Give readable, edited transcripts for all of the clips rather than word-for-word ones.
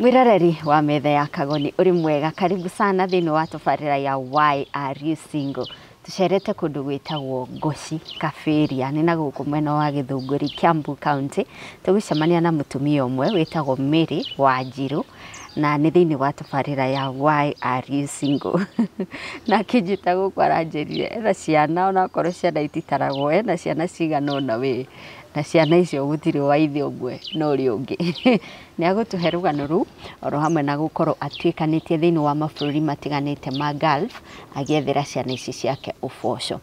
Mwiroreri wa metha ya Kagoni, uri mwega, karibu sana thĩinĩ wa tabarĩra ya Why Are You Single. Tucerete kũndũ gwĩtagwo Ngoci Kaberia, nĩ na gũkũ mwena wa Gĩthũngũri, Kiambu County. Tũgũcemania na mũtumia ũmwe wĩtagwo Mary Wanjiru na nĩ thĩinĩ wa tabarĩra ya Why Are You Single. Na akĩnjĩta gũkũ aranjĩrire ena ciana, onakorwo ciana ititaragwo, ena ciana cigana ũna wĩ na ciana icio gũtirĩ wa ithe ũmwe na ũrĩa ũngĩ. Nĩ agũtũhe rũgano rũu oro hamwe na gũkorwo atuĩkanĩtie thĩinĩ wa mabũrũri matiganĩte ma Gulf agĩethera ciana ici ciake ũboco.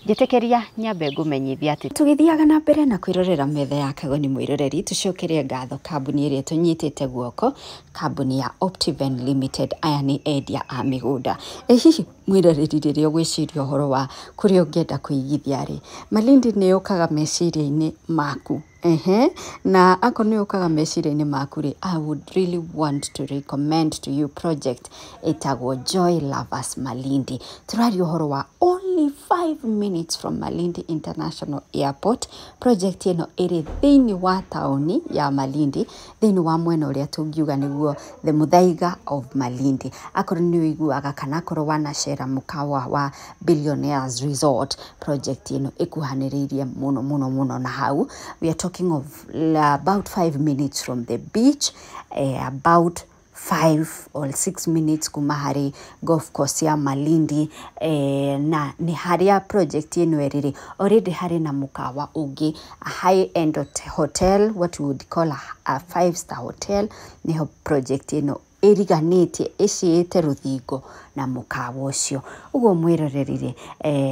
Njĩtĩkĩria nyambe ngũmenyithia atĩ tũgĩthiaga na mbere na kwĩrorera metha ya Kagoni, mwĩroreri, tũcokerie ngatho kambuni ĩrĩa tũnyitĩte guoko, kambuni ya Optiven Limited. Aya nĩ endia a mĩgũnda. Ĩ hihi mwĩroreri, rĩrĩa ũgwĩciria ũhoro wa kũrĩa ũngĩenda kũigithia rĩ, Malindi nĩ yũkaga meciria-inĩ maku? Ehe, na akorwo nĩ yũkaga meciria-inĩ maku rĩ, I would really want to recommend to you project ĩtagwo Joy Lovers Malindi. Tũraria ũhoro wa only 5 minutes from Malindi International Airport. Project ĩno ĩrĩ thĩinĩ wa taũni ya Malindi, thĩinĩ wa mwena ũrĩa tũngiuga nĩguo the Muthaiga of Malindi. Akorwo nĩ ũiguaga kana akorwo wanacera mũkawa wa Billionaires Resort, project ĩno ĩkuhanĩrĩirie mũno mũno mũno na hau. We are talking of about 5 minutes from the beach, about 5 or 6 minutes kuma harĩ golf course ya Malindi, na nĩ harĩa project ĩno ĩrĩ rĩ, already harĩ na mũkawa ũngĩ, a high end hotel, what we would call a five-star hotel. Nĩho project ĩno ĩriganĩtie, ĩciĩte rũthingo na mũkawa ũcio. Ũguo mwĩroreri rĩ,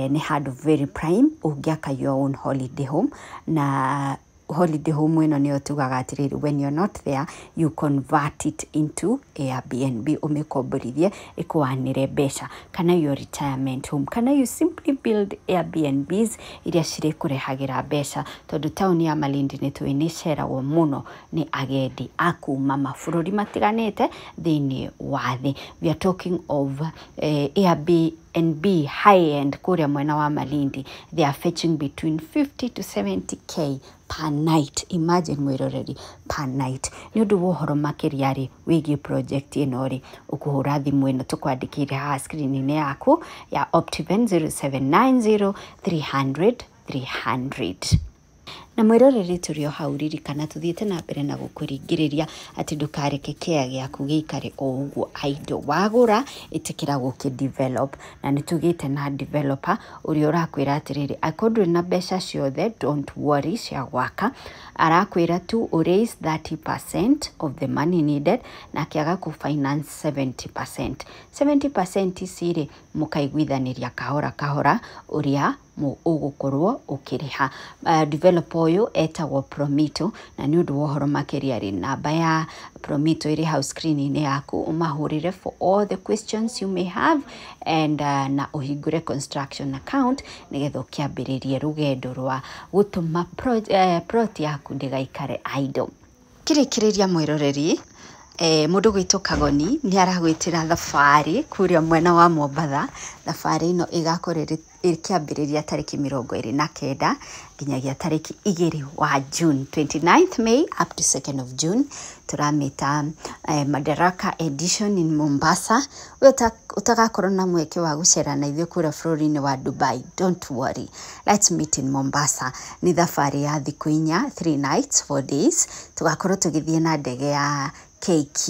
nĩ handũ very prime ũngĩaka your own holiday home, na holiday home ĩno nĩyo tugaga atĩrĩrĩ, when you're not there, you convert it into Airbnb, ũmĩkomborithie ĩkũanĩre mbeca, kana your retirement home, kana you simply build Airbnbs iria cirĩkũrehagĩra mbeca, tondũ taũni ya Malindi nĩ tũĩ nĩ ĩceragwo mũno nĩ agendi a kuma mabũrũri matiganĩte thĩinĩ wa thĩ. We are talking of Airbnb high end kũrĩa mwena wa Malindi, they are fetching between 50 to 70K per night. Imagine, mwĩroreri, per night. Nĩ ũndũ wa ũhoro makĩria rĩ wĩgiĩ project ĩno rĩ, ũkũhũra thimũ ĩno tũkwandĩkĩire haha screen-inĩ yaku ya Optiven, 0790 300 300. Na mwĩroreri, tũrĩ o hau, ririkana tũthiĩte na mbere na gũkũringĩrĩria atĩ ndũkareke kĩea gĩaku gĩikare o ũguo idle. Wagũra, ĩtĩkĩra gũkĩ develop, na nĩ tũgĩte na developer ũrĩa ũrakwĩra atĩrĩrĩ, angĩkorwo ndũrĩ na mbeca ciothe, don't worry, cia gwaka, arakwĩra tu ũ raise 30% of the money needed, nake agakũ finance 70%. 70% ici rĩ, mũkaiguithanĩria kahora kahora ũrĩa ũgũkorwo ũkĩrĩha. Developer ũyũ etagwo Promito, na nĩ ũndũ wa ũhoro makĩria rĩ, namba ya Promito ĩrĩ hau screen-inĩ yaku, ũmahũrĩre for all the questions you may have and na ũhingũre construction account nĩgetha ũkĩambĩrĩrie rũgendo rwa gũtũma plot yaku ndĩgaikare idle. Kĩrĩkĩrĩria, mwĩroreri, mũndũ gwĩtwo Kagoni nĩ aragwĩtĩra thabarĩ kũrĩa mwena wa Mombatha. Thabarĩ ĩno ĩgakorwo ĩkĩambĩrĩria tarĩki 29 nginyagia tarĩki 2 wa June, 29th May up to 2nd of June. Tũramĩta Madaraka edition in Mombasa. We ũtagakorwo na mweke wa gũcera na ithuĩ kũrĩa bũrũri-inĩ wa Dubai, don't worry, let's meet in Mombasa. Nĩ thabarĩ ya thikũ 4, 3 nights 4 days. Tũgakorwo tũgĩthiĩ na ndege ya KQ,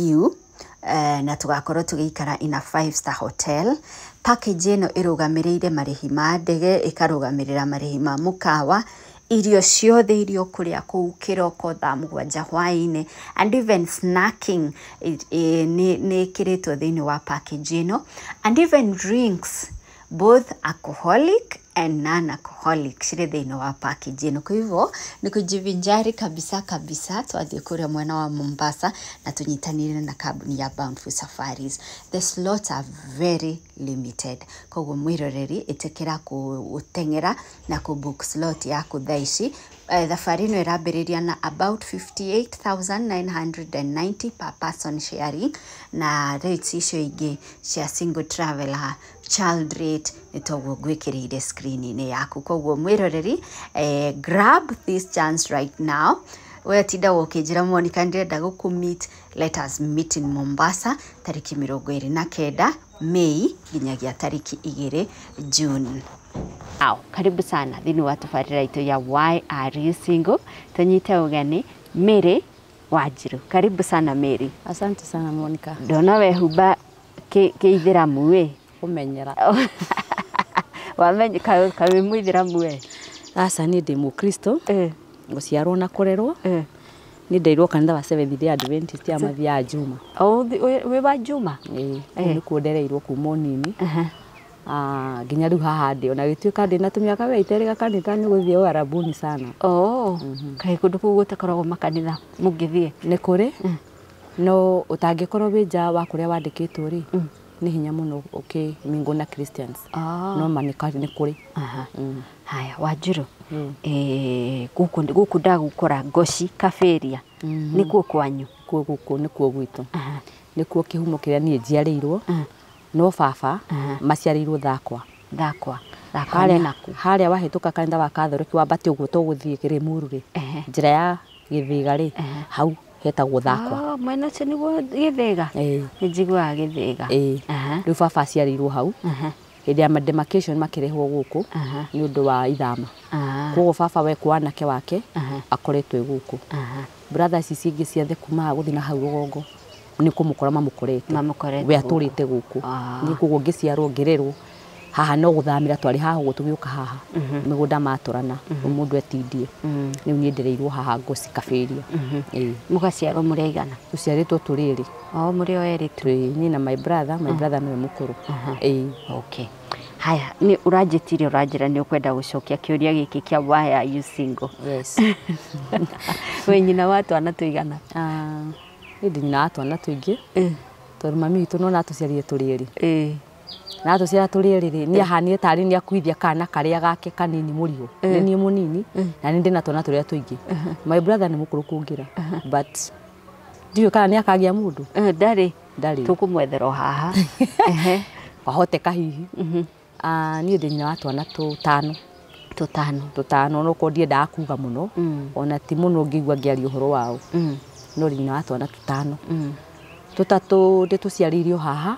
na tũgakorwo tũgĩikara in a five-star hotel. Package ĩno ĩrũgamĩrĩire marĩhi ma ndege, ĩkarũgamĩrĩra marĩhi ma mũkawa, irio ciothe iria ũkũrĩa kũu kĩroko, thaa 7 hwaĩ-inĩ, and even snacking nĩ ĩkĩrĩtwo thĩinĩ wa package ĩno, and even drinks, both alcoholic and non-alcoholic, cirĩ thĩinĩ wa package ĩno. Kwa hivyo ni kujivinjari kabisa kabisa twathiĩ kũrĩa mwena wa Mombasa na tũnyitanĩire na kambuni ya Bountiful Safaris. The slots are very limited, koguo mwĩroreri, ĩtĩkĩra gũteng'era na kũ book slot yaku thaa ici. Thabarĩ ĩno ĩrambĩrĩria na about 58,990 per person sharing, na rates icio ingĩ cia single traveler, child rate, nĩ toguo ngwĩkĩrĩire screen-inĩ yaku. Koguo mwĩroreri, grab this chance right now. We tindaga ũkĩnjĩra Monica ndĩrenda gũkũ meet, let us meet in Mombasa tarĩki 29 Mei nginyagia tarĩki 2 June. Au, karibu sana thĩinĩ wa tabarĩra itũ ya Why Are You Single. Tũnyite ũgeni Mary Wanjiru. Karibu sana Mary. Asante sana Monica. Ndona wehumba kĩithĩramu ĩ. Kũmenyera. Wamenya kaĩ wĩ mũithĩramu we? Aca, niĩ ndĩ mũkristo. Gũciarwo na kũrerwo. Nĩ ndeirwo kanitha wa Seventh Day Adventist ya mathiaga Juma. Oh, wĩ wa Juma? Ĩĩ, kũu nĩkuo ndereirwo kuma ũnini. Nginya rĩu haha ndĩ, ona gĩtuĩka ndĩ na tũmĩaka we iterĩga kanitha nĩ gũthiĩ ũarabuni sana. Oh, kaĩ kũndũ kũu gũtakoragwo makanitha mũngĩthiĩ? Nĩ kũrĩ, no ũtangĩkorwo wĩ nja wa kũrĩa wandĩkĩtwo rĩ, nĩ hinya mũno ũkĩmingwo na Christians. No ma nĩ kũrĩ. Haya, Wanjiru, gũkũ ndagũkora Ngoci Kaberia, nĩkuo kwanyu? Kuo gũkũ nĩkuo gwitũ. Nĩkuo kĩhumo kĩrĩa niĩ njiarĩirwo. No baba maciarĩirwo Thakwa. Thakwa. Thakwa nĩ naku? Harĩa wahĩtũka kanitha wa Catholic wambate ũguo tũgũthiĩ Limuru rĩ, njĩra ya Gĩthĩga rĩ, hau hetagwo Thakwa. Mwena ũcio nĩguo Gĩthĩga? Ĩĩ. Nĩ njiguaga Gĩthĩga. Ĩĩ. Rĩu baba aciarĩirwo hau. Hĩndĩ ya demarcation makĩrehwo gũkũ nĩ ũndũ wa ithama. Koguo baba we kwa anake wake akoretwo e gũkũ. Brothers ici ingĩ ciothe kuma haha gũthiĩ na hau rũgongo nĩ kũmũkora mamũkorete. Mamũkorete We atũrĩte gũkũ. Niĩ koguo ngĩciarwo ngĩrerwo haha no gũthamĩra twarĩ haha ũguo tũgĩũka haha. Mĩgũnda matũrana mũndũ etindie. Rĩu niĩ ndereirwo haha Ngoci Kaberia. Ĩĩ. Mũgaciarwo mũrĩ aigana? Tũciarĩtwo tũrĩ erĩ. O mũrĩ o erĩ tu? Twĩ niĩ na my brother, my brother nĩwe mũkũrũ. Ĩĩ. Okay. Haya, nĩ ũranjĩtire ũranjĩra nĩ ũkwenda gũcokia kĩũria gĩkĩ kĩa why are you single? Yes. Wĩ nyina wa twana tũigana? Niĩ ndĩ nyina wa twana tũingĩ. Tondũ mami witũ nĩwona atũciarire tũrĩ erĩ. Na atũciara tũrĩ erĩ rĩ, nĩ ahanire tarĩ nĩ akuithia kana karĩa gake kanini mũrigo. Nĩ niĩ mũnini na nĩ ndĩ na twana tũrĩa tũingĩ. My brother nĩ mũkũrũ kũngĩra. But ndiũĩ kana nĩ akagĩa mũndũ. Ndarĩ. Ndarĩ. Tũkũmwethera o haha. Wahoteka hihi. Niĩ ndĩ nyina wa twana tũtano. Tũtano. Tũtano, no korwo ndiendaga kuga mũno. Ona ti mũno ngĩigua ngĩaria ũhoro wao. No ndĩ nyina wa twana tũtano. Tũtatũ ndĩtũciarĩirio haha.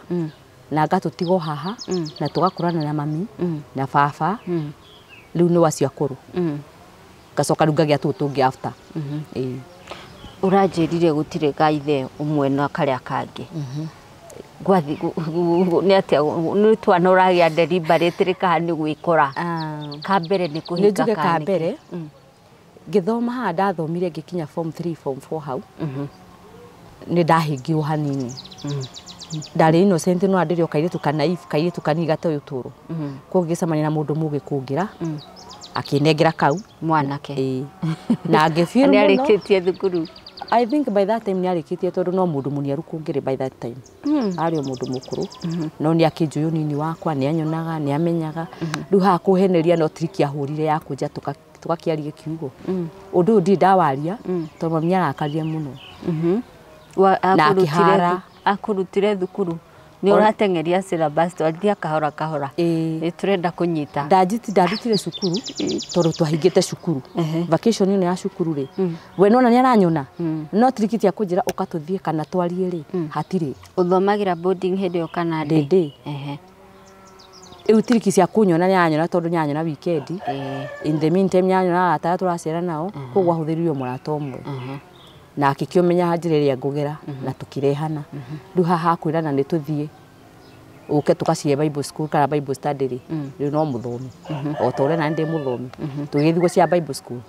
Na ngatũtigwo haha. Na tũgakũrana na mami. Na baba. Rĩu nĩ acio akũrũ. Ngacoka rĩu ngagĩa tũtũ tũngĩ after. Ĩĩ. Ũranjĩrire gũtirĩ ga ithe ũmwe na karĩa kangĩ. Gwathi nĩ atĩa nĩ twana ũragĩa deliberately kana nĩ gwĩkora? Ka mbere nĩ kũhika Nĩ njuge kana ka nĩ kĩ? mbere, ngĩthoma haha ndathomire ngĩkinya form 3 form 4 hau. Nĩ ndahĩngirwo hanini. Ndarĩ innocent no ndĩrĩ o kairĩtu ka naive, kairĩtu kanini gatoĩ ũtũro. Koguo ngĩcemania na mũndũ mũgĩ kũngĩra, akĩnengera kau. Mwanake. Ĩĩ. Na ngĩfeel Nĩ mũno. arĩkĩtie thukuru? I think by that time nĩ arĩkĩtie tondũ no mũndũ mũniaru kũngĩrĩ by that time. Arĩ o mũndũ mũkũrũ. No nĩ akĩnjũĩ ũnini wakwa, nĩ anyonaga, nĩ amenyaga. Rĩu haha kũheneria no trick ahũrire ya kũnja tũgakĩaria kiugo. Ũndũ ũyũ ndirĩ ndawaria tondũ mami nĩ arakarire mũno. Na akĩhara. Akũrutire thukuru. Nĩ ũrateng'eria syllabus twarithia kahora kahora. Ĩĩ. Nĩ tũrenda kũnyita. Ndanjiti ndarutire cukuru tondũ twahingĩte cukuru. Vacation ĩno ya cukuru rĩ, we nona nĩ aranyona. No trick ti akũnjĩra ũka tũthiĩ kana twarie rĩ, hatirĩ. Ũthomagĩra boarding hĩndĩ ĩyo kana ndĩ? Ndĩ. Rĩu trick cia kũnyona nĩ aranyona tondũ nĩ aranyona weekend. In the meantime nĩ aranyona arata arĩa tũracera nao, koguo ahũthĩrire mũrata ũmwe. Na akĩkĩũmenya njĩra ĩrĩa ngũgera na tũkĩrehana. Rĩu haha kwĩrana nĩ tũthiĩ ũke tũgacihe Bible school kana Bible study rĩ, rĩu no mũthomi. O ta ũrĩa nani ndĩ mũthomi. Tũgĩthiĩ gũcia Bible school.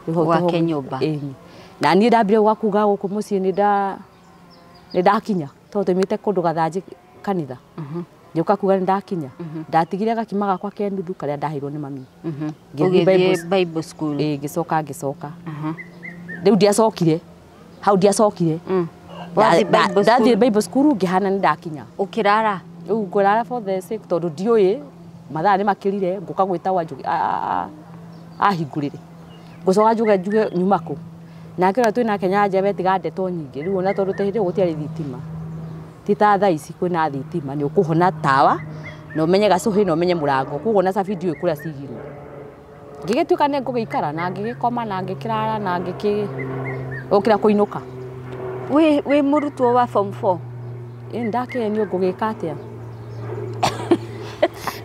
Rĩu hau Gwake nyũmba. Ĩni. Na niĩ ndambire gwa kuga gũkũ mũciĩ nĩ ndakinya tondũ twaumĩte kũndũ gathanjĩ kanitha. Ngĩũka kuga nĩ ndakinya. Ndatigire gakima gakwa ke nuthu karĩa ndaheirwo nĩ mami. Ngĩthiĩ Ũgĩthiĩ Bible school. Ĩĩ, ngĩcoka ngĩcoka. Rĩu ndiacokire. Hau ndiacokire. Wathiĩ Bible Ndathiĩ school? Bible school ngĩhana nĩ ndakinya. Ũkĩrara? Rĩu ngũrara for the sake tondũ ndiũĩ mathaa nĩ makĩrire ngũka gwĩta Wanjũgĩ ahingũrĩre. Ngũcoka njuge njuge nyuma kũ. Nake ũrĩa twĩ nake Nyanjebe tiga ndeto nyingĩ rĩu ona tondũ hĩndĩ ĩyo gũtiarĩ thitima. Ti ta thaa ici kwĩna thitima nĩ ũkũhona tawa na ũmenye gacũhĩ na ũmenye mũrango koguo ona cabi ndiũĩ kũrĩa cigirwo. Ngĩgĩtuĩka nĩ ngũgĩikara na ngĩgĩkoma na ngĩkĩrara na ngĩkĩ Ũkĩra kũinũka. Wĩ mũrutwo wa form 4. Ĩ ndakenio ngũgĩka atĩa?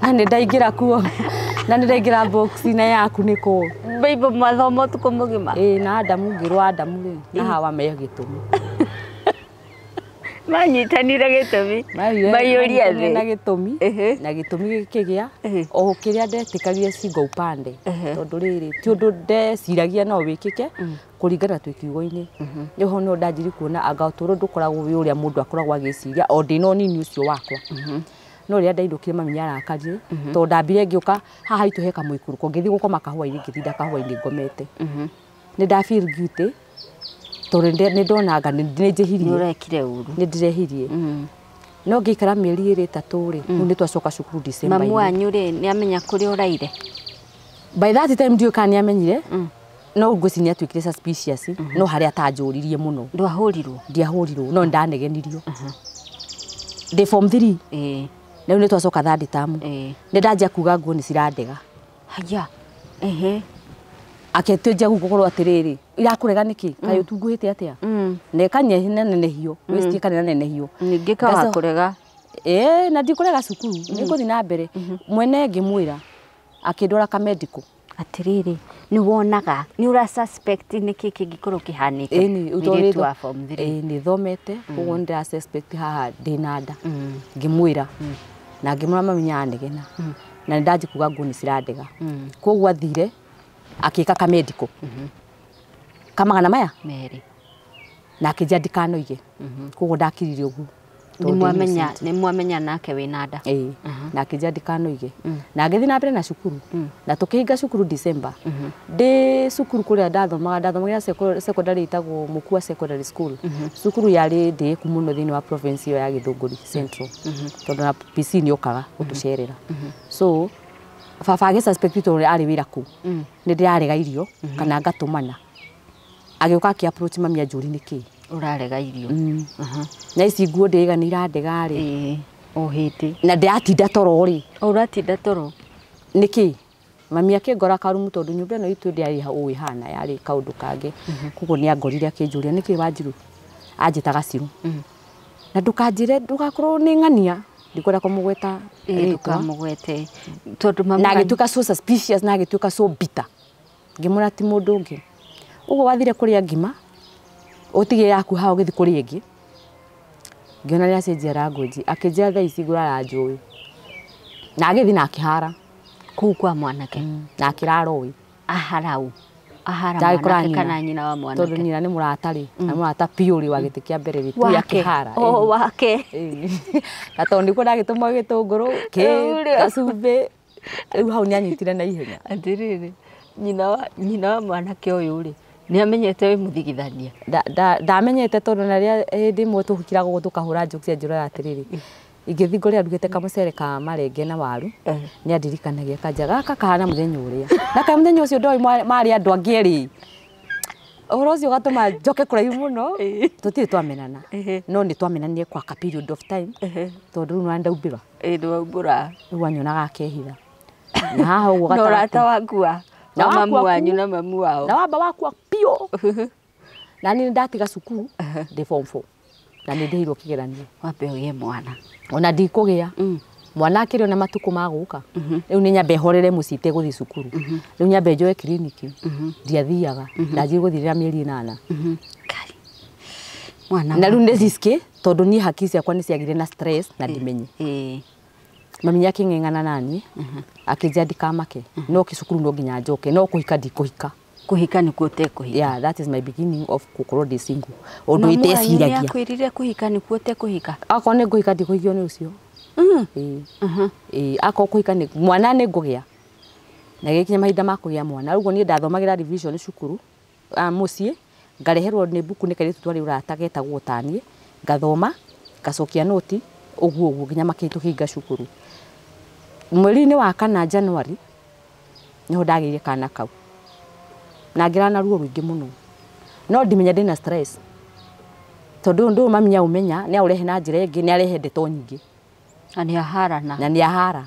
Na nĩ ndaingĩra kuo. Na nĩ ndaingĩra box na yaku nĩkũ. Bible mathomo ũtukũ mũgima. Ĩ na Adamu ngĩrwo Adamu rĩ na Hawa me gĩtũmi. Manyitanire gĩtũmi. Maiyũria thĩ. Na gĩtũmi. Na gĩtũmi gĩkĩgĩa o kĩrĩa ndetĩkagia singo upande. Tondũ rĩrĩ ti ũndũ ndeciragia no wĩkĩke kũringana twĩ kiugo-inĩ. Nĩho no ndanjiri kuona anga ũtũũro ndũkoragwo wĩ ũrĩa mũndũ akoragwo agĩciria o ndĩna ũnini ũcio wakwa. No rĩrĩa ndainũkire mami nĩarakarire tondũ ndambire ngĩũka haha haitũ he kamũikũrũko ngĩthiĩ gũkoma kahũa-inĩ ngĩtinda kahũa-inĩ ngomete. Nĩ nda feel guilty tondũ nĩ ndonanga nĩ njĩhirie. Nĩ ũrekire ũru. Nĩ ndĩrehirie. No ngĩikara mĩeri ĩrĩ ĩtatũ rĩ, rĩu nĩ twacoka cukuru December. Mamu wanyu rĩ nĩ amenya kũrĩa ũraire? By that time ndiũĩ kana nĩ amenyire. No ngwĩciria nĩ atuĩkire suspicious no harĩa atanjũririe mũno. Ndwahũrirwo? Ndiahũrirwo no ndanegenirio. Ndĩ form 3. Ĩĩ. Rĩu nĩ twacoka third term. Ĩĩ. Nĩ ndanjia kuga nguo nĩ cirandega. Haya. Ehe. Akĩtũnjia gũkorwo atĩrĩrĩ, irakũrega nĩkĩ? Kaĩ ũtunguhĩte atĩa? Na ĩkanenehio, wĩcirie kana ĩnenehio. Ningĩ kawa kũrega. Ĩĩ, na ndikũrega cukuru, nĩ ngũthiĩ na mbere. Mwene ngĩmwĩra akĩndwara ka medical. Atĩrĩrĩ, nĩ wonaga, nĩ ũra suspect nĩkĩ kĩngĩkorwo kĩhanĩte. Ĩni, wa form 3. Ĩĩ, nĩ thomete, koguo nĩ ndĩra suspect haha ndĩna nda. Ngĩmwĩra. Na ngĩmwĩra mami nĩaranegena. Na nĩ ndanjia kuga nguo nĩ cirandega. Koguo athire akĩka ka medical. Kamagana maya? Merĩ. Na akĩnjĩra ndikanoige. Koguo ndakirire ũguo. Nĩ mwamenya nake wĩna nda. Ĩĩ. Na akĩnjĩra ndikanoige. Na ngĩthiĩ na mbere na cukuru. Na tũkĩhinga cukuru December. Ndĩ cukuru kũrĩa ndathomaga, ndathomagĩra secondary ĩtagwo Mukua Secondary School. Cukuru yarĩ ndĩĩku mũno thĩinĩ wa province ĩyo ya Gĩthũngũri Central. Tondũ na PC nĩ okaga gũtũcerera. So baba agĩ suspect tondũ arĩ wĩra kũu. Nĩ ndĩrarega irio kana ngatũmana. Agĩũka akĩ approach mami anjũri nĩkĩ? Ũrarega irio. Na ici nguo ndĩiga nĩ irandega rĩ. Ĩĩ, o hĩndĩ. Na ndĩratinda toro rĩ. Ũratinda toro. Nĩkĩ? Mami akĩngora karumu tondũ nyũmba ĩno itũ ndĩarĩ ũũ ĩhana, yarĩ kaũndũ kangĩ. Koguo nĩ angorire akĩnjũria nĩkĩ Wanjiru? Anjĩtaga Ciru. Na ndũkanjĩre ndũgakorwo nĩ ng'ania. Ndikwenda kũmũgweta rĩtwa. Ndũkamũgwete. Tondũ mami na agĩtuĩka so suspicious na agĩtuĩka so bitter. Ngĩmwĩra ti mũndũ ũngĩ. Ũguo wathire kũrĩa ngima, ũtige yaku hau ũgĩthiĩ kũrĩa ĩngĩ. Ngĩona nĩ acenjia language, akĩnjĩra thaa ici ngũrara njũĩ. Na agĩthiĩ na akĩhara. Kũu kwa mwanake. Na akĩrara ũĩ. Aharau. Ahara mwanake kana nyina wa mwanake. Tondũ nyina nĩ mũrata rĩ, na mũrata biũ rĩ wa gĩtĩ kĩa mbere rĩ, tu akĩhara. O wake. Na tondũ nĩkuo ndagĩtũma gĩtũngũrũ, gacumbĩ, rĩu hau nĩ anyitire na ihenya. Atĩrĩrĩ, nyina wa mwanake ũyũ rĩ, nĩ amenyete wĩ mũthigithania? Ndamenyete tondũ na rĩrĩa hĩndĩ ĩmwe tũhukiraga ũguo tũkahũra jokes anjĩraga atĩrĩrĩ, ingĩthiĩ ngore arugĩte kamũcere ka marenge na waru, nĩ andirikanagia akanja gaka kahana mũthenya ũrĩa. Na kaĩ mũthenya ũcio ndoĩ marĩ andũ angĩ erĩ. Ũhoro ũcio ũgatũma njoke kũraihu mũno, tũtirĩ twamenana. No nĩ twamenanire kwa ka period of time, tondũ rĩu nĩ ndaumbĩra. Ĩĩ, nĩwaumbũra. Rĩu anyonaga akehitha. Na haha ũguo gatagatĩ. Na ũrata wakua. Na mamu wanyu na mamu wao. Na wamba wakua biũ. Na niĩ ndatiga cukuru ndĩ form 4. Na nĩ ndĩhirwo kĩgeranio. Wambe ũgĩe mwana. Ona ndikũgĩa. Mwana akĩrĩ ona matukũ ma gũka. Rĩu nĩ nyambe horere mũciĩ itegũthiĩ cukuru. Rĩu nyambe njoe kiriniki. Ndiathiaga. Ndanjirie gũthiĩ rĩrĩa mĩeri 8. Mwana. Na rĩu nĩ risk tondũ niĩ hakiri ciakwa nĩ ciagire na stress na ndimenye. Mami nĩ akĩng'eng'ana naniĩ, akĩnjĩra ndikamake, no cukuru no nginya njoke, no kũhika ndikũhika. Kũhika nĩkuo ũtekũhika. Yeah, that is my beginning of gũkorwo ndĩ single. Ũndũ iteciragia. Mamu wanyu nĩakwĩrire kũhika nĩkuo ũtekũhika? Akorwo nĩ ngũhika ndikũhikio nĩ ũcio. Ĩĩ. Akorwo kũhika nĩ mwana nĩ ngũgĩa. Na gĩkinya mahinda ma kũgĩa mwana. Ũguo niĩ ndathomagĩra revision cukuru, mũciĩ, ngareherwo nĩ mbuku nĩ kairĩtu twarĩ ũrata getagwo taniĩ, ngathoma, ngacokia noti, ũguo ũguo nginya makĩtũhinga cukuru. Mweri-inĩ wa kana January niho ndagĩire kana kau. Na ngĩra na ruo rũingĩ mũno. No ndimenya ndĩna stress. Tondũ ũndũ mami nĩaũmenya, nĩaũrehe na njĩra ĩngĩ, nĩarehe ndeto nyingĩ. Na nĩaharana. Na nĩahara.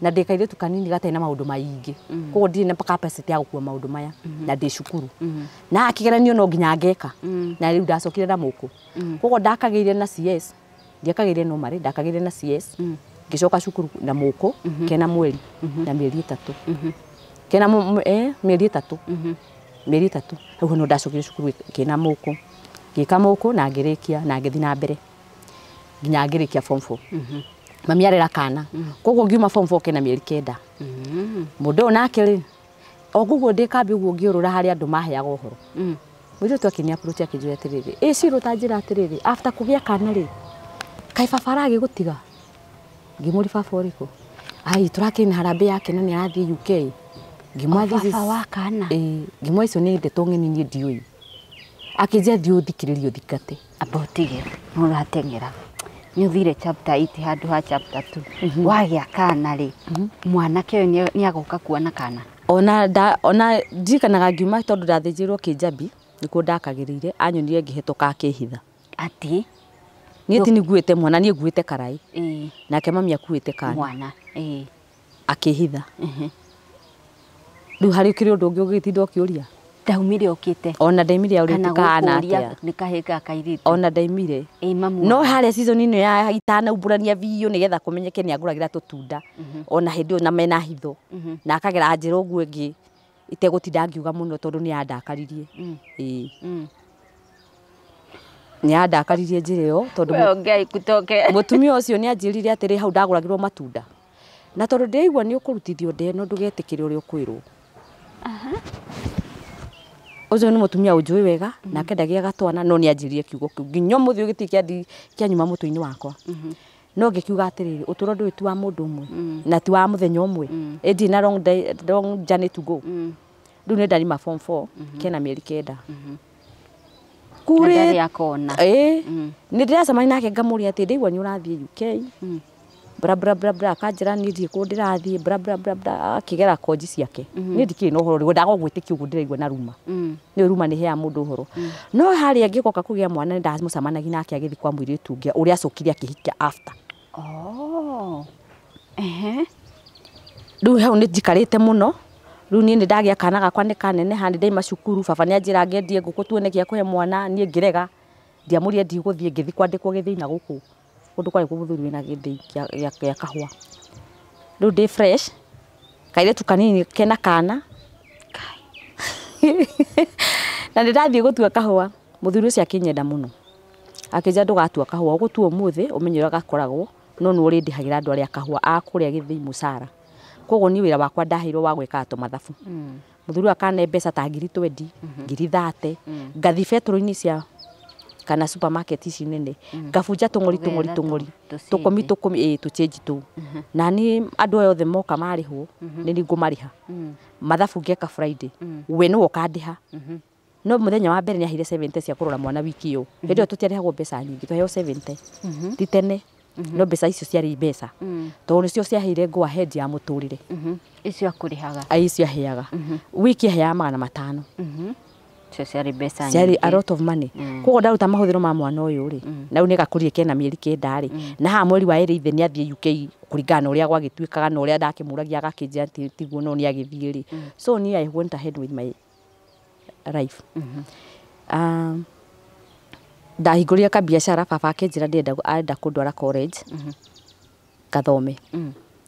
Na ndĩ kairĩtu kanini gatarĩ na maũndũ maingĩ. Koguo ndirĩ na capacity ya gũkua maũndũ maya na ndĩ cukuru. Na kĩgeranio no nginya ngeka. Na rĩu ndacokire na mũkũ. Koguo ndakagĩire na CS. Ndiakagĩire no marĩ, ndakagĩire na CS. Ngĩcoka cukuru na mũkũ kena mweri na mĩeri 3. Kena mĩeri 3. Mĩeri 3. Hau no ndacokire cukuru kena mũkũ. Ngĩka mũkũ na ngĩrĩkia na ngĩthiĩ na mbere. Nginya ngĩrĩkia form 4. Mami arera kana. Koguo ngiuma form 4 kena mĩeri 9. Mũndũ ũyũ nake rĩ, o koguo ndĩ kambi ũguo ngĩũrũra harĩa andũ maheaga ũhoro. Mũirĩtu akĩni approach akĩnjĩra atĩrĩrĩ, ĩ Shiro ta njĩra atĩrĩrĩ, after kũgĩa kana rĩ, kaĩ baba aragĩgũtiga? Ngĩmũria baba ũrĩkũ? Ai, tũrakĩrĩ na harambĩ yake na nĩ arathiĩ UK. Ngĩmwa baba wa kana. Ĩ, ngĩmwa icio nĩ ndeto ng'eni niĩ ndiũĩ. Akĩnjĩra thiĩ ũthikĩrĩrie ũthingate. Amba ũtige, nĩũrateng'era. Nĩ ũthire chapter 8 handũ ha chapter 2. Wagĩa kana rĩ, mwanake ũyũ nĩagoka kuona kana? Ona ndirikanaga ngiuma tondũ ndathĩnjĩirwo Kĩnjambi, nĩkuo ndakagĩrĩire, anyonire ngĩhĩtũka akĩhitha. Atĩ? Niĩ ti nĩnguĩte mwana, niĩ nguĩte karai. Nake mami akuĩte kana. Mwana, ĩ. Akĩhitha. Rĩu harĩ kĩrĩ ũndũ ũngĩ ũgĩtinda ũkĩũria? Ndaumire ũkĩte. Ona ndaimire aũrĩte kana atĩa. Nĩ kahĩĩ ga kairĩtu. Ona ndaimire. Ĩ mamu. No harĩa season ĩno ya itanaumbũrania biũ nĩgetha kũmenyeke nĩ angũragĩra tũtunda. Ona hĩndĩ ĩyo na mena hitho. Na akagera njĩra ũguo ĩngĩ itegũtinda ngiuga mũno tondũ nĩ andakaririe. Ĩ. Nĩ andakaririe njĩra ĩyo tondũ Ngai kutoke. Mũtumia ũcio nĩ anjĩrire atĩrĩ hau ndagũragĩrwo matunda. Na tondũ ndĩraigua nĩ ũkũrutithio nda ĩno ndũgetĩkĩre ũrĩa ũkwĩrwo. Ũcio nĩ mũtumia ũnjũĩ wega nake ndagĩaga twana no nĩ anjĩrire kiugo kĩu nginya ũmũthĩ ũyũ gĩtirĩ kĩanyuma mũtwe-inĩ wakwa. No ngĩkiuga atĩrĩrĩ, ũtũũro ndũyũ ti wa mũndũ ũmwe na ti wa mũthenya ũmwe. Ĩ ndirĩ na long journey to go. Rĩu nĩ ndarima form 4 kena mĩeri 9. Kure akona. Ĩ nĩ ndĩracemania nake ngamũria atĩ ndĩigua nĩ ũrathiĩ UK. Bra bra bra bra akanjĩra niĩ ndirĩ kũndũ ndĩrathiĩ bra bra bra bra akĩgera konji ciake. Niĩ ndikĩrĩ na ũhoro rĩu ndagogwĩtĩkia ũguo ndĩraigua na ruma. Nĩ ruma nĩ heaga mũndũ ũhoro. No harĩa ngĩgoka kũgĩa mwana nĩ ndamũcemanagia nake agĩthiĩ kwa mũirĩtu ũngĩ ũrĩa acokire akĩhikia after. Oh. Ehe. Rĩu hau nĩ njikarĩte mũno. Rĩu niĩ nĩ ndagĩa kana gakwa nĩ kaneneha nĩ ndaima cukuru baba nĩ anjĩra ngendie ngũkũ tuone gĩa kũhe mwana niĩ ngĩrega. Ndiamũria ndigũthiĩ ngĩthiĩ kwandĩkwo gĩthĩi na gũkũ. Kũndũ kwarĩ kũmũthuri wĩna gĩthĩi kĩa kahũa. Rĩu ndĩ fresh kairĩtu kanini kena kana. Na nĩ ndathiĩ gũtua kahũa mũthuri ũcio akĩnyenda mũno. Akĩnjĩra ndũgatua kahũa ũgũtua ũmũthĩ ũmenye ũrĩa gakoragwo no nĩ ũrĩndĩhagĩra andũ arĩa kahũa a kũrĩa gĩthĩi mũcara. Koguo niĩ wĩra wakwa ndaheirwo wa gwĩkaga tũmathabu. Mũthuri akane mbeca ta ngiri 20, ngiri 30, ngathi betũrũ-inĩ cia kana supermarket ici nene ngabunja tũng'ori tũng'ori tũng'ori tũkũmi tũkũmi ĩ tũchange tũu. Na niĩ andũ aya othe moka marĩhwo nĩ niĩ ngũmarĩha. Mathabu ngeka Friday we nĩwe ũkandĩha. No mũthenya wa mbere nĩ aheire 70 cia kũrora mwana wiki ĩyo. Hĩndĩ ĩyo tũtiarĩhagwo mbeca nyingĩ twaheo 70. Ti tene. No mbeca icio ciarĩ mbeca. Tondũ nĩcio ciaheire go ahead ya mũtũrĩre. Icio akũrĩhaga. Ai icio aheaga. Wiki aheaga 500. Icio ciarĩ mbeca nyingĩ. Ciarĩ a lot of money. Koguo ndaruta mahũthĩro ma mwana ũyũ rĩ, na rĩu nĩgakũrire kena mĩeri 9 rĩ. Na haha mweri wa 2 ithe nĩ athiĩ UK kũringana na ũrĩa gwagĩtuĩkaga na ũrĩa ndakĩmũragia agakĩnjĩra atĩ tiguo no nĩ agĩthiĩ rĩ. So niĩ I went ahead with my life. Ndahingũrire kabiacara baba akĩnjĩra ndĩrenda arenda kũndwara college ngathome.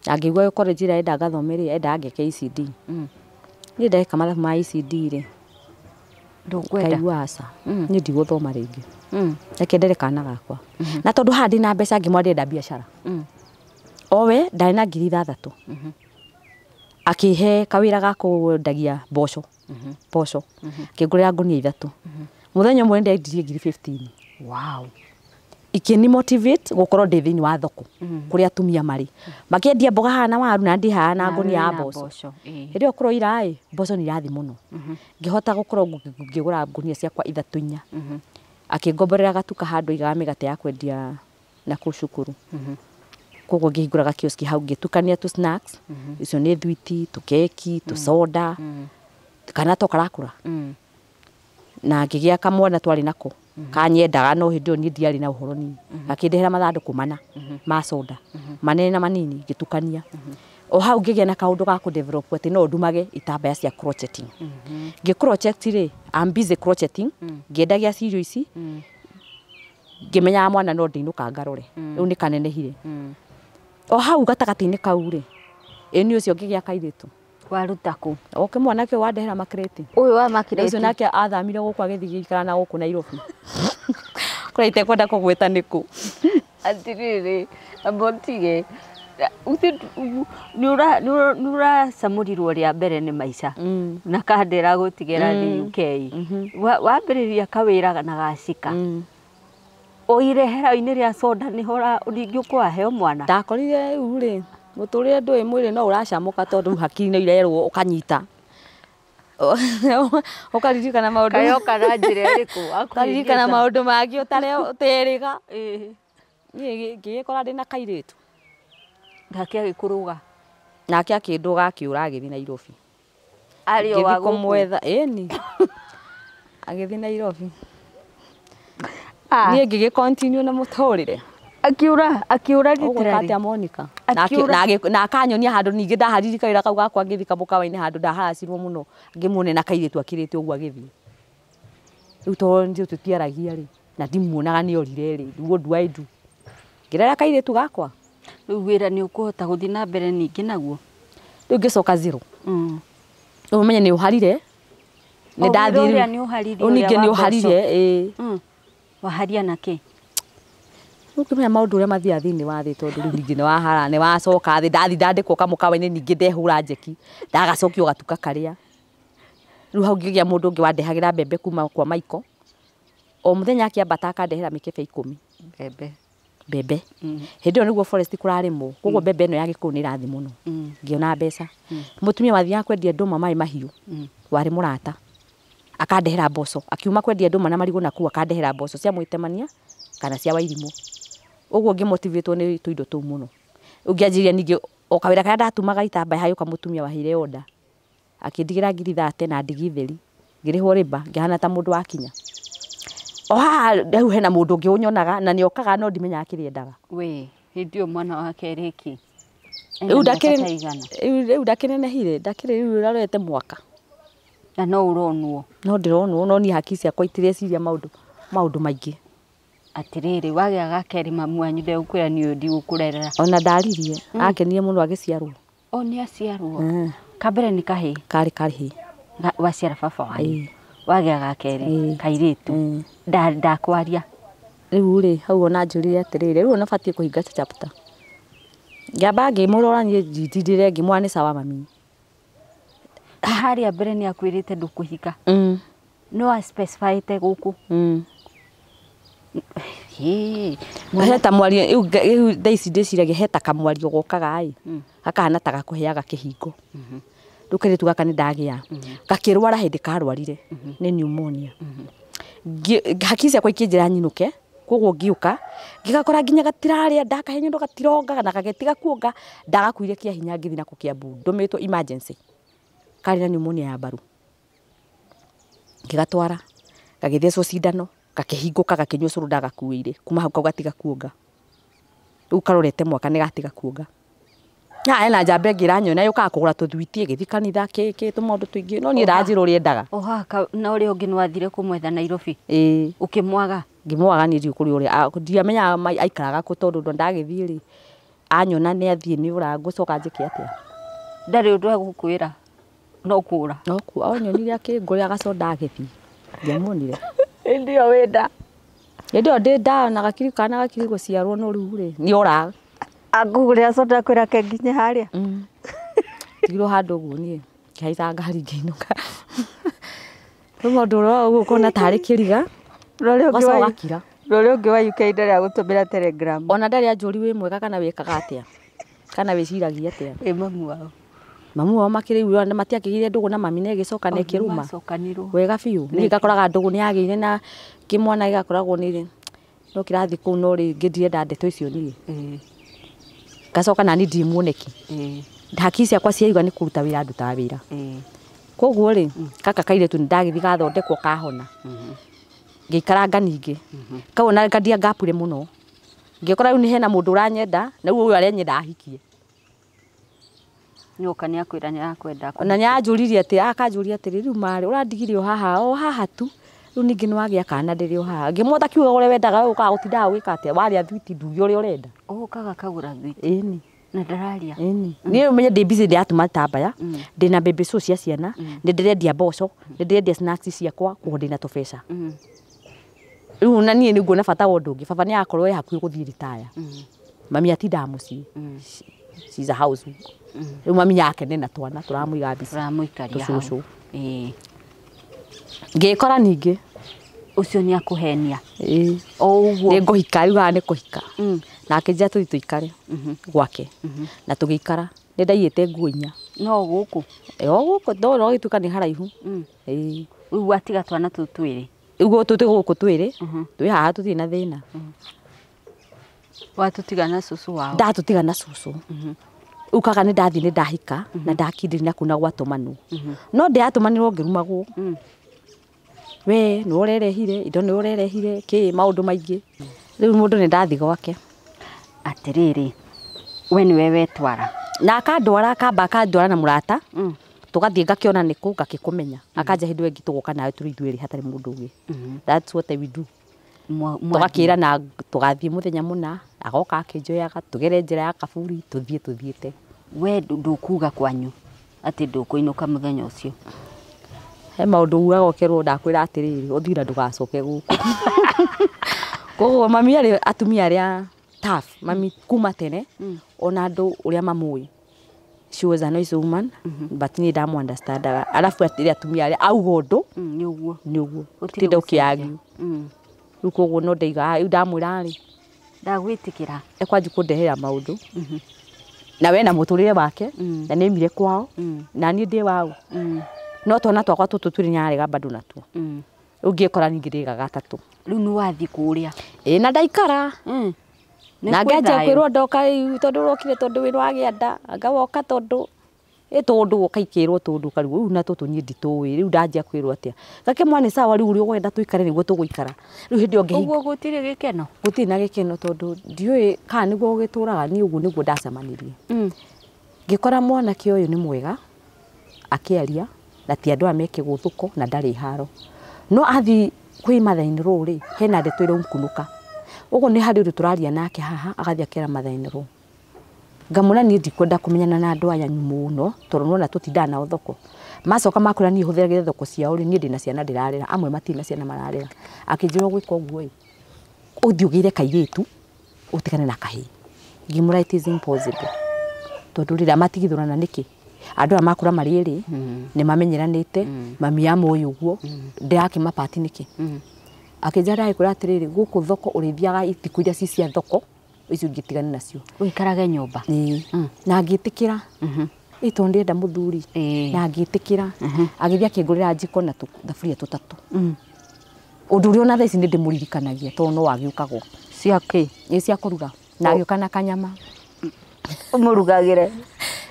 Na ngĩigua college ĩrĩa arenda ngathome rĩ, endaga ngeke ECD. Niĩ ndeka mathabu ma ECD rĩ, Ndũkwenda? Ngaigua aca. Niĩ ndigũthoma rĩngĩ. Reke ndere kana gakwa. Na tondũ haha ndĩna mbeca ngĩmwĩra ndĩrenda biacara. Owe ndarĩ na ngiri 6. Akĩhe kawĩra ga kwendagia mboco. Mboco. Akĩngũrĩra ngũnia 3. Mũthenya ũmwe nĩndendirie ngiri 15. Wow. Ikĩni motivate gũkorwo ndĩ thĩinĩ wa thoko kũrĩa atumia marĩ. Makĩendia mboga haha na waru na ndĩ haha na ngũnia ya mboco. Hĩndĩ ĩyo kũroira ĩ, mboco nĩ irathiĩ mũno. Ngĩhota gũkorwo ngĩgũra ngũnia ciakwa 3 4. Akĩngomborera gatuka handũ aigaga mĩgate ya kwendia na kũu cukuru. Koguo ngĩhingũra gakioski hau ngĩtukania tũ snacks. Icio nĩ thwiti, tũkeki, tũsoda, kana to karakũra. Na ngĩgĩa kamwana twarĩ nako. Kanyendaga no hĩndĩ ĩyo niĩ ndiarĩ na ũhoro nini. Gakĩndehera mathandũkũ mana ma soda. Manene na manini ngĩtukania. O hau ngĩgĩa na kaũndũ ga kũ-develop atĩ no ndumage itambaya cia crocheting. Ngĩ crochet rĩ, I'm busy crocheting, ngĩendagia cirio ici, ngĩmenyaga mwana no ndĩinũka ngarore. Rĩu nĩ kanenehire. O hau gatagatĩ-inĩ kau rĩ, ĩ nĩ ũcio ngĩgĩa kairĩtu. Waruta kũ? Oke mwanake ũyũ wandehera makrĩti. Ũyũ wa makrĩti. Ũcio nake athamire gũkũ agĩthiĩ gũikara na gũkũ Nairobi. Kũrĩa itekwenda kũgwĩta nĩkũ. Atirĩrĩ, amba ũtige. Nĩ ũracamũrirwo rĩa mbere nĩ maica. Na kandera gũtigĩra thĩ UK. Wambĩrĩria kawĩra na gacika. O irehera-inĩ rĩa soda nĩho ningĩ ũkũheo mwana. Ndakorire rĩu rĩ, mũtũrĩre ndũĩ mwĩrĩ no ũracamũka tondũ hakiri nĩ irerwo ũkanyita. Ũkaririkana maũndũ. Kayoka na njĩra ĩrĩkũ? Ũkaririkana maũndũ mangĩ ũterĩga. Niĩ ngĩgĩkora ndĩna kairĩtu. Nake agĩkũrũga. Nake akĩndũga akĩũra agĩthiĩ Nairobi. Arĩ o wa gũkũ? Kũmwetha, ĩni. Agĩthiĩ Nairobi. Niĩ ngĩgĩ continue na mũtũrĩre. Akiura, akiura literally. Ũgwĩka atĩa Monica? Na akanyonia handũ ningĩ ndaharirika wĩra kau gakwa ngĩthiĩ kamũkawa-inĩ handũ ndaharacirwo mũno ngĩmuone na kairĩtu akĩrĩte ũguo agĩthiĩ. Rĩu tondũ tũtiaragia rĩ, na ndimuonaga nĩ orire rĩ, what do I do? Ngĩrera kairĩtu gakwa. Rĩu wĩra nĩ ũkũhota gũthiĩ na mbere ningĩ naguo? Rĩu ngĩcoka zero. Rĩu ũmenye nĩ ũharire. Nĩ ndathiĩ rĩu. Nĩ ũharire. Rĩu ningĩ nĩ ũharire, ĩĩ. Waharia na kĩ? Ũkĩmenya maũndũ ũrĩa mathiaga thĩinĩ wa thĩ tondũ rĩu ningĩ nĩ wahara, nĩ wacoka thĩ, ndathi ndandĩkwo kamũkawa-inĩ ningĩ ndehũra njeki, ndagacokio gatuka karĩa. Rĩu hau ngĩgĩa mũndũ ũngĩ wandehagĩra mbembe kuma kwa Maiko. O mũthenya akĩambata akandehera mĩkebe 10. Mbembe. Mbembe. Hĩndĩ ĩyo nĩguo forest kũrarĩmwo, koguo mbembe ĩno ya Gĩkũyũ nĩ ĩrathiĩ mũno. Ngĩona mbeca. Mũtumia wathiaga kwendia ndũma maĩ mahiũ, warĩ mũrata. Akandehera mboco, akiuma kwendia ndũma na marigũ na kũu akandehera mboco cia mwĩtemania kana cia wairimũ. Ũguo ngĩmotivatwo nĩ tũindo tũu mũno. Ũngĩanjĩrĩria ningĩ o kawĩra karĩa ndatumaga itambaya hagĩũka mũtumia waheire order. Akĩndigĩra ngiri 30 na ndigi theri. Ngĩrĩhwo rĩba, ngĩhana ta mũndũ wakinya. O haha rĩu hena mũndũ ũngĩ ũnyonaga na nĩokaga no ndimenyaga kĩrĩa endaga. We, hĩndĩ ĩyo mwana wake rĩki. Rĩu ndakĩnenehire, ndakĩrĩ rĩu ũrarorete mwaka. Na no ũronwo. No ndĩronwo, no niĩ hakiri ciakwa itireciria maũndũ maingĩ. Atirĩrĩ, wagĩa gakerĩ mamu wanyu ndegũkwĩra niĩ ũyũ ndigũkũrerera. Ona ndaririe, akenire mũno agĩciarwo. O nĩ aciarwo. Kambere nĩ kahĩĩ? Karĩ kahĩĩ. Waciara baba wanyu. Wagĩa gakerĩ, kairĩtu. Ndakwaria. Rĩu rĩ, hau ona njũrire atĩrĩrĩ, rĩu ona batiĩ kũhinga chapter. Ngĩamba ngĩmũrora niĩ ndindire ngĩmwĩra nĩ sawa mami. Harĩa mbere nĩ akwĩrĩte ndũkũhika. No a specifyĩte gũkũ. Heta mwario, rĩu thaa ici ndĩciragia heta kamwario gokaga ĩ, gakahana ta gakũheaga kĩhingo. Rĩu kairĩtu gaka nĩ ndagĩa. Gakĩrwara hĩndĩ karwarire nĩ pneumonia. Hakiri ciakwa ikĩnjĩra nyinũke, koguo ngĩũka, ngĩgakora nginya gatirarĩa, ndakahe nyondo gatirongaga na gagĩtiga kuonga, ndagakuire kĩa hinya ngĩthiĩ nako Kiambu, ndũmĩtwo emergency. Karĩ na pneumonia ya mbaru. Ngĩgatwara, gagĩthecwo cindano, gakĩhingũka gakĩnyua cũrũ ndagakuĩire, kuma hau kau gatiga kuonga. Rĩu karorete mwaka nĩ gatiga kuonga. Na hena njamba ĩngĩ ĩranyona yũkaga kũgũra tũthwiti ĩgĩthiĩ kanitha kĩ tũmaũndũ tũingĩ, no niĩ ndanjĩra ũrĩa endaga. O haha na ũrĩa ũngĩ nĩwathire kũmwetha Nairobi? Ĩĩ. Ũkĩmwaga? Ngĩmwaga niĩ ndiũĩ kũrĩa ũrĩa, ndiamenyaga aikaraga kũ tondũ ndagĩthiĩ rĩ, anyona nĩ athiĩ nĩ ora ngũcoka njĩke atĩa? Ndarĩ ũndũ egũkwĩra, no kũũra. No anyonire akĩngũrĩra gacoda agĩthiĩ, ndiamuonire. Hĩndĩ ĩyo wĩ nda? Hĩndĩ ĩyo ndĩ nda na gakiri kana gakiri gũciarwo no rĩu rĩ, nĩ ora. Angũgũrĩra soda akwĩra ke nginya harĩa? Ndigirwo handũ ũguo niĩ, ngĩhaica ngari ngĩinũka. Rĩu maũndũ ũrora ũguo ũkona tarĩ kĩriga, ũgacoka ũgakira. Na ũrĩa ũngĩ wa UK ndarĩ agũtũmĩra telegram. Ona ndarĩ anjũri wĩ mwega kana wĩkaga atĩa, kana wĩciragia atĩa. Ĩ mamu wao. Mamu wao makĩrĩ rĩu matiakĩgĩire ndũgũ na mami na ĩgĩcoka na ĩkĩrũma. Wega biũ. Niĩ ngakoraga ndũgũ nĩ yagĩire na kĩmwana gĩgakoragwo nĩ no kĩrathiĩ kũu no rĩngĩ ndirenda ndeto icio niĩ. Ngacoka nani ndirĩ muoneki. Hakiri ciakwa ciaiga nĩ kũruta wĩra ndutaga wĩra. Koguo rĩ, gaka kairĩtu nĩ ndagĩthiĩ gathondekwo kahona. Ngĩikaranga ningĩ. Kau na ngadia ngapure mũno. Ngĩkora rĩu nĩ hena mũndũ ũranyenda na rĩu ũyũ arenyenda ahikie. Nyoka nĩ akwĩra nĩ arakwenda. Ona nĩ anjũririe atĩ akanjũria atĩrĩ rĩu marĩ ũrandigire o haha o haha tu. Rĩu ningĩ nĩ wagĩa kana ndĩrĩ o haha. Ngĩmwota kiuga ũrĩa wendaga we ũkaga gũtindaga ũgĩka atĩa warĩa thwiti nduge ũrĩa ũrenda. Ũkaga kagũra thwiti. Ĩni. Na ndararia. Ĩni. Niĩ ũmenye ndĩ busy ndĩratuma tambaya, ndĩna baby show cia ciana, nĩ ndĩrendia mboco, nĩ ndĩrendia snacks ciakwa, koguo ndĩna tũbeca. Rĩu na niĩ nĩ nguona bata wa ũndũ ũngĩ, baba nĩ arakorwo e hakuhĩ gũthiĩ retire. Mami atindaga mũciĩ. She's a house. Rĩu mami yakene na twana tũramũiga mbica. Tũramũikaria hau. Tũcũcũ. Ĩĩ. Ngĩkora ningĩ. Ũcio nĩ akũhenia. Ĩĩ. O ũguo. Nĩ ngũhika rĩu haha nĩ kũhika. Na akĩnjĩra tũthiĩ tũikare gwake. Na tũgĩikara. Nĩ ndaiyĩte nguo inya. No gũkũ. O gũkũ no gĩtuĩka nĩ haraihu. Ĩĩ. Rĩu watiga twana tũu twĩrĩ. Ũguo tũtĩ gũkũ twĩrĩ. Twĩ haha tũtirĩ na thĩna. Watũtiga na cũcũ wao. Ndatũtiga na cũcũ. Rĩu kaga nĩ ndathiĩ nĩ ndahika na ndakindĩria na kuna gwatũmanwo. No ndĩratũmanĩrwo ngĩrumagwo. We nĩ ũrerehire indo nĩ ũrerehire kĩ maũndũ maingĩ. Rĩu mũndũ nĩ ndathiĩ gwake. Atĩrĩrĩ, we nĩwe wetwara. Na akandwara akamba akandwara na mũrata. Tũgathiĩ ngakĩona nĩkũ ngakĩkũmenya. Akanja hĩndĩ ĩyo ĩngĩ tũgoka nawe tũrĩ ithuerĩ hatarĩ mũndũ ũngĩ. That's what I will do. Tũgakĩra na tũgathiĩ mũthenya mũna agoka akĩnjoyaga tũgere njĩra ya kaburi tũthiĩ tũthiĩte. We ndũkuga kwanyu atĩ ndũkũinũka mũthenya ũcio. He maũndũ ugaga ũkerwo ndakwĩra atĩrĩrĩ ũthiĩ na ndũgacoke gũkũ. Koguo mami arĩ atumia arĩa tough mami kuma tene ona andũ ũrĩa mamũĩ. She was a nice woman but niĩ ndamu understandaga. Arabu atĩrĩ atumia arĩa auga ũndũ Nĩ ũguo. nĩ ũguo. Gũtirĩ Tinda gũcenjia. ũkĩargue. Rĩu koguo no ndaiga rĩu ndamwĩra rĩ Ndagwĩtĩkĩra. Ekwanji kũndehera maũndũ. Na we na mũtũrĩre wake na nĩ aimire kwao na niĩ ndĩ wao. No twana twakwa tũtũ twĩrĩ nĩararega bado natuo. Rĩu ngĩkora ningĩ ndĩ gatatũ. Rĩu nĩ wathiĩ kũrĩa. Ĩĩ na ndaikara. Nĩ Na kwĩ nganjia thayũ. kwĩrwo ndoka rĩu tondũ ũrokire tondũ wĩra wagĩa nda anga woka tondũ ĩ tondũ ũkaikĩrwo tondũ karigwo rĩu na tũtũ niĩ nditũĩ rĩu ndanjia kwĩrwo atĩa. Ngakĩmwĩra nĩ sawa rĩu ũrĩa ũkwenda tũikare nĩguo tũgũikara. Rĩu hĩndĩ ĩyo ngĩhinga. Ũguo gũtirĩ gĩkeno. Gũtirĩ na gĩkeno tondũ ndiũĩ kana nĩguo gũgĩtũraga niĩ ũguo nĩguo ndacemanirie. Ngĩkora mwanake ũyũ nĩ mwega akĩaria na ti andũ aya me kĩgũthũko na ndarĩ haro. No athiĩ kwĩ mother-in-law rĩ hena ndeto iramukunũka. Ũguo nĩ harĩ ũndũ tũraria nake haha agathiĩ akera mother-in-law. Ngamwĩra niĩ ndikwenda kũmenyana na andũ aya mũno tondũ nĩwona tũtindaga nao thoko. Macoka makwĩra niĩ hũthĩrage thoko ciao rĩ niĩ ndĩna ciana ndĩrarera amwe matirĩ na ciana mararera. Akĩnjĩra ũgwĩka ũguo ĩ ũthiĩ ũgĩre kairĩtu ũtigane na kahĩĩ. Ngĩmwĩra it is impossible. Tondũ rĩrĩa matigithũrana nĩkĩ? Andũ aya makũra marĩ erĩ nĩ mamenyeranĩte mami amũĩ ũguo ndĩrakĩmapati nĩkĩ? Akĩnjĩra ndagĩkwĩra atĩrĩrĩ gũkũ thoko ũrĩthiaga ithikũ iria ci cia thoko icio ingĩ tigane nacio. Ũikarage nyũmba. Ĩĩ. Na ngĩtĩkĩra. Ĩ tondũ ndĩrenda mũthuri. Na ngĩtĩkĩra. Agĩthiĩ akĩngũrĩra njiko na thaburia tũtatũ. Ũndũ ũrĩa ona thaa ici nĩ ndĩmũririkanagia tondũ no agĩũkagwo. Cia kĩ? Ĩ cia kũruga. Na agĩũka na kanyama. Ũmũrugagĩre.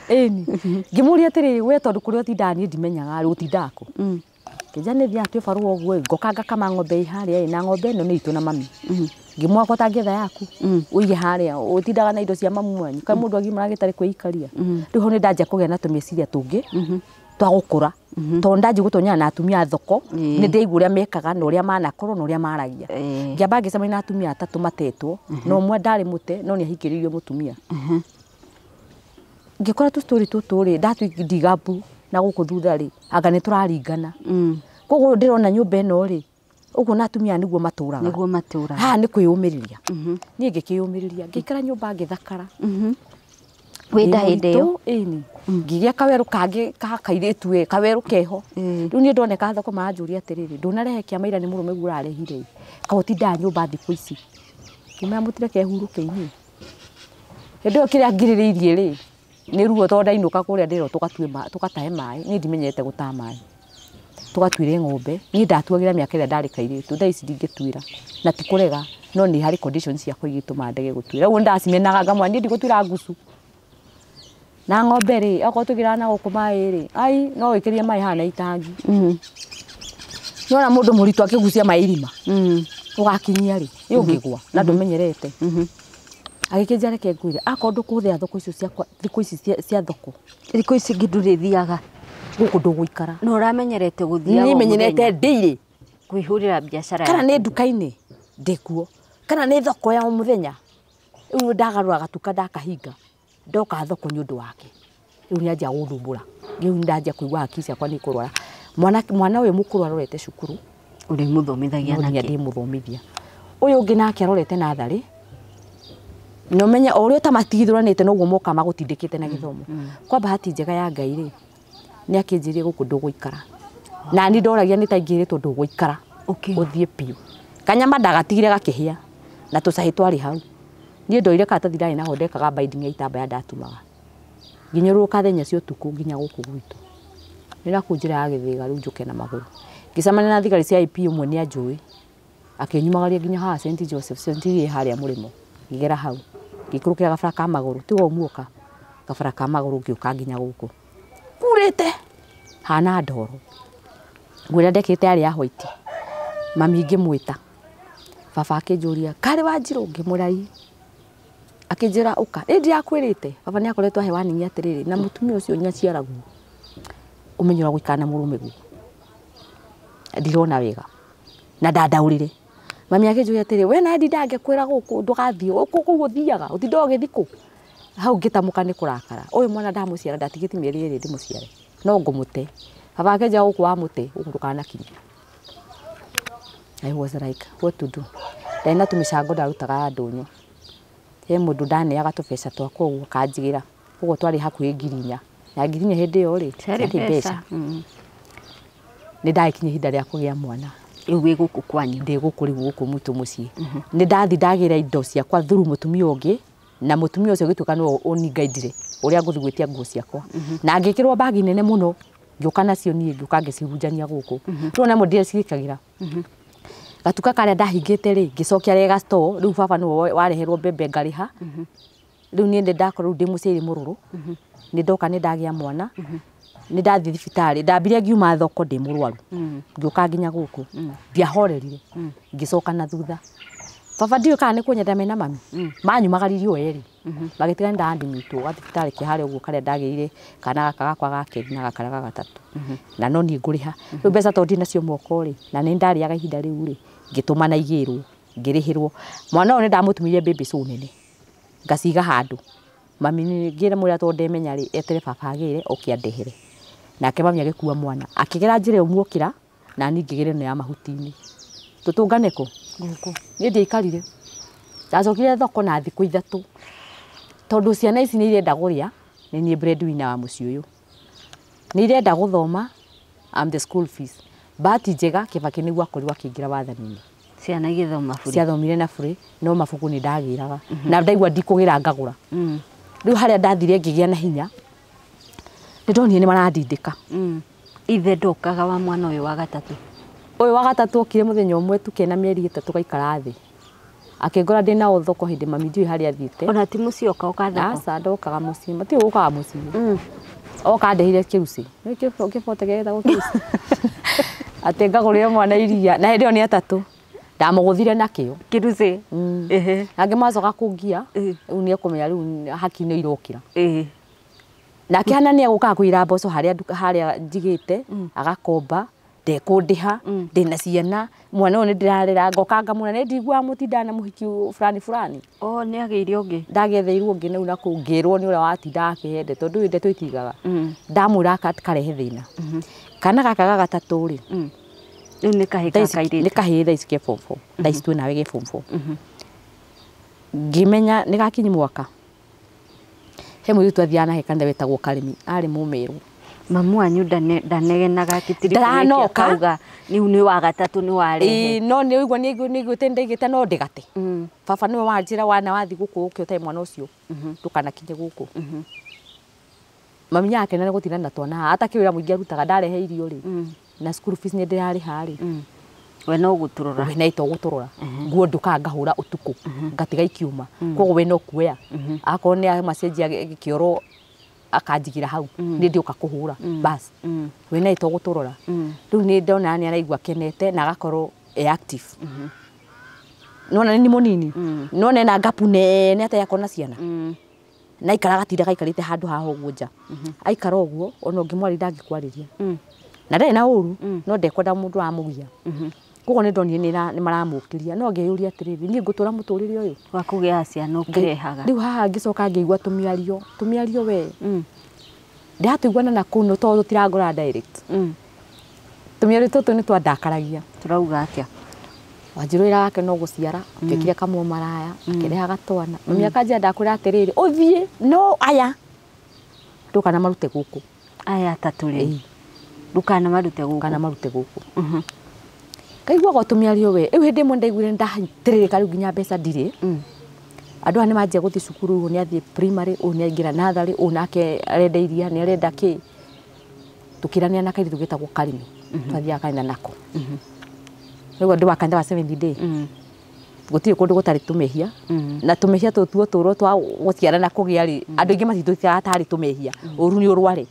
Ĩni. Ngĩmũria atĩrĩrĩ we tondũ kũrĩa ũtindaga niĩ ndimenyaga rĩ ũtindaga kũ? Kĩnja nĩ thiaga twĩ barũa ũguo ĩ ngoka ngakama ng'ombe ĩ harĩa ĩ na ng'ombe ĩno nĩ itũ na mami. Ngĩmwĩra ko ũtangĩetha yaku ũige harĩa ũtindaga na indo cia mamu wanyu kaĩ mũndũ agimara gĩtarĩ kwĩikaria. Rĩu hau nĩ ndanjia kũgĩa na tũmeciria tũngĩ twa gũkũra. Tondũ ndanjia gũtonyana na atumia a thoko nĩ ndĩraigua ũrĩa mekaga na ũrĩa manakorwo na ũrĩa maragia. Ngĩamba ngĩcemania na atumia atatũ matetwo na ũmwe ndarĩ mũte no nĩ ahikĩrĩirio mũtumia. Ngĩkora tũ story tũtũ rĩ ndathiĩ ndigambu na gũkũ thutha rĩ anga nĩ tũraringana. Koguo ndĩrona nyũmba ĩno rĩ ũguo na atumia nĩguo matũraga. Nĩguo matũraga. Haha nĩ kwĩyũmĩrĩria. Niĩ ngĩkĩyũmĩrĩria ngĩikara nyũmba ngĩthakara. Wĩ nda hĩndĩ ĩyo? Ĩni. Ngĩgĩa kawerũ kangĩ ka kairĩtu ĩ kawerũ keho. Rĩu niĩ ndoneka thoko maranjũria atĩrĩrĩ ndũnarehe kĩa maira nĩ mũrũme guo ũrarehire ĩ. Kaĩ ũtindaga nyũmba thikũ ici. Ngĩmwĩra mũtireke hurũke inyuĩ. Hĩndĩ ĩyo kĩrĩa ngirĩrĩirie rĩ nĩ ruo tondũ ndainũka kũrĩa ndĩrwo tũgatahe maĩ niĩ ndimenyerete gũtaha maĩ. Tũgatuĩre ng'ombe niĩ ndatuagĩra mĩaka ĩrĩa ndarĩ kairĩtu thaa ici ndingĩtuĩra na ti kũrega no nĩ harĩ conditions ciakwa igĩtũma ndege gũtuĩra. Ũguo ndacimenaga ngamwĩra niĩ ndigũtuĩra ngucu. Na ng'ombe rĩ okorwo tũgĩraga na gũkũ maĩ rĩ ai no wĩkĩrie maĩ haha na itangi. Nĩwona mũndũ mũritũ akĩgucia maĩ irima ũgakinyia rĩ ĩ ũngĩgwa na ndũmenyerete. Agĩkĩnjĩra reke ngwĩre akorwo ndũkũhũthĩra thoko icio ciakwa thikũ ici cia thoko Thikũ ici ingĩ ndũrĩthiaga. Gũkũ ndũgũikara. Na ũramenyerete gũthiaga Niĩ menyerete daily kwĩhũrĩra biacara. Kana nĩ nduka-inĩ ndĩkuo, kana nĩ thoko ya o mũthenya. Rĩu ndagarũra gatuka ndakahinga ndoka thoko nĩ ũndũ wake. Rĩu nĩanjia gũthumbũra. Rĩu nĩndanjia kũigua hakiri ciakwa nĩ ikũrwara. Mwana ũyũ mũkũrũ arorete cukuru. Ũrĩmũthomithagia No nginya nakĩ? ndĩmũthomithia. Ũyũ ũngĩ nake arorete natharĩ. Na ũmenye o ũrĩa ũtamatigithũranĩte noguo moka magũtindĩkĩte na gĩthomo. Kwa bahati njega ya Ngai rĩ, nĩ akĩnjĩrire gũkũ ndũgũikara. Na niĩ ndoragia nĩ ta ingĩrĩtwo ndũgũikara. Ũthiĩ biũ. Kanyama ndagatigire gakĩhĩa na tũcahĩ twarĩ hau. Niĩ ndoire karatathi ndarĩ naho ndekaga binding ya itambaya ndatumaga. Nginyũrũrũka thaa inya cia ũtukũ nginya gũkũ gwitũ. Nĩ nakũu njĩra ya Gĩthĩga rĩu njũke na magũrũ. Ngĩcemania na thigari cia IP ũmwe nĩ anjũĩ. Akĩnyumagaria nginya haha St Joseph, St ĩ harĩa mũrĩmo. Ngĩgera hau. Ngĩikũrũkĩra gabara ka magũrũ, tiga ũmuoka. Gabara ka magũrũ ngĩũka nginya gũkũ. Kurĩte hana ndoro. Nguo ĩrĩa ndekĩrĩte yarĩ ya white. Mami ngĩmwĩta. Baba akĩnjũria, karĩ Wanjirũ? Ngĩmwĩra ĩ. Akĩnjĩra ũka. Ĩ ndirakwĩrĩte. Baba nĩ akoretwo ahe warning atĩrĩrĩ, na mũtumia ũcio nyaciaraguo. Ũmenye ũrĩa gũikara na mũrũme guo. Ndirona wega. Na ndandaũrire. Mami akĩnjũria atĩrĩ, we nawe ndindaga ngĩkwĩra gũkũ ndũgathiĩ, gũkũ kũu ũthiaga, ũtindaga ũgĩthiĩ kũ? Hau ngĩtamũka nĩ kũrakara. Ũyũ mwana ndamũciara ndatigĩtie mĩeri ĩrĩ ndĩmũciare. No ngũmũte. Baba akĩnjĩra gũkũ wamũte, gũkũ ndũkanakinye. I was like, what to do? Ndarĩ na tũmĩcango ndarutaga ya ndũnyũ. He mũndũ ndaneaga tũbeca twakwa ũguo akanjigĩra. Ũguo twarĩ hakuhĩ 4,000. Na 4,000 hĩndĩ ĩyo rĩ, Ciarĩ mbeca. Nĩ ndagĩkinya ihinda rĩa kũgĩa mwana. Rĩu wĩ gũkũ kwanyu? Ndĩ gũkũ rĩu gũkũ mwitũ mũciĩ. Nĩ ndathi ndagĩra indo ciakwa through mũtumia ũngĩ, na mũtumia ũcio agĩtuĩka nĩwe ũningaindire ũrĩa ngũthiĩ gwĩtia nguo ciakwa. Na ngĩkĩrwo bagi nene mũno, ngĩũka nacio niĩ ngĩũka ngĩcihunjania gũkũ. Rĩu ona ndĩreciĩkagĩra. Gatuka karĩa ndahingĩte rĩ, ngĩcokia rega store, rĩu baba nĩwe wareherwo mbembe ngarĩha. Rĩu niĩ nĩ ndakorwo rĩu ndĩ mũciari mũrũrũ. Nĩ ndoka nĩ ndagĩa mwana. Nĩ ndathiĩ thibitarĩ, ndambire ngiuma thoko ndĩ mũrwaru. Ngĩũka nginya gũkũ. Ndiahorerire. Ngĩcoka na thutha. Baba ndiũĩ kana nĩ kũnyenda mena mami. Manyumagaririe o erĩ. Magĩtiga nĩ ndandimĩtwo gathibitarĩ ke harĩa ũguo karĩa ndagĩrire kana gaka gakwa ga kerĩ na gaka ga gatatũ. Na no niĩ ngũrĩha. Rĩu mbeca tondũ ndirĩ nacio moko rĩ, na nĩ ndarĩaga ihinda rĩu rĩ, ngĩtũma na igĩrwo, ngĩrĩhĩrwo. Mwana ũyũ nĩ ndamũtumire baby show nene. Ngaciga handũ. Mami ngĩmwĩra tondũ ndemenya rĩ, etere baba agĩre oke andehere. Nake mami agĩkua mwana. Akĩgera njĩra ĩyo muokĩra, na niĩ ngĩgera ĩno ya mahuti-inĩ. Tũtũngane kũ? Gũkũ. Niĩ ndiaikarire. Ndacokire thoko na thikũ ithatũ. Tondũ ciana ici nĩ irenda kũrĩa, nĩ niĩ breadwinner wa mũciĩ ũyũ. Nĩ irenda gũthoma, I'm the school fees. Bahati njega Kibaki nĩguo akorirwo akĩingĩra wathani-inĩ. Ciana igĩthoma bure. Ciathomire na bure, no mabuku nĩ ndagĩraga. Na ndaigua ndikũgĩra ngagũra. Rĩu harĩa ndathire ngĩgĩa na hinya, nĩ ndonire nĩ marandindĩka. Ithe ndokaga wa mwana ũyũ wa gatatũ? Ũyũ wa gatatũ okire mũthenya ũmwe tu kena mĩeri ĩtatũ gaikara thĩ. Akĩngora ndĩ nao thoko hĩndĩ mami ndiũĩ harĩa athiĩte. Ona ti mũciĩ oka oka thoko? Aca, ndokaga mũciĩ, matirĩ gũkaga mũciĩ. Oka andehire kĩruci. Nĩ kĩbote gĩetagwo kĩruci. Atĩ ngagũrĩre mwana iria, na hĩndĩ ĩyo nĩ atatũ. Ndamũgũthire nakĩo. Kĩruci? Angĩ macoka kũngia, rĩu nĩ ekũmenya rĩu haki nĩ irokĩra. Nake hana nĩ egũkaga kũira mboco harĩa nduka, harĩa njigĩte, agakomba, ndekũndĩha, ndĩna ciana, mwana ũyũ nĩ ndĩrarera, ngoka ngamwĩra nĩ ndiguaga mũtindaga na mũhiki fulani fulani. O, nĩ agĩire ũngĩ? Ndagetheirwo ũngĩ na kũu ngĩrwo nĩ ũrĩa watindaga akĩhe ndeto, ndũĩ ndeto itigaga. Ndamwĩra karehe thĩna. Kana gaka ga gatatũ rĩ, Rĩu nĩ kahĩĩ Thaa ici ka kairĩtu. nĩ kahĩĩ thaa ici ke form 4. Thaa ici twĩ nawe ge form 4. Ngĩmenya nĩ gakinyi mwaka. He mũirĩtu athiaga nake kanitha wetagwo Karĩmi, arĩ mũmerũ. Mamu wanyu ndanegenaga atĩ Ndaranoka. akauga rĩu nĩ wa gatatũ nĩ warehe. Ĩĩ, no nĩ ũigua nĩ nĩiguĩte nĩndaigĩte no ndĩgate. Baba nĩwe wanjĩra wana wathiĩ gũkũ ũke ũtarĩ mwana ũcio, ndũkanakinye gũkũ. Mami akena nĩ gũtinda na twana haha, atakĩũĩ wĩra mũingĩ arutaga, ndarehe irio rĩ, na school fees nĩ ndĩrarĩha rĩ. We no gũtũrora. We na ito gũtũrora. Nguo ndukaga ngahũra ũtukũ, ngatiga ikiuma. Koguo we no kuoya. Akorwo nĩ amacenjia gĩkĩoro akanjigira hau ni ndioka kuhura bas we na ito guturora riu ni ndona ni araigua kenete na agakorwo e active nona ni munini nona ena gapu nene ata yakona ciana na ikara gatinda gaikarite handu haha uguo nja aikara uguo ona ũngĩmwarĩria ndangĩkwarĩria na ndarĩ na ũru no ndekwenda mũndũ aramũgia koguo nĩ ndonire nĩ maramũkĩria no ngĩyũria atĩrĩrĩ niĩ ngũtũra mũtũrĩre ũyũ wa kũgĩa ciana ũkĩrehaga rĩu haha ngĩcoka ngĩigua tũmĩario tũmĩario we ndĩratũiguana na kũu tondũ tũtirangora direct tũmĩario tũtũ nĩ twandakaragia tũrauga atĩa Wanjirũ wĩra wake no gũciara atuĩkire kamwe maraya akĩrehaga twana mami akanjĩra ndakwĩra atĩrĩrĩ ũthiĩ no aya ndũkana marute gũkũ aya atatũ rĩ ndũkana marute gũkũ kana marute gũkũ kaiguaga tũmĩario we rĩu hĩndĩ ĩmwe ndaiguire ndahatĩrĩrĩka rĩu nginya mbeca ndirĩ andũ aya nĩ manjia gũthiĩ cukuru ũyũ nĩ athiĩ primary ũyũ nĩ aingĩra natharĩ ũyũ nake arenda iria nĩ arenda kĩ tũkĩranĩra na kairĩtu getagwo Karimi twathiaga kanitha nako rĩu andũ wa kanitha wa Seventh Day gũtirĩ kũndũ gũtarĩ tũmehia na tũmehia tũu tuo twa gũciara na kũgĩa rĩ andũ aingĩ matitwĩkaga tarĩ tũmehia ũru nĩ ũrware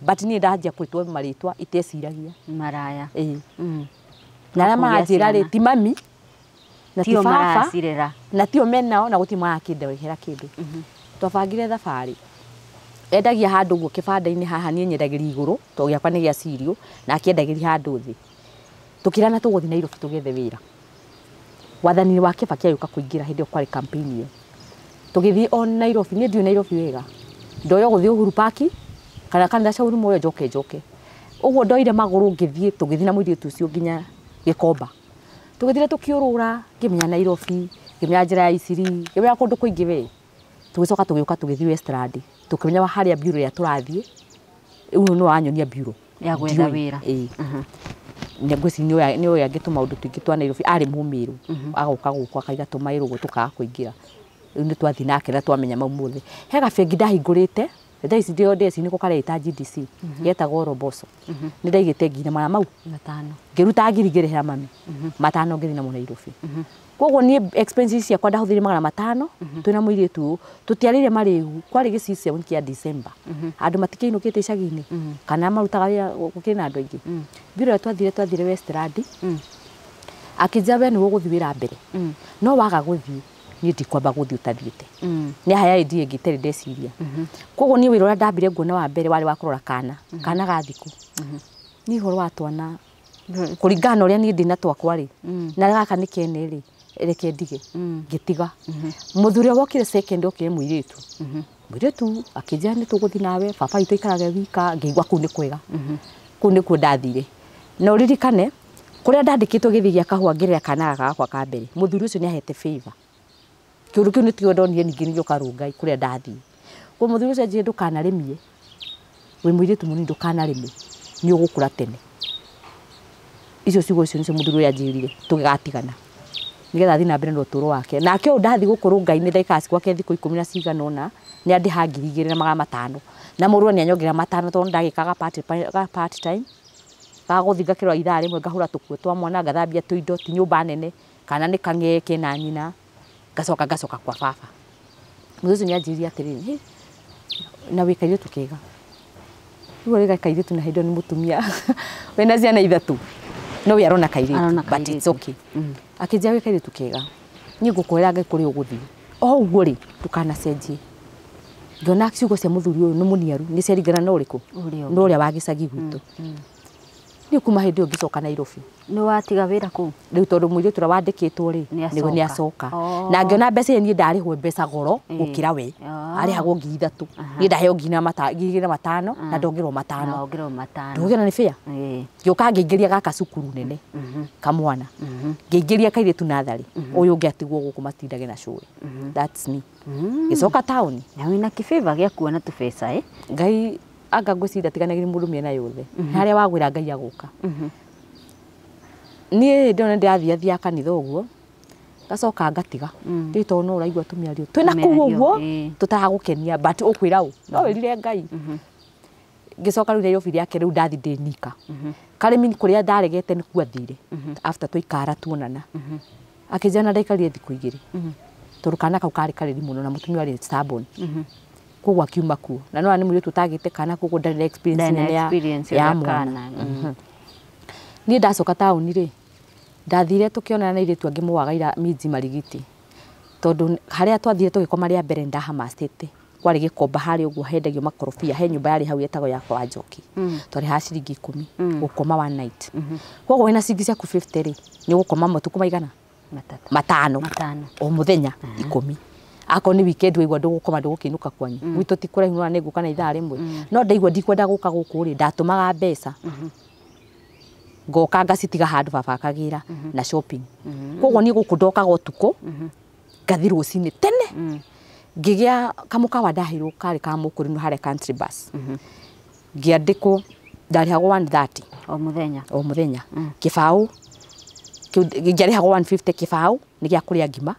but niĩ ndanjia kwĩtwo marĩtwa iteciragia maraya na arĩa maranjĩra rĩ ti mami na ti baba na tio menao na gũtirĩ marakĩndehera kĩndũ twabangire thabarĩ endagia handũ ũguo kĩbanda-inĩ haha niĩ nyendagĩria igũrũ tondũ gĩakwa nĩ gĩa cirio na akĩendagĩria handũ thĩ tukirana tũgũthiĩ Nairobi tũgethe wĩra wathani wa Kibaki agĩũka kũingĩra hĩndĩ ĩyo kwarĩ campaign ĩyo tũgĩthiĩ o Nairobi niĩ ndiũĩ Nairobi wega ndoyo gũthiĩ Uhuru Park kana kanitha Shauri Moyo njoke njoke ũguo ndoire magũrũ ngĩthiĩ tũgĩthiĩ na mũirĩtu ũcio nginya Gĩkomba tũgĩthire tũkĩũrũra ngĩmenya Nairobi ngĩmenya njĩra ya Isiri ngĩmenya kũndũ kũingĩ we tũgĩcoka tũgĩũka tũgĩthiĩ Westland tũkĩmenya harĩa bureau ĩrĩa tũrathiĩ rĩu no wanyonia bureau ya gwetha wĩra ngwĩciria nĩ ũyũ angĩtũma ũndũ tũingĩ twa Nairobi arĩ mũmĩrũ agoka gũkũ akaiga tũmaĩrũ ũguo tũkaga kũingĩra rĩu nĩ twathiĩ nake na twamenya mau mothe he gabengi ndahingũrĩte thaa ici ndĩo ndeci nĩko kareita GDC getagwo Roboso nĩ ndaigĩte nginya mara mau matano ngĩruta ngiri ngĩrĩhĩra mami matano ngĩthiĩ namo Nairobi koguo niĩ expenses ciakwa ndahũthĩrire 500 twĩna mũirĩtu ũyũ tũtiarĩire marĩgu kwarĩ gĩcicio kĩa December andũ matikĩinũkĩte icagi-inĩ kana marutaga wĩra gũkĩrĩ na andũ aingĩ mbiro ĩrĩa twathire Westland akĩnjĩra we nĩwe ũgũthiĩ wĩra mbere no waga gũthiĩ niĩ ndikwamba gũthiĩ ũtathiĩte nĩ haya ĩndĩ ĩngĩ itarĩ ndeciria koguo niĩ wĩra ũrĩa ndambire nguona wa mbere warĩ wa kũrora kana kana ga thikũ niĩ ũhoro wa twana kũringana na ũrĩa niĩ ndĩ na twakwa rĩ na gaka nĩ kene rĩ reke ndige ngĩtiga mũthuri ũrĩa wokire second okire mũirĩtu mũirĩtu akĩnjĩra nĩ tũgũthiĩ nawe baba witũ aikarage wika ngĩigua kũu nĩ kwega kũu nĩkuo ndathire na ũririkane kũrĩa ndandĩkĩtwo gĩthii gĩa kahũa ngĩrera kana gaka gakwa ka mbere mũthuri ũcio nĩ ahete favor kĩũndũ kĩu nĩkĩo ndonire ningĩ nĩgĩũka Rũngai kũrĩa ndathiĩ koguo mũthuri ũcio anjĩrire ndũkanarĩmie wĩ mũirĩtu mũnini ndũkanarĩme nĩ ũgũkũra tene icio ciugo icio nĩcio mũthuri ũrĩa anjĩrire tũgĩgatigana nĩgetha athiĩ na mbere na ũtũũro wake nake ũyũ ndathiĩ gũkũ Rũngai-inĩ ndaikara gwake thikũ 10 na cigana ũna nĩ andĩha 2500 na mũrũwe nĩ anyongerera 500 tondũ ndagĩkaga part time gagũthiĩ ngakĩrora ithaa rĩmwe ngahũra tũkuo twa mwana ngathambia tũindo ti nyũmba nene kana nĩ kang'ee kena nyina ngacoka ngacoka kwa baba mũthuri ũcio nĩ anjĩrire atĩrĩrĩ na wĩ kairĩtu kega rĩu arĩ kairĩtu na hĩndĩ ĩyo nĩ mũtumia wĩna ciana 3 no we arona kairĩtu but it's okay akĩnjĩra wĩ kairĩtu kega niĩ ngũkwĩra Ngai kũrĩa ũgũthiĩ o ũguo rĩ ndũkanacenjie ngĩona ciugo cia mũthuri ũyũ nĩ mũniaru nĩ ciaringana na ũrĩkũ na ũrĩa wa gĩcagi gwitũ niĩ kuma hĩndĩ ĩyo ngĩcoka Nairobi nĩ watiga wĩra kũu rĩu tondũ mũirĩtu ũrĩa wandĩkĩtwo rĩ nĩ acoka na ngĩona mbeca iria niĩ ndarĩhwo mbeca goro gũkĩra we arĩhagwo 3000 niĩ ndaheo 2500 na ndongerwo 500 ndũgĩona nĩ fair ngĩũka ngĩingĩria gaka cukuru nene kamwana ngĩingĩria kairĩtu natharĩ ũyũ ũngĩ atigwo gũkũ matindage na cũĩ that's me ngĩcoka taũni na wĩna kĩbĩba gĩa kuona tũbeca Ngai anga ngwĩciria ndatiganagĩria mũndũ mĩena yothe harĩa wagwĩra Ngai agũka niĩ hĩndĩ ĩyo nĩndĩrathiathia kanitha ũguo ngacoka ngatiga rĩu tondũ no ũraigua tũmĩario twĩna kũu ũguo tũtaragũkenia but ũkwĩra ũ no wĩrire Ngai ngĩcoka rĩu Nairobi rĩake rĩu ndathi ndĩ nika Karĩmi kũrĩa ndaregete nĩkuo athire after twaikara tuonana akĩnjĩra na ndaikarire thikũ 2 tondũ kana kau karĩ karĩri mũno na mũtumia warĩ stubborn Koguo akiuma kuo na no nĩ mũirĩtu ũtagĩte kana koguo ndarĩ na experience nene ya mwana. Niĩ ndacoka taũni rĩ ndathire tũkĩonana na airĩtu angĩ moaga ira minji marigiti tondũ harĩa twathire tũgĩkoma rĩa mbere ndahamacĩte kwarĩ gĩkomba harĩa ũguo hendagio makorobia he nyũmba yarĩ hau yetagwo ya kwa Njoki twarĩhaga ciringi 10 gũkoma one night. Koguo wĩna ciringi ciaku 50 rĩ nĩ ũgũkoma matukũ maigana matano o mũthenya 10. Akorwo nĩ weekend waigua ndũgũkoma ndũgũkĩinũka kwanyu gwitũ ti kũraihu na nĩngũka na ithaa rĩmwe no ndaigua ndikwenda gũka gũkũ rĩ ndatũmaga mbeca ngoka ngacitiga handũ baba akagĩra na shopping. Koguo niĩ gũkũ ndokaga ũtukũ ngathi rũcinĩ tene ngĩgĩa kamũkawa ndaheirwo karĩ ka mũkũrinũ harĩa country bus ngĩandĩkwo ndarĩhagwo 130 o mũthenya o mũthenya kĩbaũ ngĩarĩhagwo 150 kĩbaũ nĩ gĩa kũrĩa ngima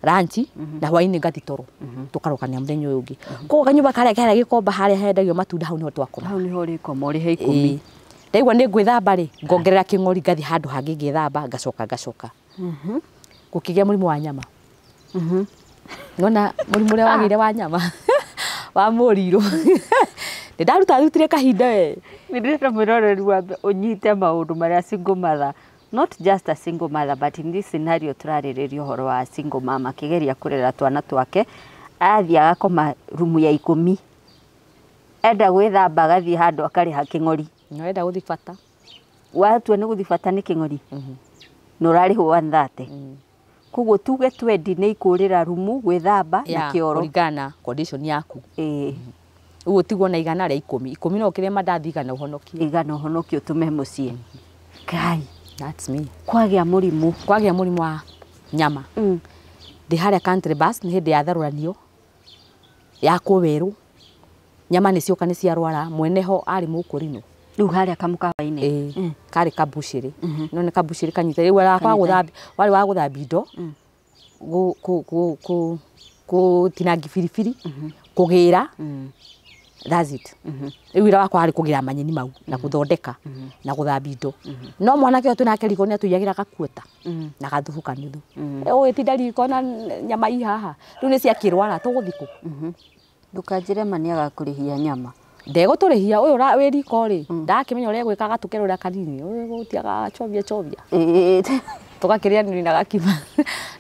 ranchi na hwainĩ ngathi toro tũkarokania mũthenya ũyũ ũngĩ. Koguo kanyũmba karĩa karĩa gĩkomba harĩa hendagio matunda hau nĩho twakoma hau nĩho ũrĩkoma ũrĩhe 10. Ndaigua nĩ ngwĩthamba rĩ ngongerera kĩng'ori ngathi handũ hangĩ ngĩthamba ngacoka ngacoka. Gũkĩgĩa mũrimũ wa nyama. Nona mũrimũ ũrĩa wagĩire wa nyama wa mũrirũ nĩ ndaruta rutire kahinda we nĩ ndĩrenda mwĩroreri wambe ũnyite maũndũ marĩa single mother, not just a single mother but in this scenario tũrarĩrĩria ũhoro wa single mama akĩgeria kũrera twana twake athiĩ agakoma rumu ya 10 enda gwĩthamba agathiĩ handũ akarĩha kĩng'ori no enda gũthiĩ bata watua nĩ gũthiĩ bata nĩ kĩng'ori na ũrarĩhwo 130. Koguo tuge 20 nĩ ikũrĩra rumu gwĩthamba na kĩoro kũringana condition yaku. Ũguo tiguo na igana rĩa 10 10 no ũkĩrĩa mandathi igana ũhonokie igana ũhonokie ũtũme mũciĩ. Ngai, that's me. Kwagĩa mũrimũ kwagĩa mũrimũ wa nyama ndĩ harĩa country bus nĩ hĩndĩ ya tharũranio yakwo werũ nyama nĩ cioka nĩ ciarwara mwene ho arĩ mũkũrinũ rĩu harĩa kamũkawa-inĩ karĩ kabucĩrĩ no nĩ kabucĩrĩ kanyita rĩu warĩ wa gũthambia indo gũtinangia biribiri kũgĩra that's it. Rĩu wĩra wakwa warĩ kũgĩra manyeni mau na gũthondeka na gũthambia indo no mwanake ũyũ twĩnake riko nĩ atũiyagĩra gakuota na gathubu kanuthu ũgĩtinda riko na nyama i haha rĩu nĩ ciakĩrwara tũgũthiĩ kũ ndũkanjĩre ma nĩ agakũrĩhia nyama ndegũtũrĩhia ũyũ wĩ riko rĩ ndakĩmenya ũrĩa egwĩka agatũkerũra kanini ũgũtiaga chovia chovia tũgakĩrĩanĩria na gakima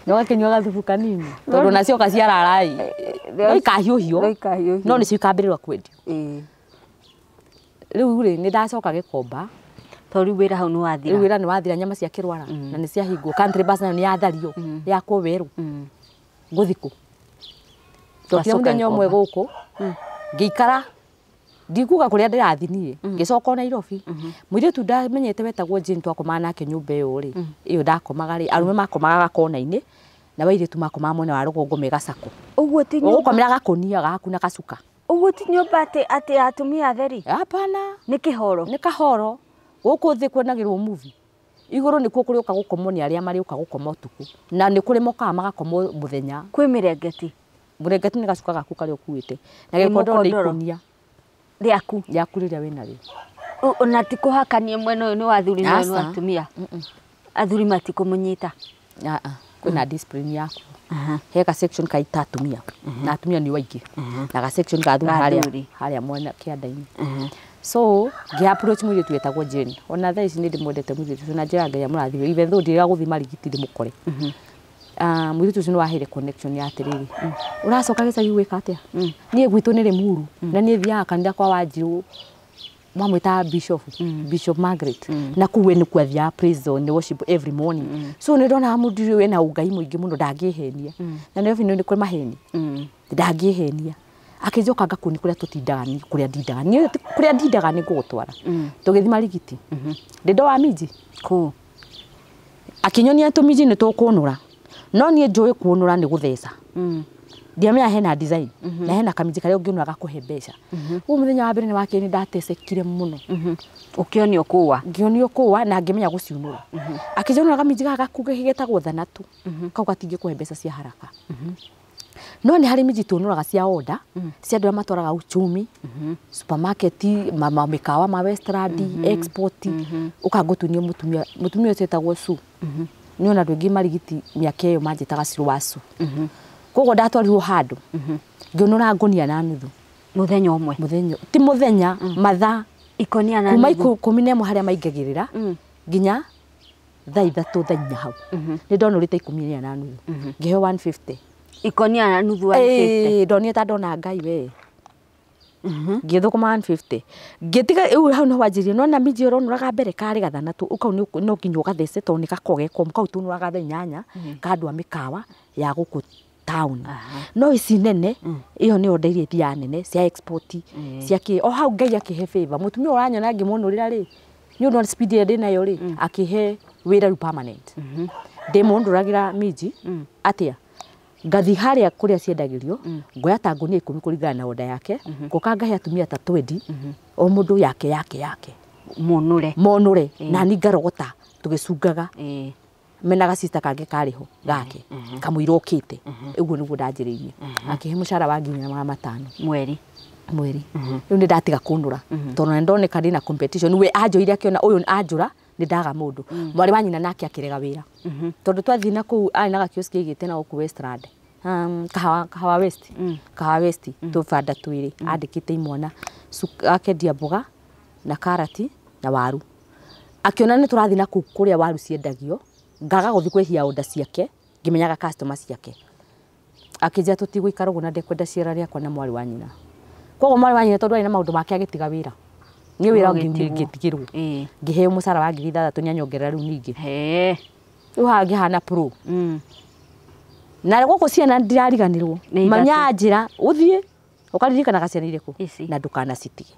na ũgakĩnyua gathubu kanini tondũ nacio ciarara no ikahiũhio no nĩcio ikambĩrĩrwo kwendio. Rĩu rĩ nĩ ndacoka gĩkomba tondũ rĩu wĩra hau nĩ wathira rĩu wĩra nĩ wathira nyama ciakĩrwara na nĩ ciahingwo country bus nayo nĩ yathario yakwo werũ ngũthiĩ kũ ndokire mũthenya ũmwe gũkũ ngĩikara ndikuga kũrĩa ndĩrathiĩ niĩ ngĩcoka o Nairobi mũirĩtu ndamenyete wetagwo Jane twakomaga nake nyũmba ĩyo rĩ ĩyo ndakomaga rĩ arũme makomaga gakona-inĩ na airĩtu makomaga mwena wa rũgongo me gacako ũguo ti nyũmba ũgũkomera gakũnia gaku na gacuka ũguo ti nyũmba atĩ atumia atheri hapana nĩ kĩhoro nĩ kahoro gũkũ thĩ kuonagĩrwo movie igũrũ nĩkuo kũrĩũka gũkomwo nĩ arĩa marĩũka gũkoma ũtukũ na nĩ kũrĩ mokaga magakomwo mũthenya kwĩ mĩrengeti mũrengeti nĩ gacuka gaku karĩa ũkuĩte na gĩkondoro nĩ ikũnia rĩaku rĩaku rĩrĩa wĩnarĩo ona ti kũhakania mwena ũyũ nĩ wa athuri na ũyũ nĩ wa atumia athuri matikũmũnyita kwĩna discipline yaku he ga section ka ita atumia na atumia nĩ waingĩ na ga section ka athuri harĩa harĩa mwena kĩanda-inĩ. So ngĩ approach mũirĩtu wetagwo Jane ona thaa ici nĩ ndĩmwendete mũirĩtu ũcio na njĩra Ngai amũrathime even though ndirĩga gũthiĩ marigiti ndĩmũkore. Mũirĩtu ũcio nĩ waheire connection ya atĩrĩrĩ ũracoka gĩcagi gwĩka atĩa niĩ gwitũ nĩ Rĩmuru na niĩ thiaga kanitha kwa Wanjirũ mamwĩtaga Bishop Bishop Margaret na kũu we nĩkuo athiaga praise and worship every morning so nĩ ndonaga mũndũ ũyũ wĩna ũngai mũingĩ mũno ndangĩhenia na Nairobi nĩ kũrĩ maheni ndangĩhenia akĩnjoka ngakũni kũrĩa tũtindaga niĩ kũrĩa ndindaga niĩ kũrĩa ndindaga nĩ ngũgũtwara tũgĩthiĩ marigiti ndĩ ndoa minji kũ akĩnyonia tũminji nĩ tũkũnũra no niĩ njũĩ kũnũra nĩ gũtheca ndiamenya hena design na hena kaminji karĩa ũngĩũnũra gakũhe mbeca ũguo mũthenya wa mbere nĩ wakĩrĩ nĩ ndatecekire mũno ũkĩonio kũwa ngĩonio kũwa na ngĩmenya gũciũnũra akĩnjũnũra kaminji gaka gakuhĩ getagwo thanatũ kau gatingĩkũhe mbeca cia haraka no nĩ harĩ minji tũnũraga cia order cia andũ arĩa matwaraga uchumi supermarket mĩkawa ma Westland export ũkangũtunia mũtumia mũtumia ũcio etagwo Sue nĩ ona andũ aingĩ marigiti mĩaka ĩyo manjĩtaga Sue wa Sue Koguo ndatwarirwo handũ ngĩũnũra ngũnia na nuthu Mũthenya ũmwe. Mũthenya ti mũthenya, mathaa. Ikonia na kuma nuthu. 11 harĩa maingagĩrĩra nginya thaa 3 thaa 4 hau nĩ ndonũrĩte 14 na nuthu, ngĩheo 150. Ikonia na nuthu 150. Ĩĩ, ndonire ta ndona Ngai we. Ngĩthũkũma 150, ngĩtiga rĩu hau no wanjĩrire nona minji ũronũraga mbere karĩ gathana tu kau no nginya ũgathece tondũ nĩ gakoragwo ge komũ, kau tũnũraga thaa 8 ka andũ a mĩkawa ya gũkũ town, no ici nene ĩyo nĩyo nda iria ithiaga nene cia export cia kĩ. O hau Ngai akĩhe favor, mũtumia ũranyona ngĩmũnũrĩra rĩ, nĩ ũndũ wa speed ĩrĩa ndĩnayo rĩ, akĩhe wĩra rĩu permanent. Ndĩmũndũragĩra minji atĩa, ngathi harĩa kũrĩa ciendagĩrio, ngoya ta ngũnia 10 kũringana na oda yake, ngoka ngahe atumia ta 20, o mũndũ yake yake yake. Mũnũre. Monũre na ni ngarogota tũgĩcungaga. Mena gacista kangĩ karĩ ho gake kamũira ũkĩte ũguo nĩguo ndanjĩrĩirie, akĩhe mũcara wa 4,500. Mweri. Mweri. Rĩu nĩ ndatiga kũnũra tondũ nĩ ndoneka ndĩna competition. We anjoire akĩona ũyũ anjũra nĩ ndaga mũndũ. Mwarĩ wa nyina nake akĩrega wĩra tondũ twathiĩ na kũu arĩ na gakioski aigĩte na gũkũ Westland, Kahawa West, Kahawa West, tũbanda twĩrĩ andĩkĩte imwana, akendia mboga na karati na waru. Akĩona nĩ tũrathiĩ na kũu kũrĩa waru ciendagio, ngaga gũthiĩ kwĩhia order ciake ngĩmenyaga customer ciake, akĩnjĩra tũtigũikara ũguo na ndekwenda ciara rĩakwa na mwarĩ wa nyina. Koguo mwarĩ wa nyina tondũ arĩ na maũndũ make agĩtiga wĩra, niĩ wĩra Ũgĩtigwo. ngĩtigĩrwo, ngĩheo mũcara wa 6,000, nĩanyongerera rĩu ningĩ. He. Rĩu haha ngĩhana pro. Na gũkũ ciana ndĩrariganĩrwo. Nĩ ithatũ. Manya njĩra ũthiĩ ũkaririkanaga ciana irĩkũ Ici. na ndũkanacitige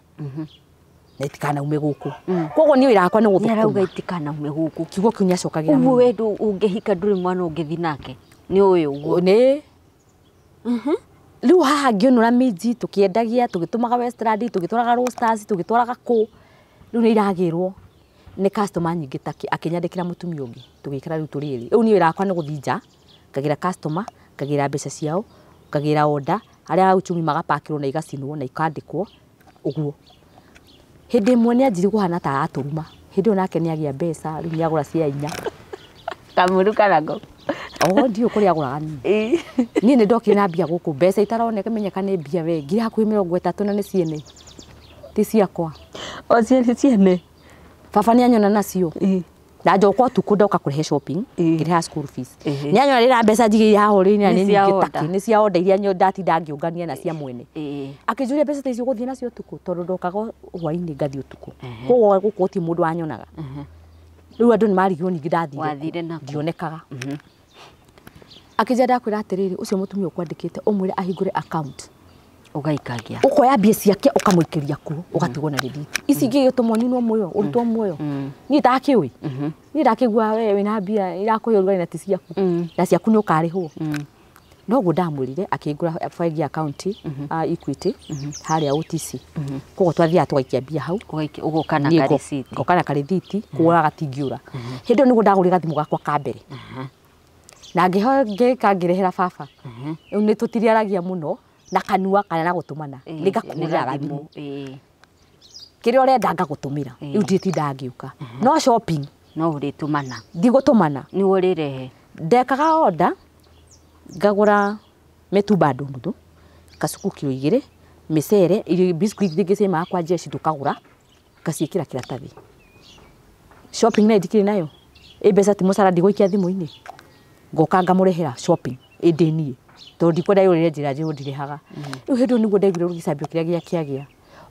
na itikanaume gũkũ. Koguo niĩ wĩra wakwa nĩ Nĩ arauga gũthũkũma. itikanaume gũkũ. Kiugo kĩu nĩacokagĩra Ũguo mũno. we ũngĩhika ndũrĩ mwana ũngĩthiĩ nake. Nĩ ũyũ ũguo. Nĩ rĩu haha ngĩũnũra minji, tũkĩendagia, tũgĩtũmaga Westland, tũgĩtwaraga Roasters, tũgĩtwaraga kũ, rĩu nĩ iragĩrwo nĩ customer nyingĩ take, akĩnyandĩkĩra mũtumia ũngĩ, tũgĩikara rĩu tũrĩ erĩ. Rĩu niĩ wĩra wakwa nĩ gũthiĩ nja ngagĩra customer, ngagĩra mbeca ciao, ngagĩra order arĩa a uchumi magapakĩrwo na igacinwo na ikandĩkwo ũguo. Hĩndĩ ĩmwe nĩ anjirie kũhana ta aratũruma. Hĩndĩ ĩyo nake nĩ agĩa mbeca, rĩu nĩ agũra cia inya. Kamũru karago. Oho ndiũĩ kũrĩa agũraga niĩ. Niĩ nĩ ndokire na mbia gũkũ, mbeca itaroneka menyeka nĩ mbia we, ngiri hakuhĩ 30 na nĩ ciene, ti ciakwa. O ciene ciene. Baba nĩ anyona nacio na njoka ũtukũ ndoka kũrehe shopping, ngĩrĩha school fees, nĩ anyona rĩra mbeca njigĩire haha ũrĩrĩ na Nĩ nĩ cia nyingĩ order. takĩ nĩ cia order iria ndatinda ngĩũngania na cia mwene. Akĩnjũria mbeca ta icio ũgũthiĩ nacio ũtukũ, tondũ ndokaga hwainĩ ngathiĩ ũtukũ, koguo gũkũ gũtirĩ mũndũ wanyonaga. Rĩu andũ nĩ marigirwo ningĩ ndathire Wathire kũ, nakũ? Ndionekaga. Akĩnjĩra ndakwĩra atĩrĩrĩ, ũcio mũtumia ũkwandĩkĩte ũmwĩre ahingũre account. Ũgaikagia. Ũkoya mbia ciake ũkamũikĩria kuo, ũgatigwo na rĩthiti ici ingĩ gĩtũmwo ninwo muoyo ũrutwo muoyo. Niĩ ndakĩũĩ, niĩ ndakĩigua we wĩna mbia irakũhe ũrugarĩ na ti ciaku, na ciaku nĩ ũkarĩhwo. Noguo ndamwĩrire, akĩhingũra bengi account, Equity harĩa OTC, koguo twathiaga tũgaikia mbia hau. Ũgoka na Niĩ karĩciti. Ngoka na karĩthiti kũgũra gatingĩũra. Hĩndĩ ĩyo nĩguo ndagũrire gathimũ gakwa ka mbere na ngĩho ngĩka ngĩrehera baba. Rĩu nĩ tũtiriaragia mũno na kanua kana na gũtũmana, nĩ ngakũhũrĩra gathimũ, kĩrĩa ũrenda ngagũtũmĩra. Rĩu nditindaga ngĩũka no shopping. No ũrĩtũmana. Ndigũtũmana. Nĩwe ũrĩrehe. Ndekaga order, ngagũra mĩtu bado nuthu, kasuku kiro 2, mĩcere, irio, biscuit ingĩ ciaumaga kwa jeshi tũkagũra, ngaciĩkĩra kĩratathi. Shopping nayo ndikĩrĩ nayo ĩ mbeca, ti mũcara ndigũikia thimũ-inĩ, ngoka ngamũrehera shopping ĩndĩ niĩ tondũ ndikwenda yũrĩre njĩra njĩrwo ndirĩhaga. Rĩu hĩndĩ ĩyo nĩguo ndaiguire gĩcambio kĩrĩa gĩa kĩagĩa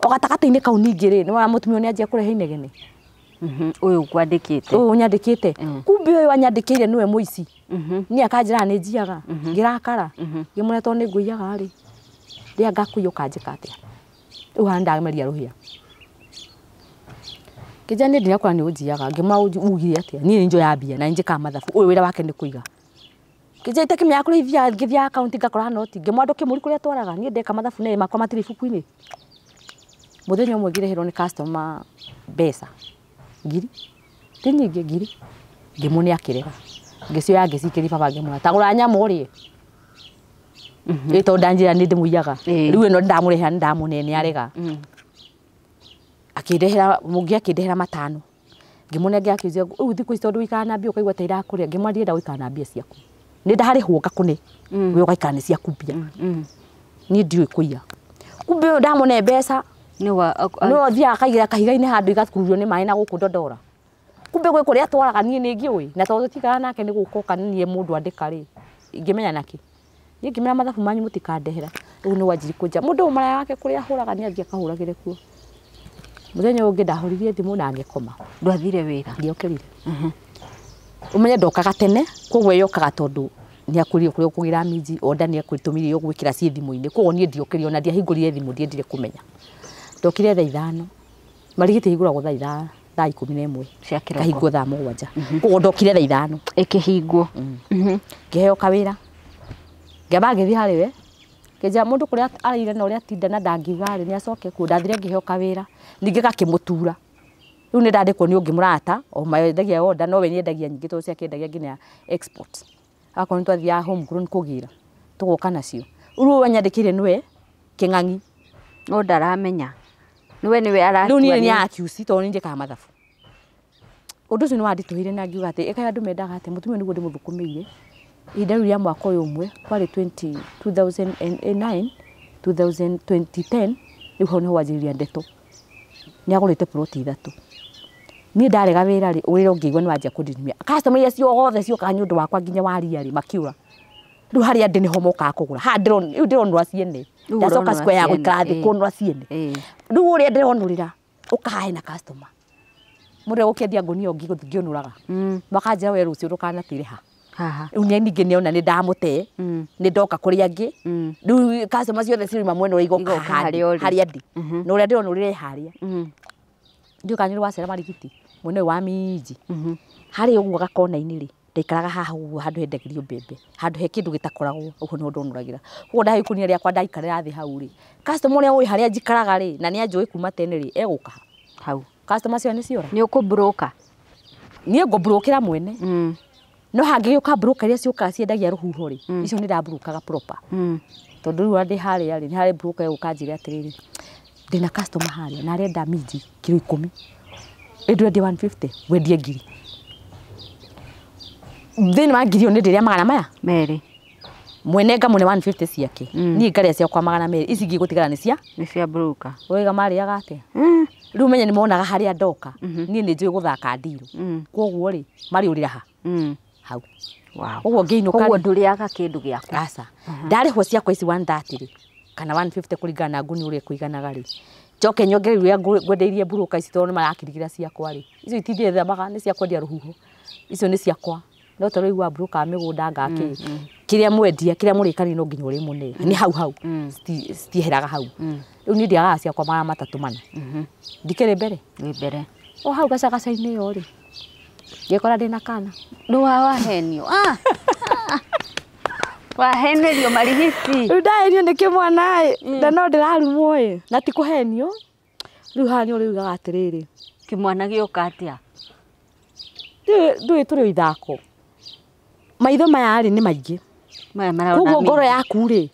o gatagatĩ-inĩ kau. Ningĩ rĩ, nĩ wona mũtumia ũyũ nĩ anjia kũrehe inegene. Ũyũ ũkwandĩkĩte. Ũyũ ũnyandĩkĩte, kumbe ũyũ anyandĩkĩire nĩwe mũici. Niĩ akanjĩra nĩ njiaga, ngĩrakara, ngĩmwĩra tondũ nĩ ngũiyaga rĩ, rĩrĩa ngakũiya ũkanjĩka atĩa? Rĩu haha nĩndameria rũhĩa, kĩnja niĩ ndinakora nĩ ũnjiyaga. Ngĩmwĩra ugire atĩa? Niĩ nĩ njoya mbia na nĩ njĩkaga mathabu, ũyũ wĩra wake nĩ kũiga. Kĩnja itakĩmenyaga kũrĩa ithiaga, ngĩthiaga akaunti ngakora noti, ngĩmwĩra ndũkĩmũri kũrĩa twaraga, niĩ ndeka mathabu naye makwa matirĩ ibuku-inĩ. Mũthenya ũmwe ngĩreherwo nĩ customer mbeca ngiri ti nyingĩ, ngiri, ngĩmuonia akĩrega, ngĩcioya ngĩcikĩria baba, ngĩmwĩra tagũra nyama ũrĩe ĩ tondũ ndanjĩra nĩ ndĩmũiyaga. Rĩu ĩno ndamũrehera, nĩ ndamũne nĩ arega. Akĩndehera mũngĩ, akĩndehera matano, ngĩmũnengera, akĩnjĩra rĩu thikũ ici tondũ wĩikaraga na mbia ũkaigua ta irakũrĩa. Ngĩmwĩra ndirenda gũikara na mbia ciaku. Nĩ ndarĩhwo ngakũne. We ũgaikara nĩ ciaku mbia. Niĩ ndiũĩ kũiya. Kumbe ũyũ ndamũne mbeca. No athiaga akaigĩra kahiga-inĩ handũ igakururio nĩ maĩ na gũkũ Dodora. Kumbe gwĩ kũrĩa atwaraga niĩ nĩ ngĩũĩ. Na tondũ tũtikaraga nake nĩ gũka oka nĩ niĩ mũndũ andĩka rĩ, ingĩmenya nakĩ? Niĩ ngĩmera mathabu manyu mũtikandehera. Rĩu nĩ wanjiri kũnja. Mũndũ ũyũ maraya wake kũrĩa ahũraga nĩ athiĩ akahũragĩre kuo. Mũthenya ũyũ ũngĩ ndahũririe thimũ na ngĩkoma. Ndwathire wĩra? Ndiokĩrire. Ũmenye ndokaga tene, koguo yokaga tondũ nĩ akwĩrire kũrĩa ũkũgĩra minji, onda nĩ akwĩtũmire ũgwĩkĩra ciĩ thimũ-inĩ. Koguo niĩ ndiokĩrire ona ndiahingũrire thimũ ndiendire kũmenya. Ndokire thaa 5. Marigiti hingũragwo thaa 11. Cia kĩroko. Kahingwo thaa 7. Koguo ndokire thaa 5. Ĩkĩhingwo. Ngĩheo kawĩra. Ngĩamba ngĩthiĩ harĩ we. Ngĩnjĩra mũndũ kũrĩa araire na ũrĩa atinda na ndangiuga rĩ, nĩ acoke kuo. Ndathire ngĩheo kawĩra. Ningĩ gakĩmũtura. Rĩu nĩ ndandĩkwo nĩ ũngĩ mũrata, o mendagia order, no we nĩendagia nyingĩ tondũ ciake endagia nginya export. Akorwo nĩ twathiaga homegrown kũgĩra, tũgoka nacio. Rĩu ũyũ anyandĩkĩire nĩwe Kĩng'ang'i. No ndaramenya. Nĩwe nĩwe aratua. Rĩu niĩ nĩ accuse tondũ nĩ njĩkaga mathabu. Ũndũ ũcio nĩ wanditũhĩire na ngiuga atĩ ĩka andũ mendaga atĩ mũtumia nĩguo ndĩmũthũkũmĩire. Ihinda rĩu rĩa mwaka ũyũ ũmwe kwarĩ 2009, 2010, rĩu hau nĩho wanjĩrĩria ndeto. Nĩ agũrĩte ploti 3. Niĩ ndarega wĩra rĩ, wĩra ũngĩigua nĩ wanjia kũndinimia. Customer iria ciothe ciũkaga nĩ ũndũ wakwa nginya waria rĩ, makiura. Rĩu harĩa ndĩ nĩho mokaga kũgũra. Haha rĩu ndĩronũra ciene. Ndacoka square ya gũikara thĩ kũnũra ciene. Rĩu ũrĩa ndĩronũrĩra, ũkahahe na customer. Mũndũ egũkĩendia ngũnia ũngĩ ngĩũnũraga. Makanjĩra we rũciũ ndũkanatĩre ha. Rĩu ningĩ nĩona nĩ ndamũte, nĩ ndoka kũrĩa angĩ. Rĩu customer ciothe ciroima mwena ũrĩa igoka harĩa ndĩ. Na ũrĩa ndĩronũrĩra harĩa. Ndiũĩ kana nĩ wacera Marigiti, mwena ũyũ wa minji. Harĩa ũguo gakona-inĩ rĩ, ndaikaraga haha ũguo handũ hendagĩrio mbembe, handũ he kĩndũ gĩtakoragwo, ũguo nĩho ndonũragĩra. Koguo ndahe ikũnia rĩakwa ndaikarĩra thĩ hau rĩ, customer ũrĩa ũĩ harĩa njikaraga rĩ, na nĩ anjũĩ kuma tene rĩ, egũka hau. Customer cio nĩ ciora. Nĩ ũkũmburũka? Niĩ ngũmburũkĩra mwene. No hangĩgĩũka broker iria ciũkaga ciendagia rũhuho rĩ, icio nĩ ndamburũkaga proper. Tondũ rĩu ndĩ harĩa rĩ, nĩ harĩ broker ĩgũka anjĩre atĩrĩrĩ, ndĩna customer harĩa na arenda minji kiro 10. Ĩ ndwendie 150, wendie 1000. Thĩinĩ wa 1000 ĩyo nĩ ndĩrĩa magana maya? Merĩ. Mwene ngamũne 150 ciake. Niĩ ngarĩa ciakwa magana merĩ. Ici ingĩ gũtigara nĩ cia? Nĩ cia broker. Wega marĩaga atĩa? Rĩu menye nĩ monaga harĩa ndoka. Niĩ nĩ njũĩ gũthaka ndiru. Koguo rĩ, marĩũrĩra ha? Hau. Wow. Koguo ngĩinũka. Koguo ndũrĩaga kĩndũ gĩaku. Aca. Ndarĩhwo ciakwa ici 130 rĩ, kana 150 kũringana na nguni ũrĩa ĩkũiganaga rĩ. Njoke nyongerere ũrĩa ngwendeirie broker ici tondũ nĩ marakĩrigĩra ciakwa rĩ. Icio itithiĩthamaga nĩ cia kwendia rũhuho. Icio nĩ ciakwa. No ta rĩu wa broker mĩgũnda ngakĩ. Kĩrĩa mwendia, kĩrĩa mũrĩkania no nginya ũrĩmũne. Nĩ hau hau. Citieheraga hau. Rĩu niĩ ndiagaga ciakwa 300 400. Ndikĩrĩ mbere? Wĩ mbere. O hau gacagaca-inĩ ĩyo rĩ. Ngĩkora ndĩna kana. Nĩ wahenio. Wahenerio marigiti. Rĩu ndahenio nĩ kĩmwana ĩ, na no ndĩrarumwo ĩ, na ti kũhenio. Rĩu haha nĩ ũrĩugaga atĩrĩrĩ. Kĩmwana gĩũka atĩa? Ndũĩ tũrĩ o ithako. Maitho maya rĩ nĩ maingĩ. Maya marona Koguo ngoro minji. yaku rĩ,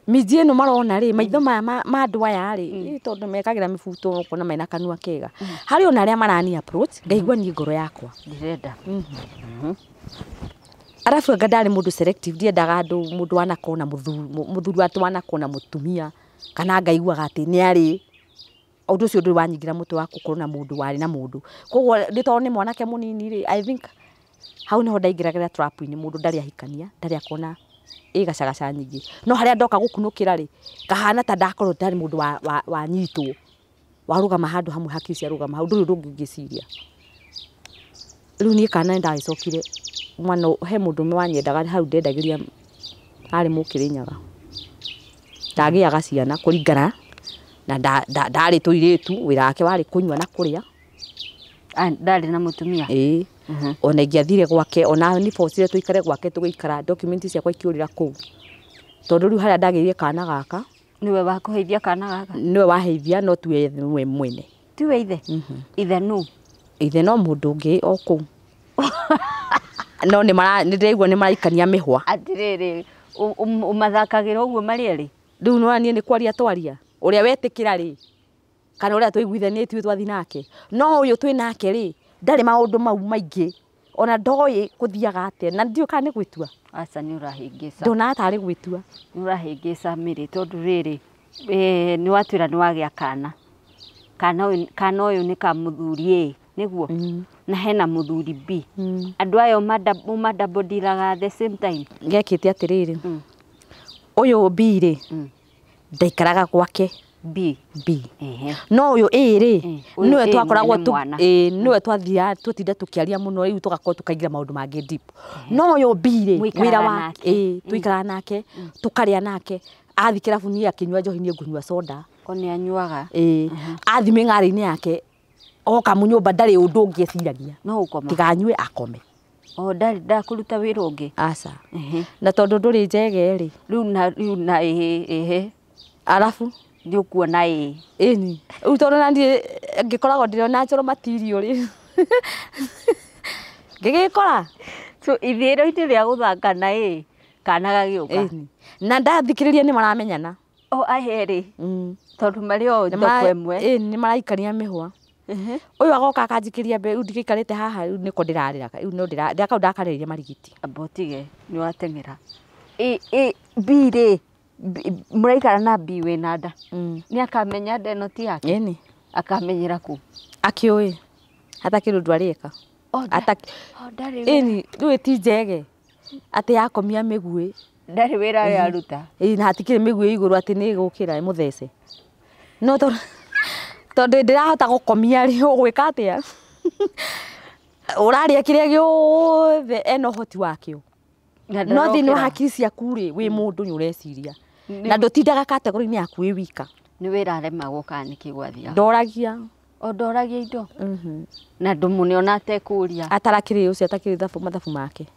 minji ĩno marona rĩ, maitho maya ma andũ aya rĩ, tondũ mekagĩra mĩbuto ũkona mena kanua kega. Harĩ ona arĩa marani approach, ngaigua niĩ ngoro yakwa. Ndĩrenda. Arabu anga ndarĩ mũndũ selective, ndiendaga andũ mũndũ wanakorwo na mũthuri atĩ wanakorwo na mũtumia, kana ngaiguaga atĩ nĩ arĩ. Ũndũ ũcio ndũrĩ wanyingĩra mũtwe wa gũkorwo na mũndũ warĩ na mũndũ. Koguo nĩ tondũ nĩ mwanake mũnini rĩ, I think hau nĩho ndaingĩragĩra trap-inĩ, mũndũ ndarĩ ahikania, ndarĩ akona ĩ gacagaca nyingĩ. No harĩa ndoka gũkunũkĩra rĩ, ngahana ta ndakorwo ndarĩ mũndũ wanyitwo. Warũgama handũ hamwe hakiri ciarũgama hau, ndũrĩ ũndũ ũngĩ ũngĩciria. Rĩu niĩ kana nĩ ndagĩcokire, mwana he mũndũ ũmwe wanyendaga hau ndendagĩria arĩ Mũkĩrĩnyaga. Ndagĩaga ciana kũringana na ndarĩ tũirĩtu, wĩra wake warĩ kũnyua na kũrĩa. Ndarĩ na mũtumia? Ĩĩ. Ona ingĩathire gwake, ona nĩ bocire tũikare gwake tũgĩikara, document ciakwa ikĩũrĩra kũu. Tondũ rĩu harĩa ndagĩire kana gaka. Nĩwe wakũheithia kana gaka? Nĩwe waheithia, no tiwe we mwene. Tiwe ithe? Ithe nũ? Ithe no mũndũ ũngĩ o kũu. No nĩ ndĩraigua nĩ maraikania mĩhwa. Atĩrĩrĩ, ũmathakagĩra ũguo marĩ erĩ? Rĩu nĩ niĩ nĩ kwaria twaria. Ũrĩa wetĩkĩra rĩ, kana ũrĩa tũiguithanĩtie twathi nake. No ũyũ twĩ nake rĩ, ndarĩ maũndũ mau maingĩ. Ona ndoĩ kũthiaga atĩa na ndiũĩ kana nĩ gwĩtua. Aca nĩ ũrahĩngĩca. Ndonaga tarĩ gwĩtua. Nĩ ũrahĩngĩca Mary tondũ rĩrĩ nĩ watwĩra nĩ wagĩa kana. Kana ũyũ nĩ ka mũthuri A nĩguo na hena mũthuri B. Andũ aya ũmadouble-dealaga the same time. Gekĩte atĩrĩrĩ. Ũyũ B rĩ ndaikaraga gwake. B. B. No ũyũ A rĩ nĩwe twakoragwo nĩwe twathiaga tũtinda tũkĩaria mũno rĩu tũgakorwo tũkaingĩra maũndũ mangĩ deep. No ũyũ B rĩ wĩra wa tũikaraga nake tũkarĩa nake athi kĩrabu niĩ akĩnyua njohi niĩ ngũnyua soda. O nĩ anyuaga. Athi mĩng'arĩ-inĩ yake oka mũnyũmba ndarĩ ũndũ ũngĩ eciragia. No gũkoma. Tiga anyue akome. O ndarĩ ndakũruta wĩra ũngĩ. Aca. Na tondũ ndũrĩ njege rĩ. Rĩu na ĩhĩ. Arabu nĩ ũkuona ĩ. Ĩni. Rĩu tondũ na niĩ ngĩkoragwo ndĩrĩ natural material rĩ. Ngĩgĩkora. So ithĩro-inĩ rĩa gũthaka na ĩ kana gagĩũka. Ĩni. Na ndathikĩrĩria nĩ maramenyana. O aherĩ. Tondũ marĩ o thoko ĩmwe. Ĩni nĩ maraikania mĩhwa. Ũyũ agoka akanjikĩria mbere rĩu ndigĩikarĩte haha rĩu nĩko ndĩrarĩra rĩu no ndĩra kau ndakarĩrĩria marigiti. Amba ũtige nĩ wateng'era. B rĩ mũraikara na B wĩna nda. Nĩ akamenya nda ĩno ti yake. Ĩni. Akamenyera kũ? Akĩũĩ. Hatakĩrĩ ũndũ arĩka. Ndarĩ. Ĩni rĩu ti njege atĩ yakomia mĩguĩ. Ndarĩ wĩra araruta. Ĩĩ na hatikĩrĩ mĩguĩ igũrũ atĩ nĩ ĩgũkĩra ĩmũthece. No tondũ ndĩrahota gũkomia rĩ ũgwĩka atĩa? Ũrarĩa kĩrĩa gĩothe ena ũhoti wakĩo. No thĩinĩ wa hakiri ciaku rĩ wĩ mũndũ nĩ ũreciria. Na ndũtindaga category-inĩ yaku wĩ wika. Nĩ wĩra aremagwo kana nĩkĩ gwathiaga? Ndoragia. O ndoragia indo? Na ndũmũne ona atekũria. Atarakĩrĩ ũcio atakĩrĩ mathabu make.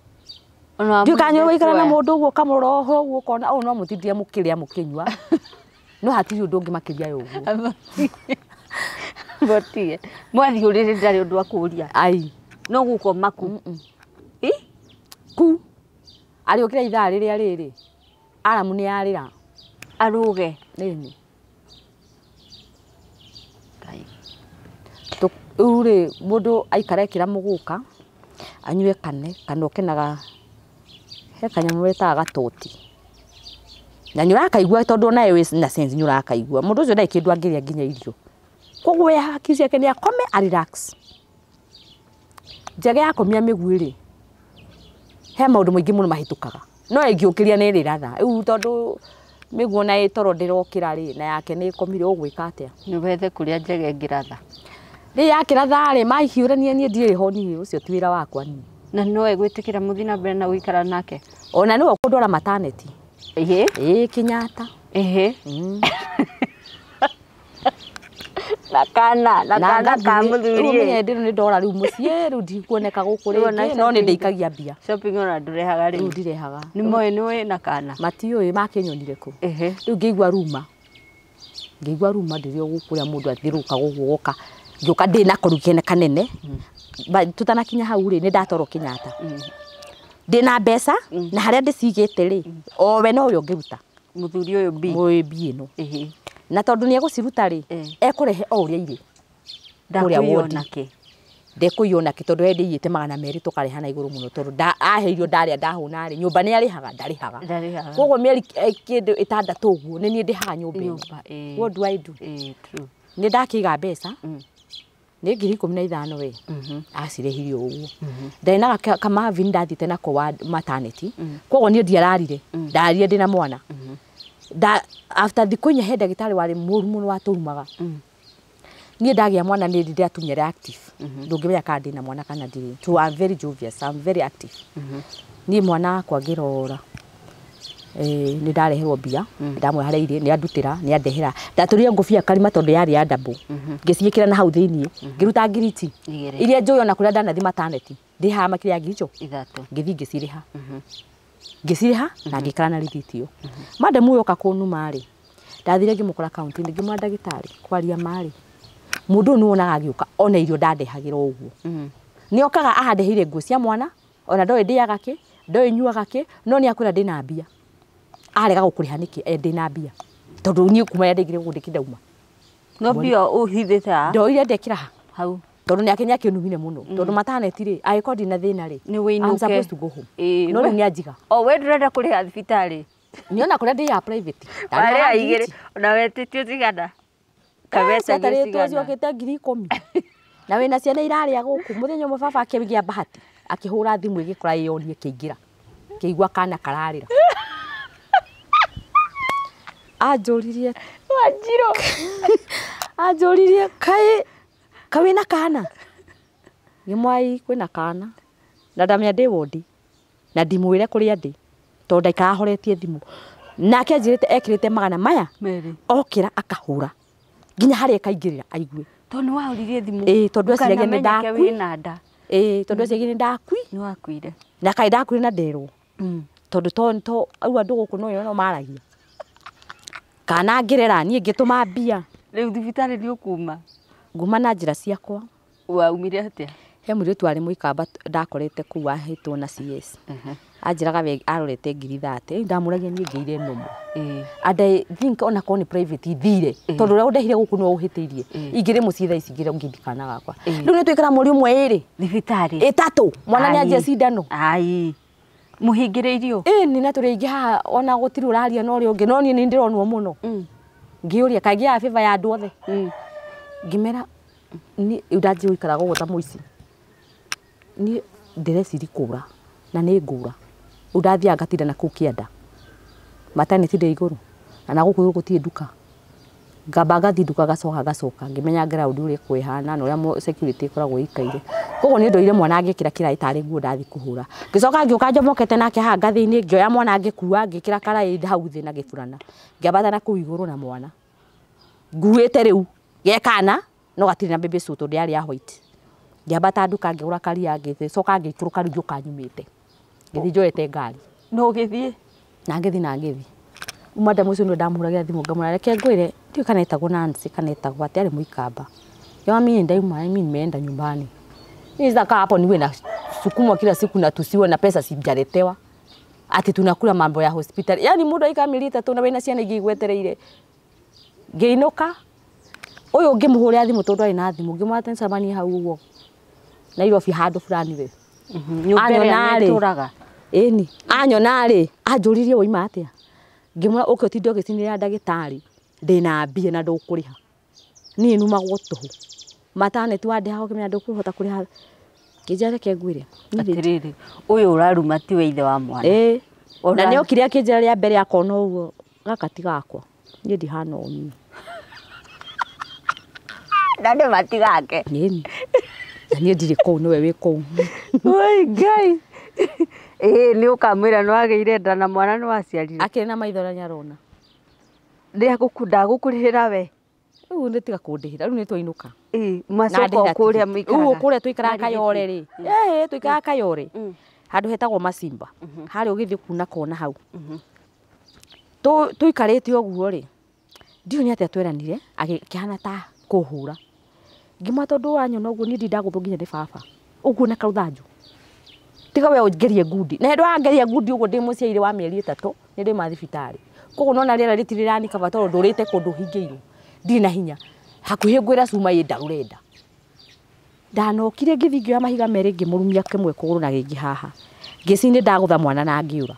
Ndiũĩ kana nĩ ũgũikara na mũndũ ũguo ũkamũrora oho ũguo ũkona ũyũ no mũtindie mũkĩrĩa mũkĩnyua. No hatirĩ ũndũ ũngĩ makĩria ya ũguo. Mũtige. Mwathiĩ ũrĩrĩ ndarĩ ũndũ akũria. Ai. No gũkoma ku. Ku. Arĩũkĩra ithaa rĩrĩa rĩrĩ. Aramu nĩ yarĩra. Arũge. Nĩni. Rĩu rĩ mũndũ aikara ekĩra mũgũka anyue kane kana oke na he kanyamũ wetaga gatoti. Na nĩ ũrakaigua tondũ onawe wĩ na sense nĩ ũrakaigua. Mũndũ ũcio ndarĩ kĩndũ angĩrĩa nginya irio. Koguo we hakiri ciake nĩ akome a relax. Njege yakomia mĩguĩ rĩ he maũndũ maingĩ mũno mahĩtũkaga. No ĩngĩũkĩria nĩ ĩrĩratha. Rĩu tondũ mĩguĩ ona ĩ toro ndĩrokĩra rĩ na yake nĩ ĩkomire ũgwĩka atĩa? Nĩ wethe kũrĩa njege ĩngĩratha. Rĩ yakĩratha rĩ mahiũrania niĩ ndirĩ ho niĩ ũcio ti wĩra wakwa niĩ. Na no egwĩtĩkĩra mũthiĩ na mbere na gũikara nake? Ona nĩwe ũkũndwara maternity. Ĩhĩ. Ĩĩ Kenyatta. Ĩhĩ. Na kana ka mũthuri. Rĩu ũmenye ndĩrĩ nĩ ndora rĩu mũciĩ rĩu ndikuoneka gũkũ rĩngĩ no nĩ ndĩikagia mbia. Shopping ona ndũrehaga rĩu. Rĩu ndirehaga. Nĩ moĩ nĩ wĩ na kana? Matiũĩ makĩnyonire kũ. Ĩhĩ. Rĩu ngĩigua ruma. Ngĩigua ruma ndĩrĩ o gũkũ ũrĩa mũndũ athiũrũrũkaga ũguo goka. Ngĩũka ndĩ na karugi kanene. Tũtanakinya hau rĩ nĩ ndatwarwo Kenyatta. Ndĩ na mbeca na harĩa ndĩcigĩte rĩ o we nowe ũngĩruta. Mũthuri ũyũ B. Ũyũ B ĩno. Ĩhĩ. Na tondũ nĩ egũciruta rĩ ekũrehe o ũrĩa irĩ. Kũrĩa wodi. Ndekũiywo nake tondũ we ndĩiyĩte 200 tũkarĩha na igũrũ mũno tondũ aheirwo ndarĩa ndahũna rĩ nyũmba nĩ arĩhaga ndarĩhaga. Koguo mĩeri kĩndũ 6 ũguo nĩ niĩ ndĩhaga nyũmba ĩno. What do I do? Nĩ ndakĩiga mbeca nĩ 15,000 we acirĩhirie ũguo. Ndarĩ na kamavi ndathiĩte nako wa maternity koguo niĩ ndiararire ndararire ndĩna mwana. After thikũ inya he ndagĩtarĩ warĩ mũru mũno watũrumaga. Niĩ ndagĩa mwana nĩ ndĩ atumia arĩa active. Ndũngĩmenya kana ndĩna mwana kana ndirĩ. So I'm very jovious, I'm very active. Niĩ mwana wakwa ngĩrora nĩ ndareherwo mbia ndamwe harĩa irĩ nĩ andutĩra nĩ andehera ndatũrire ngũbia karima tondũ yarĩ ya double ngĩciĩkĩra na hau thĩinĩ ngĩruta ngiriti iria njũĩ ona kũrĩa ndanathi maternity ndĩhaga makĩria ya ngiri icio 3 ngĩthiĩ ngĩcirĩha ngĩcirĩha na ngĩikara na rithiti ĩyo. Madam ũyũ oka kũnuma rĩ ndathire ngĩmũkora kaunti-inĩ ngĩmwĩra ndagĩtarĩ kwaria ma rĩ mũndũ ũyũ nĩwonaga agĩũka ona irio ndandehagĩra ũguo. Nĩ okaga ahandeheire nguo cia mwana ona ndoĩ ndĩaga kĩ ndoĩ nyuaga kĩ no nĩ akwĩra ndĩna mbia. Arega gũkũrĩha nĩkĩ ndĩna mbia tondũ niĩ kuma rĩrĩa ndaingĩrire gũkũ ndĩkĩ ndauma. No mbia ũhithĩte ha? Ndoire ndekĩra ha hau. Tondu ni akenya kinumire muno. Tondu mataneti ri agiko ndina thina ri. Ni wiinuke. I'm supposed to go home. Ĩĩ. No riu ni anjiga. O we ndũrenda kũrĩha thibitarĩ. Niona kuria ndi ya private. Warĩha igĩrĩ ona wetĩtio cigana. Kawetagio Ciatarĩtwo cigana. ciokĩte 10,000. Na wĩna ciana irarĩa gũkũ mũthenya ũmwe baba akĩgĩa bahati akĩhũra thimũ ĩgĩkora ĩyonie kĩingĩra kĩigua kana kararĩra. Anjũririe Wanjirũ. Anjũririe kaĩ kawĩna kana ngĩmwai kwĩna kana na ndamenya ndĩ wondi na ndimwĩre kũrĩa ndĩ tondũ ndaikara horetie thimũ nake anjĩrĩte ekĩrĩte magana maya Merĩ. okĩra akahũra nginya harĩa ĩkaingĩrĩra aigue. Tondũ nĩ wahũririe thimũ. Ĩĩ, tondũ eciragia nĩ Ndũkanamenyeke ndakui. wĩna nda. Ĩĩ, tondũ eciragia nĩ ndakui Nĩ wakuire. na kaĩ ndakuire na nderwo tondũ to au andũ gũkũ no no maragia kana ngĩrera niĩ ngĩtũma mbia Rĩu thibitarĩ nĩ ũkuma. nguma na njĩra ciakwa. Waumire atĩa? He mũirĩtu warĩ mũikamba ndakorete kũu wahĩtwo na CS anjĩraga we arorete 30,000 ndamũragia niĩ ngĩire nomo. Ĩĩ. And I think ona korwo nĩ private thire tondũ ũrĩa ũndehire gũkũ nĩwe ũhĩtĩirie ingĩrĩ mũciĩ thaa ici ngĩrĩ ngĩndikana gakwa rĩu nĩ twĩkara mweri ũmwe ĩrĩ Thibitarĩ. ĩtatũ mwana nĩ anjia cindano. Ai. Mũhingĩrĩirio. Ĩni na tũrĩ aingĩ haha ona gũtirĩ ũraria na ũrĩa ũngĩ no niĩ nĩ ndĩronwo mũno ngĩũria kaingĩ ya favor ya andũ othe ngĩmera niĩ rĩu ndanjia gũikara gũkũ ta mũici niĩ ndĩreciri kũra na nĩ ngũra rĩu ndathiaga ngatinda na kũu kĩanda maternity ndĩ igũrũ na gũkũ igũrũ gũtirĩ nduka ngamba ngathiĩ nduka ngacoka ngacoka ngĩmenya ground ũrĩa kwĩhana na ũrĩa security ĩkoragwo ĩikaire koguo nĩ ndoire mwana ngĩkĩra kĩraĩ tarĩ nguo ndathiĩ kũhũra ngĩcoka ngĩũka njomokete nake haha ngathĩ-inĩ ngĩoya mwana ngĩkua ngĩkĩra karaĩ hau thĩ na gĩburana ngĩambata na kũu igũrũ na mwana nguĩte rĩu ge kana no gatirĩ na baby suit tondũ yarĩ ya white ngĩambata nduka ngĩgũra karia ngĩcoka ngĩikũrũka rĩu ngĩũka nyumĩte ngĩthiĩ njoete ngari No ũgĩthiĩ. na ngĩthiĩ na ngĩthiĩ madam ũcio nĩwe ndamũhũragĩra thimũ ngamwĩra reke ngwĩre ndiũĩ kana etagwo Nancy kana etagwo atĩa arĩ mũikamba Jamaa mimi ndauma mimi nimeenda nyumbani. Mimi sasa kaa hapo niwe na sukumwa kila siku na tusiwe na pesa sijaletewa. Ati tunakula mambo ya hospitali. Yaani mundu aika mĩeri ĩtatũ na wĩna ciana ingĩ igwetereire. Ngĩinũka ũyũ ngĩmũhũrĩra thimũ tondũ arĩ na thimũ ngĩmwĩra atĩ nĩtũcemanie hau ũguo Nairobi handũ fulani we. Nyũmba ĩrĩa Anyona rĩ. nĩtũraga. Ĩni anyona rĩ anjũririe woima atĩa ngĩmwĩra ũke ũtinde ũgĩcinĩrĩra ndagĩtarĩ ndĩna mbia na ndũkũrĩha niĩ numagwo tũhũ mataneti wandĩhaga ũkĩmenya ndũkũhota kũrĩha ngĩnjĩra reke ngwĩre Atĩrĩrĩ, ũyũ ũraruma tiwe ithe wa mwana. ĩĩ Ona- na nĩ okire akĩnjĩra rĩa mbere akona ũguo gaka ti gakwa niĩ ndihana ũũ niĩ Na nĩ matigake. ĩni na niĩ ndirĩ kũu nĩwe wĩ kũu. Oi Ngai. Ĩĩ nĩ ũkamwĩra nĩ wagĩire nda na mwana nĩ waciarire. Akĩrĩ na maitho na nĩarona Ndagũkũrĩhĩra we. rĩu nĩ tiga kũndĩhĩra rĩu nĩ twainũka. Ĩĩ macoka o kũrĩa mũikaraga. Rĩu kũrĩa tũikaraga Kayore rĩ ĩĩ tũikaraga Kayore handũ hetagwo Masimba harĩa ũgĩthiĩ kuna kona hau tũikarĩte ũguo rĩ ndiũĩ nĩ atĩa tweranire akĩhana ta kũhũra ngĩmwĩra tondũ wanyona ũguo niĩ ndindagũthwo nginya nĩ baba ũguo na karũthanju tiga we ũngerie ngundi na hĩndĩ wangeria ngundi ũguo ndĩ mũciaire wa mĩeri ĩtatũ nĩ ndĩma thibitarĩ koguo nona rĩera rĩtirĩ rĩranikaba tondũ ndũrĩte kũndũ hingĩirwo ndirĩ na hinya hakuhĩ ngwĩra cuma ĩ ndarũre nda ndanokire ngĩthiĩ ngĩoya mahiga merĩ ngĩmũrumia kĩmwe kũgũrũ na kĩngĩ haha ngĩci nĩ ndagũtha mwana na ngĩũra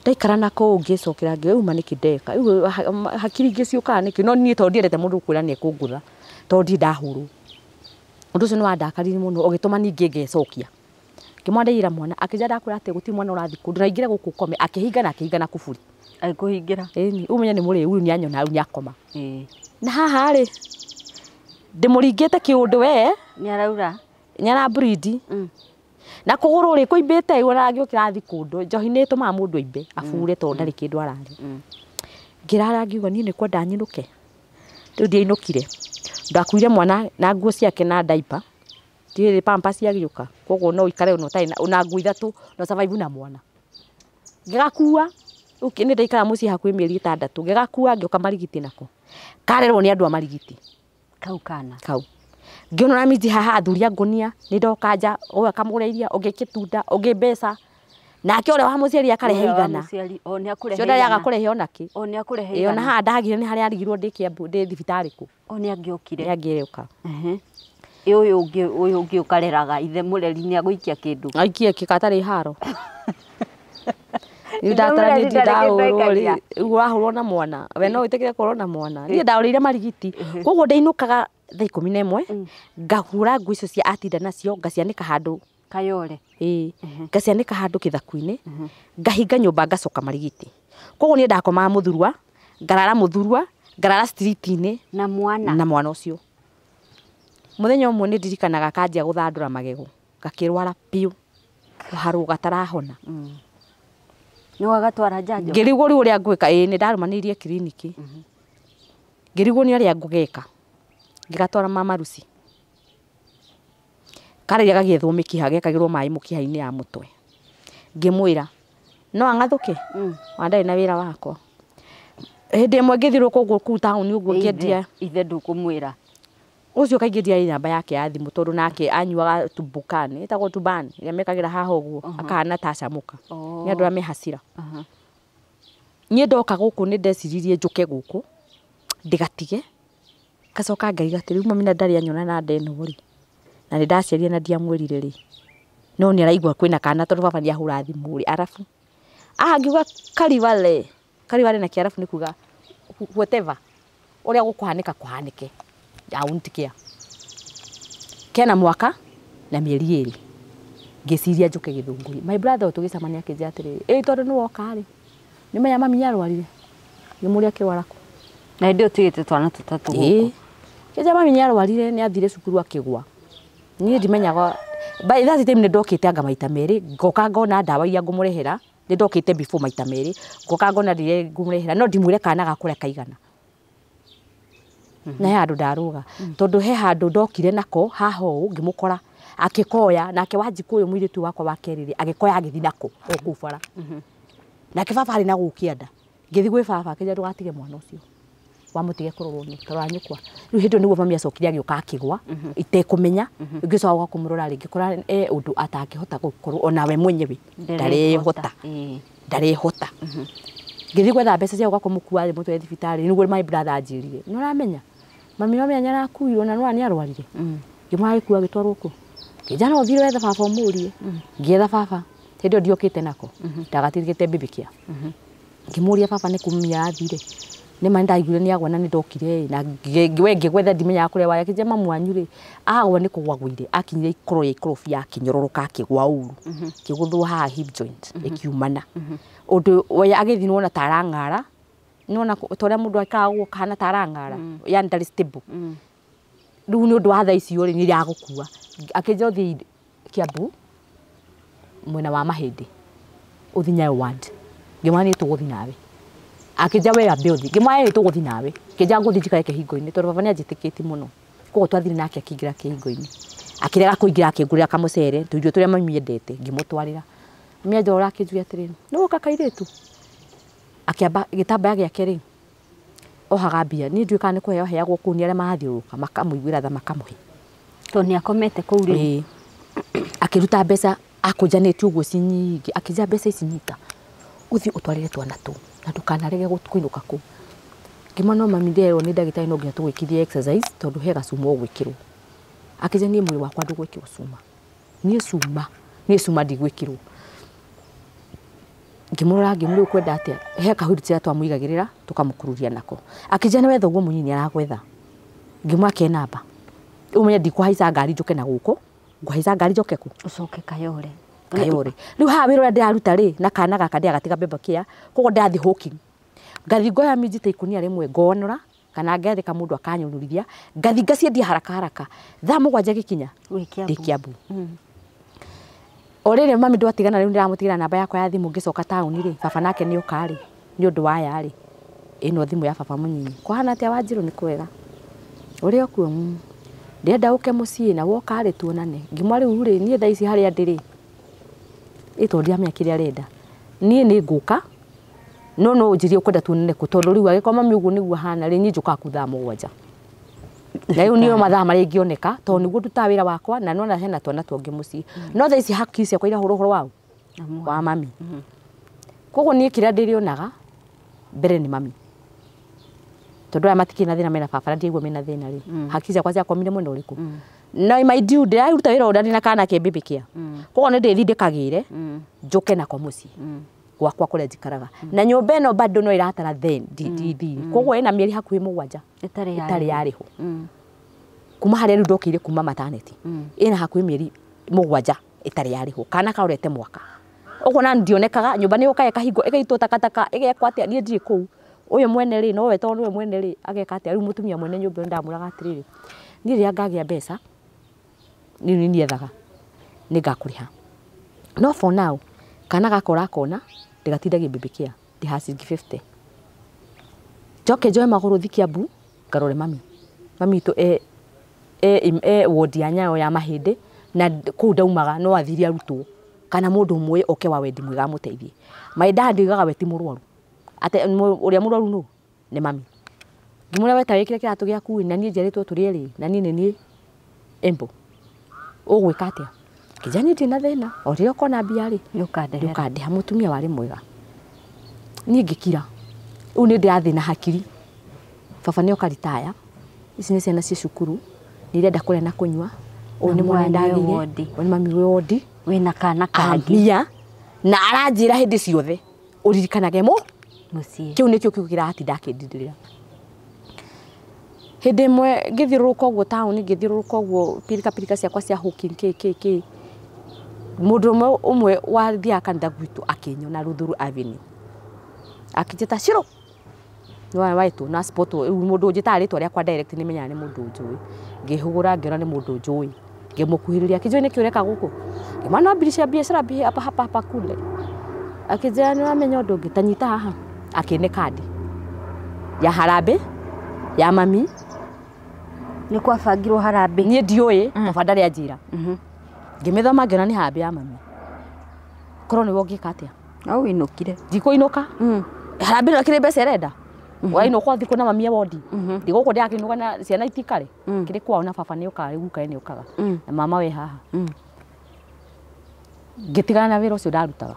ndaikara na kũu ngĩcokera ngĩuma nĩkĩ ndeka rĩu hakiri ingĩ ciũkaga nĩkĩ no niĩ tondũ ndiendete mũndũ kwĩra nĩ ekũngũtha tondũ ndirĩ ndahũrwo ũndũ ũcio nĩ wandakaririe mũno ũgĩtũma ningĩ ngecokia ngĩmwĩra ndaiyĩra mwana akĩnjĩra ndakwĩra atĩ gũtirĩ mwana ũrathiĩ kũndũ na ingĩre gũkũ ũkome akĩhinga na akĩhinga na kuburi Agĩkũhingĩra. ĩni ũmenye nĩ mũrĩu rĩu nĩanyona rĩu nĩakoma Ĩĩ. na haha rĩ ndĩmũringĩte kĩũndũ we Nĩ araura. nĩara bleed na kũgũrũ rĩ kũimbĩte ũguo na ngĩũkĩra thiĩ kũndũ njohi nĩ ĩtũmaga mũndũ aimbe abure tondũ ndarĩ kĩndũ ararĩa ngĩrara ngiuga niĩ nĩ kwenda nyinũke rĩu ndiainũkire ndakuire mwana na nguo ciake na diaper ndirĩ pampers ciagĩũka koguo no ũikare ona ũtarĩ na nguo ithatũ na survive na mwana ngĩgakua rĩu nĩ ndaikara mũciĩ hakuhĩ mĩeri ĩtandatũ ngĩgakua ngĩũka Marigiti nako karerwo nĩ andũ a Marigiti Kau kana. kau ngĩona minji haha athuri a ngũnia nĩ ndoka nja ũyũ akamũgũra iria ũngĩ kĩtunda ũngĩ mbeca Nake ũrĩa wa mũciari akarehe igana. O nĩ akũrehe. Cio ndarĩ kũrehe ona kĩ. O nĩ akũrehe igana. Ona haha ndagire nĩ harĩa arigirwo ndĩ Kiambu ndĩ thibitarĩ kũ. O nĩ angĩokire. Nĩ angĩũka. Ũyũ ũngĩ ũkareraga ithe mũreri nĩ agũikia kĩndũ. Aikie kĩkatarĩ haro. Rĩu ndataranĩtie ndahũrwo rĩ, ũrahũrwo na mwana. We no wĩtĩkĩre kũhũrwo na mwana. Niĩ ndaũrĩire marigiti. Koguo ndainũkaga thaa 11 ngahũra nguo icio cia atinda nacio ngacianĩka handũ Kayore. Ĩĩ. Ngacianĩka handũ kĩthaku-inĩ, ngahinga nyũmba ngacoka marigiti. Koguo niĩ ndakomaga mũthurwa, ngarara mũthurwa, ngarara street-inĩ na mwana. Na mwana ũcio. Mũthenya ũmwe nĩ ndirikanaga kanjia gũthandũra magego, gakĩrwara biũ, kũharwo gatarahona. Nĩ wagatwara njanjo? Ngĩrigwo rĩu ũrĩa ngwĩka, ĩĩ nĩ ndarũmanĩirie kiriniki. Ngĩrigwo nĩ ũrĩa ngũgeka. Ngĩgatwara mama Lucy. Karĩria gagĩethwo mĩkiha gekagĩrwo maĩ mũkiha-inĩ ya mũtwe. Ngĩmwĩra no ang'athũke wa ndarĩ na wĩra wakwa. Hĩndĩ ĩmwe ngĩthiũrũrũka ũguo kũu taũni ũguo ngĩendia. Ithe ndũkũmwĩra. Ũcio kaingĩ ndiarĩ namba yake ya thimũ tondũ nake anyuaga tubukani, ĩtagwo tubani ĩrĩa mekagĩra haha ũguo akahana ta acamũka. Nĩ andũ arĩa me hasira. Niĩ ndoka gũkũ nĩ ndeciririe njũke gũkũ ndĩgatige. Ngacoka ngaiga atĩrĩ, rĩu mami na ndarĩ anyona na nda ĩno rĩ, na nĩ ndaciarire na ndiamwĩrire rĩ, no nĩ araigua kwĩna kana tondũ baba nĩ ahũra thimũ rĩ, arabu ngiuga kariwale kariwale na kĩarabu nĩ kuga whatever ũrĩa gũkũhanĩka kũhanĩke, I won't care. Kena mwaka na mĩeri 2 ngĩciria njũke Gĩthũngũri. My brother tũgĩcemania akĩnjĩra atĩrĩrĩ, ĩ tondũ nĩ woka rĩ, nĩ menya mami nĩ arwarire, ngĩmũria akĩrwara kũ. Na hĩndĩ ĩyo ũtigĩte twana tũtatũ gũkũ. Kĩnja mami nĩ arwarire, nĩ athire cukuru akĩgwa. Niĩ ndimenyaga by that time nĩ ndokĩte anga maita merĩ, ngoka ngona ndawa iria ngũmũrehera, nĩ ndokĩte before maita merĩ, ngoka ngona ndiria ngũmũrehera, no ndimwĩre kana gakũrĩa kaigana. Na he handũ ndarũga, tondũ he handũ ndokire nako haha ũũ ngĩmũkora akĩkoya, nake Wanjikũ ũyũ mũirĩtu wakwa wa kerĩ rĩ, agĩkoya agĩthiĩ nako o kũu bara. Nake baba arĩ na gũkũ kĩanda. Ngĩthiĩ gwĩ baba akĩnjĩra ndũgatige mwana ũcio. Wamũtige kũrorwo nĩ tarora nyũkwa. Rĩu hĩndĩ ĩyo nĩguo mami acokire agĩũka akĩgwa itekũmenya, ngĩcoka gũka kũmũrora rĩngĩ ngĩkora e ũndũ atangĩhota gũkorwo ona we mwenyewe ndarehota. Ndarehota. Ngĩthiĩ gwetha mbeca cia gũka kũmũkua mũtware thibitarĩ nĩguo my brother anjĩrire. Nĩ ũramenya? Mami wamenya nĩ arakuirwo na nĩ arwarire. Ngĩmwĩra agĩkua agĩtwarwo kũ. Ngĩnjĩra no ũthiĩ wethe baba ũmũrie. Ngĩetha baba. Hĩndĩ ĩyo ndiokĩte nako. Ndagatigĩte bibikia. Ngĩmũria baba nĩ kũmia athire. Nĩ ma ndaiguire nĩ agwa na nĩ ndokire na we ngĩgwetha ndimenyaga kũrĩa waya akĩnjĩra mamu wanyu rĩ agwa nĩ kũgwa agũire akinyire ikoro ya ikorobia akĩnyororoka akĩgwa ũru kĩgũthwo haha hip joint ĩkiumana ũndũ we agĩthiĩ nĩwona ta arang'ara nĩwona ta ũrĩa mũndũ aikaraga ũguo kahana ta arang'ara yani ndarĩ stable rĩu nĩ ũndũ wa thaa icio rĩ nĩ iragũkua akĩnjĩra ũthiĩ Kiambu mwena wa Mahĩndĩ ũthiĩ Nyayo ward ngĩmwĩra nĩ tũgũthiĩ nawe. Akĩnjĩra we ambe ũthiĩ, ngĩmwĩra ĩĩ tũgũthiĩ nawe. Akĩnjĩra ngũthiĩ njikare kĩhingo-inĩ tondũ baba nĩ anjĩtĩkĩtie mũno. Koguo twathire nake akĩingĩra kĩhingo-inĩ. Akĩrega kũingĩra akĩngũrĩra kamũcere, tũirio tũrĩa mami endete, ngĩmũtwarĩra. Mami anjora akĩnjũria atĩrĩrĩ, nĩ woka kairĩtu? Akĩamba gĩtambaya gĩake rĩ, ohaga mbia. Niĩ ndiũĩ kana nĩ kũheo aheagwo kũu nĩ arĩa marathiũrũrũka makamũiguĩra tha makamũhe. Tondũ nĩ akomete kũu rĩu. Ĩĩ. Akĩruta mbeca akũnjanĩtie ũguo ci nyingĩ, akĩnjĩra mbeca ici nyita, ũthiĩ ũtwarĩre twana tũu na ndũkanarege kũinũka kũu. Ngĩmwĩra no mami ndĩrerwo nĩ ndagĩtarĩ no nginya tũgwĩkithie exercise tondũ he gacuma ũgwĩkĩrwo. Akĩnjĩra niĩ mwĩrĩ wakwa ndũgwĩkĩrwo cuma. Niĩ cuma, niĩ cuma ndigwĩkĩrwo. Ngĩmũrora ngĩmũria ũkwenda atĩa? He ka wheelchair twamũigagĩrĩra tũkamũkururia nako. Akĩnjĩra nĩ wetha ũguo mũnini aragwetha. Ngĩmwĩra ke namba. Ũmenye ndikũhaica ngari njũke na gũkũ, ngũhaica ngari njoke kũ? Ũcoke Kayore. Kayore. Rĩu haha wĩra ũrĩa ndĩraruta rĩ, na kana gaka ndĩragatiga mbembe kĩa, koguo ndĩrathiĩ hawking. Ngathiĩ ngoya minji ta ikũnia rĩmwe ngonora, kana ngethĩka mũndũ akanyũrũrithia, ngathiĩ ngaciendia haraka haraka. Thaa 7 gĩkinya, ndĩ Kiambu. O rĩrĩ mami ndwatigana rĩu ndĩramũtigĩra namba yakwa ya thimũ ngĩcoka taũni rĩ, baba nake nĩ oka rĩ, nĩ ũndũ wa aya rĩ, ĩno thimũ ya baba mũnyinyi. Kũhana atĩa Wanjirũ? Nĩ kwega. Ũrĩ o kuo? Ndĩrenda ũke mũciĩ na woka rĩ tuonane. Ngĩmwĩra rĩu rĩ, niĩ thaa ici harĩa ndĩ rĩ, ĩ tondũ ndiramenya kĩrĩa arenda. Niĩ nĩ ngũka, no no ũnjĩrie ũkwenda tuonane kũ, tondũ rĩu angĩkorwo mami ũguo nĩguo ahana rĩ, niĩ njũkaga kũu thaa 7. Na rĩu nĩo mathaa marĩa ingĩoneka, tondũ nĩguo ndutaga wĩra wakwa na nĩwona hena twana tũngĩ mũciĩ. No thaa ici hakiri ciakwa irahũra ũhoro wao. Wa mami. Koguo niĩ kĩrĩa ndĩrĩonaga mbere nĩ mami. Tondũ aya matikĩrĩ na thĩna mena baba na ndiaigua mena thĩna rĩ. Hakiri ciakwa ciakomire mwena ũrĩkũ? Na mind you ndĩraruta wĩra ũrĩa ndĩna kana ke baby care. Koguo nĩ ndĩthindĩkagĩre njũke nako mũciĩ gwakwa kũrĩa njikaraga. Na nyũmba ĩno bado no ĩratara then ndi. Koguo ĩna mĩeri hakuhĩ 7 ĩtarĩ yarĩhwo. Kuma harĩa rĩu ndokĩire kuma maternity. Ĩna hakuhĩ mĩeri 7 ĩtarĩ yarĩhwo. Kana karorete mwaka. Ũguo na ndionekaga nyũmba nĩ yũkaga ĩkahingwo ĩgaitwo takataka ĩgekwo atĩa niĩ ndirĩ kũu. Ũyũ mwene rĩ nowe tondũ nĩwe mwene rĩ ageka atĩa rĩu mũtumia mwene nyũmba ĩyo ndamwĩraga atĩrĩrĩ niĩ rĩrĩa ngagĩa mbeca niĩ nĩ niethaga nĩ ngakũrĩha. No for now kana gaka ũrakona ndĩgatindagie baby care ndĩhaga ciringi 50. Njoke njoe magũrũ thiĩ Kiambu ngarore mami. Mami witũ e wodi ya Nyayo ya mahĩndĩ na kũu ndaumaga no athire arutwo kana mũndũ ũmwe oke wa wendi mwega amũteithie. My dad oigaga we ti mũrwaru. Ate ũrĩa mũrwaru nũ? Nĩ mami. Ngĩmwĩra we ta wĩkĩre kĩratũ gĩaku na niĩ njiarĩtwo tũrĩ erĩ na niĩ nĩ niĩ Embo. Ũgwĩka atĩa? Kĩnja niĩ ndirĩ na thĩna o rĩrĩa ũkona mbia rĩ nĩũkandĩha. Mũtumia warĩ mwega. Niĩ ngĩkira. Rĩu nĩ ndĩrathiĩ na hakiri. Baba nĩoka ritaya. Ici nĩ ciana ciĩ cukuru. Nĩ irenda kũrĩa na kũnyua. Ũyũ nĩ mwana ndagĩire. Ũyũ nĩ mami wĩ wondi. Wĩna kana kangĩ. Ambia. Na aranjĩra hĩndĩ ciothe ũririkanage mũciĩ. Kĩu nĩkĩo kiugo kĩratinda akĩndindĩrĩra. Hĩndĩ ĩmwe ngĩthiũrũrũka ũguo taũni ngĩthiũrũrũka ũguo pirika pirika ciakwa cia hooking kĩ kĩ kĩ. Mũndũ ũmwe wathiaga kanitha gwitũ akĩnyona Ruthuru Avenue. Akĩnjĩta Shiro. Nĩ waĩtwo na spot rĩu mũndũ ũnjĩtaga rĩtwa rĩakwa direct nĩ menyaga nĩ mũndũ njũĩ. Ngĩhũgũra ngĩona nĩ mũndũ njũĩ. Ngĩmũkuhĩrĩria akĩnjũĩ nĩkĩ ũreka gũkũ? Ngĩmwĩra no ambirie biacara hapa hapa hapa kule. Akĩnjĩra nĩ wamenya ũndũ ũngĩ ta nyita haha. Akĩne kandi ya harambee ya mami. Nĩ kwabangirwo harambee. Niĩ ndiũĩ baba ndarĩ anjĩra. Ngĩmĩthoma ngĩona nĩ harambee ya mami. Korwo nĩwe ũngĩka atĩa? No ũinũkire. Ndikũinũka. Harambee ĩno ĩkĩrĩ mbeca ĩrenda. Wainũka ũthiĩ kuona mami e wondi. Ndigũkũ ndĩrakĩinũka na ciana itikare. Kĩrĩ kwao na baba nĩũkaga rĩu guka nĩũkaga. Na mama wĩ haha. Ngĩtigana na wĩra ũcio ndarutaga.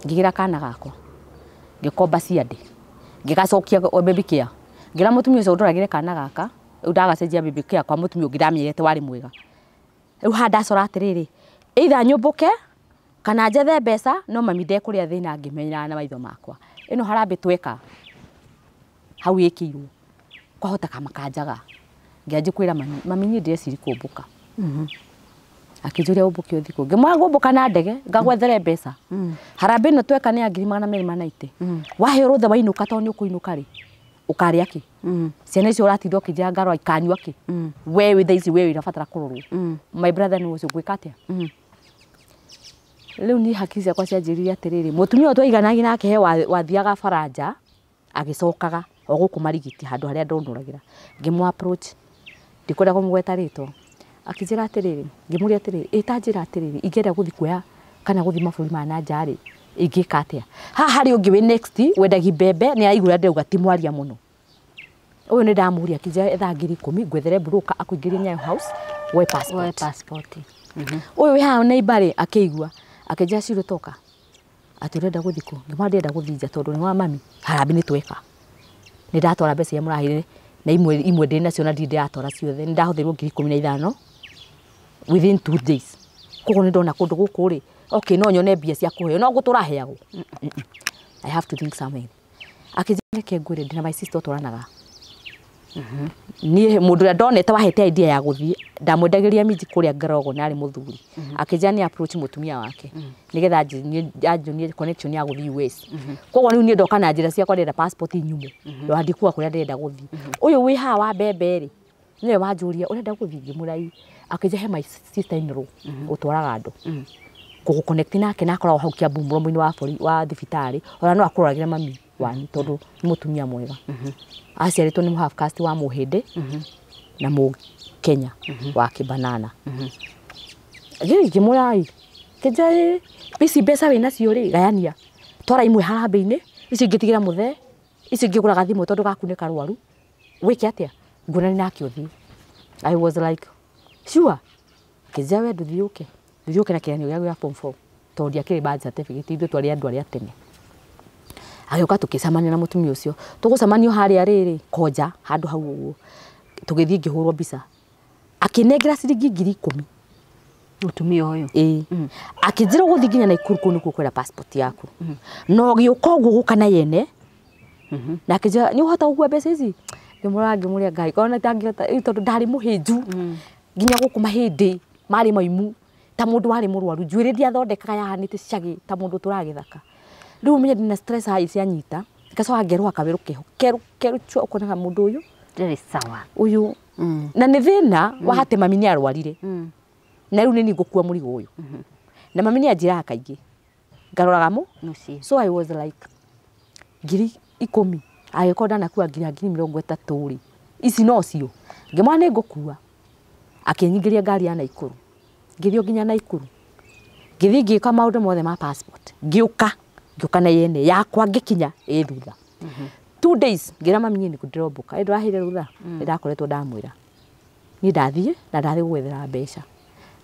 Ngĩgĩra kana gakwa. Ngĩkomba ciande. Ngĩgacokia baby care. Ngĩra mũtumia ũcio ũndoragĩre kana gaka. Rĩu ndagacenjia baby care kwa mũtumia ũngĩ ndamenyerete warĩ mwega. Rĩu haha ndacora atĩrĩrĩ, either nyũmbũke kana njethe mbeca no mami ndekũrĩa thĩna ngĩmenyaga na maitho makwa. Ĩno harambee tweka hau ĩkĩirwo kwahoteka makanjaga. Ngĩanjia kwĩra mami, mami niĩ ndĩreciria kũmbũka. Akĩnjũria ũmbũke ũthiĩ kũ? Ngĩmwĩra ngũmbũka na ndege ngagwethere mbeca. Harambee ĩno tweka nĩ ya 290,000. Waheo rũtha wainũka tondũ nĩ ũkũinũka rĩ ũkarĩa kĩ? Ciana icio ũratinda ũkĩnjĩra ngarora ikanyua kĩ? We wĩ thaa ici we ũrabatara kũrorwo. My brother nĩ ũcio ngwĩka atĩa? Rĩu niĩ hakiri ciakwa cianjĩrire atĩrĩrĩ, mũtumia ũyũ twaiganagia nake he wathiaga baranja agĩcokaga o gũkũ Marigiti handũ harĩa ndonũragĩra. Ngĩmũ approach ndikwenda kũmũgweta rĩtwa. Akĩnjĩra atĩrĩrĩ, ngĩmũria atĩrĩrĩ, ĩ ta njĩra atĩrĩrĩ, ingĩenda gũthiĩ kuoya kana gũthiĩ mabũrũri ma na nja rĩ, ingĩka atĩa? Haha harĩ ũngĩ wĩ next wendagia mbembe nĩ araigua ndĩrauga ti mwaria mũno. Ũyũ nĩ ndamũria akĩnjĩra etha 10,000 ngwethere broker akũingĩrie Nyayo House woe passport. Woe passport. Ũyũ wĩ haha neighbor rĩ akĩigua akĩnjĩra Shiro toka. Atĩ ũrenda gũthiĩ kũ? Ngĩmwĩra ndĩrenda gũthiĩ nja tondũ nĩ wa mami. Harambee nĩ tweka. Nĩ ndatwara mbeca iria mũraheire na imwe ndĩ nacio na ndirĩ ndĩratwara ciothe. Nĩ ndahũthĩrwo 15,000 within 2 days. Koguo nĩ ndona kũndũ gũkũ rĩ, okay no nyone mbia cia kũheo no gũtũra heagwo. I have to think something. Akĩnjĩra reke ngwĩre ndĩna my sister tũranaga. Niĩ mũndũ ũrĩa ndonete wahete idea ya gũthiĩ ndamwendagĩria minji kũrĩa Ngarogo na arĩ mũthuri. Akĩnjĩra nĩ approach mũtumia wake nĩgetha anjonie connection ya gũthiĩ US. Koguo rĩu niĩ ndoka na njĩra ciakwa ndĩrenda passport nyume. Ndĩrathiĩ kuga kũrĩa ndĩrenda gũthiĩ. Ũyũ wĩ haha wa mbembe rĩ nĩwe wanjũria ũrenda gũthiĩ ngĩmwĩra ĩ. Akĩnjĩra he my sister in law ũtwaraga andũ. Kũgũ connect nake na akoragwo hau Kiambu mũromo-inĩ wa bori wa thibitarĩ ona no akũroragĩre mami wanyu tondũ nĩ mũtumia mwega. Aciarĩtwo nĩ half caste wa Mũhĩndĩ na Mũkenya wa Kĩbanana. Ngĩmwĩra ĩ, kĩnja ici mbeca wĩ nacio rĩ gayania. Twara imwe harambee-inĩ, icio ingĩ tigĩra mũthee, icio ingĩ gũra gathimũ tondũ gaku nĩ karwaru. Wĩke atĩa? Nguonania nake ũthiĩ. I was like, sure. Kĩnja we ndũthiĩ ũke. Ndũthiĩ ũke na kĩgeranio gĩaku gĩa form 4. Tondũ ndiakĩrĩ birth certificate ithuĩ twarĩ andũ arĩa tene. Agĩũka tũkĩcemania na mũtumia ũcio. Tũgũcemanio harĩa rĩrĩ Konja handũ hau ũguo. Tũgĩthiĩ ngĩhũrwo mbica. Akĩnengera ciringi 10,000. Mũtumia ũyũ. Ĩĩ. Akĩnjĩra ũgũthiĩ nginya Naikuru kũu nĩkuo kwĩra passport yaku. Na ũgĩũka ũguo gũka na yene. Na akĩnjĩra nĩ ũhota gũkua mbeca ici? Ngĩmũrora ngĩmũria Ngai ona itangĩhota tondũ ndarĩ mũhĩnju. Nginya gũkũ mahĩndĩ marĩ maimu ta mũndũ warĩ mũrwaru njuĩrĩ ndiathondekaga yahanĩte cagĩ ta mũndũ ũtũraga gĩthaka. Rĩu ũmenye ndĩna stress haha cianyita ngacoka ngerũha kawĩrũ keho kerũ kerũ chua ũkonaga mũndũ ũyũ Ndarĩ sawa. Ũyũ na nĩ thĩna wa atĩ mami nĩ arwarire. Na rĩu nĩ niĩ ngũkua mũrigo ũyũ. Na mami nĩ anjĩraga kaingĩ ngaroraga mũ. Mũciĩ. So I was like 10,000 angĩkorwo ndanakua nginya 30,000 rĩ ici no cio. Ngĩmwĩra nĩ ngũkua. Akĩnyingĩria ngari ya Naikuru. Ngĩthiĩ nginya Naikuru. Ngĩthiĩ ngĩka maũndũ mothe ma passport. Ngĩũka ngĩũka na yene yakwa ngĩkinya ĩ thutha. 2 days ngĩra mami niĩ nĩkũ ndĩrombũka. Ĩ ndũraheire rũtha? Nĩ ndakoretwo ndamwĩra. Niĩ ndathiĩ na ndathiĩ gwethera mbeca.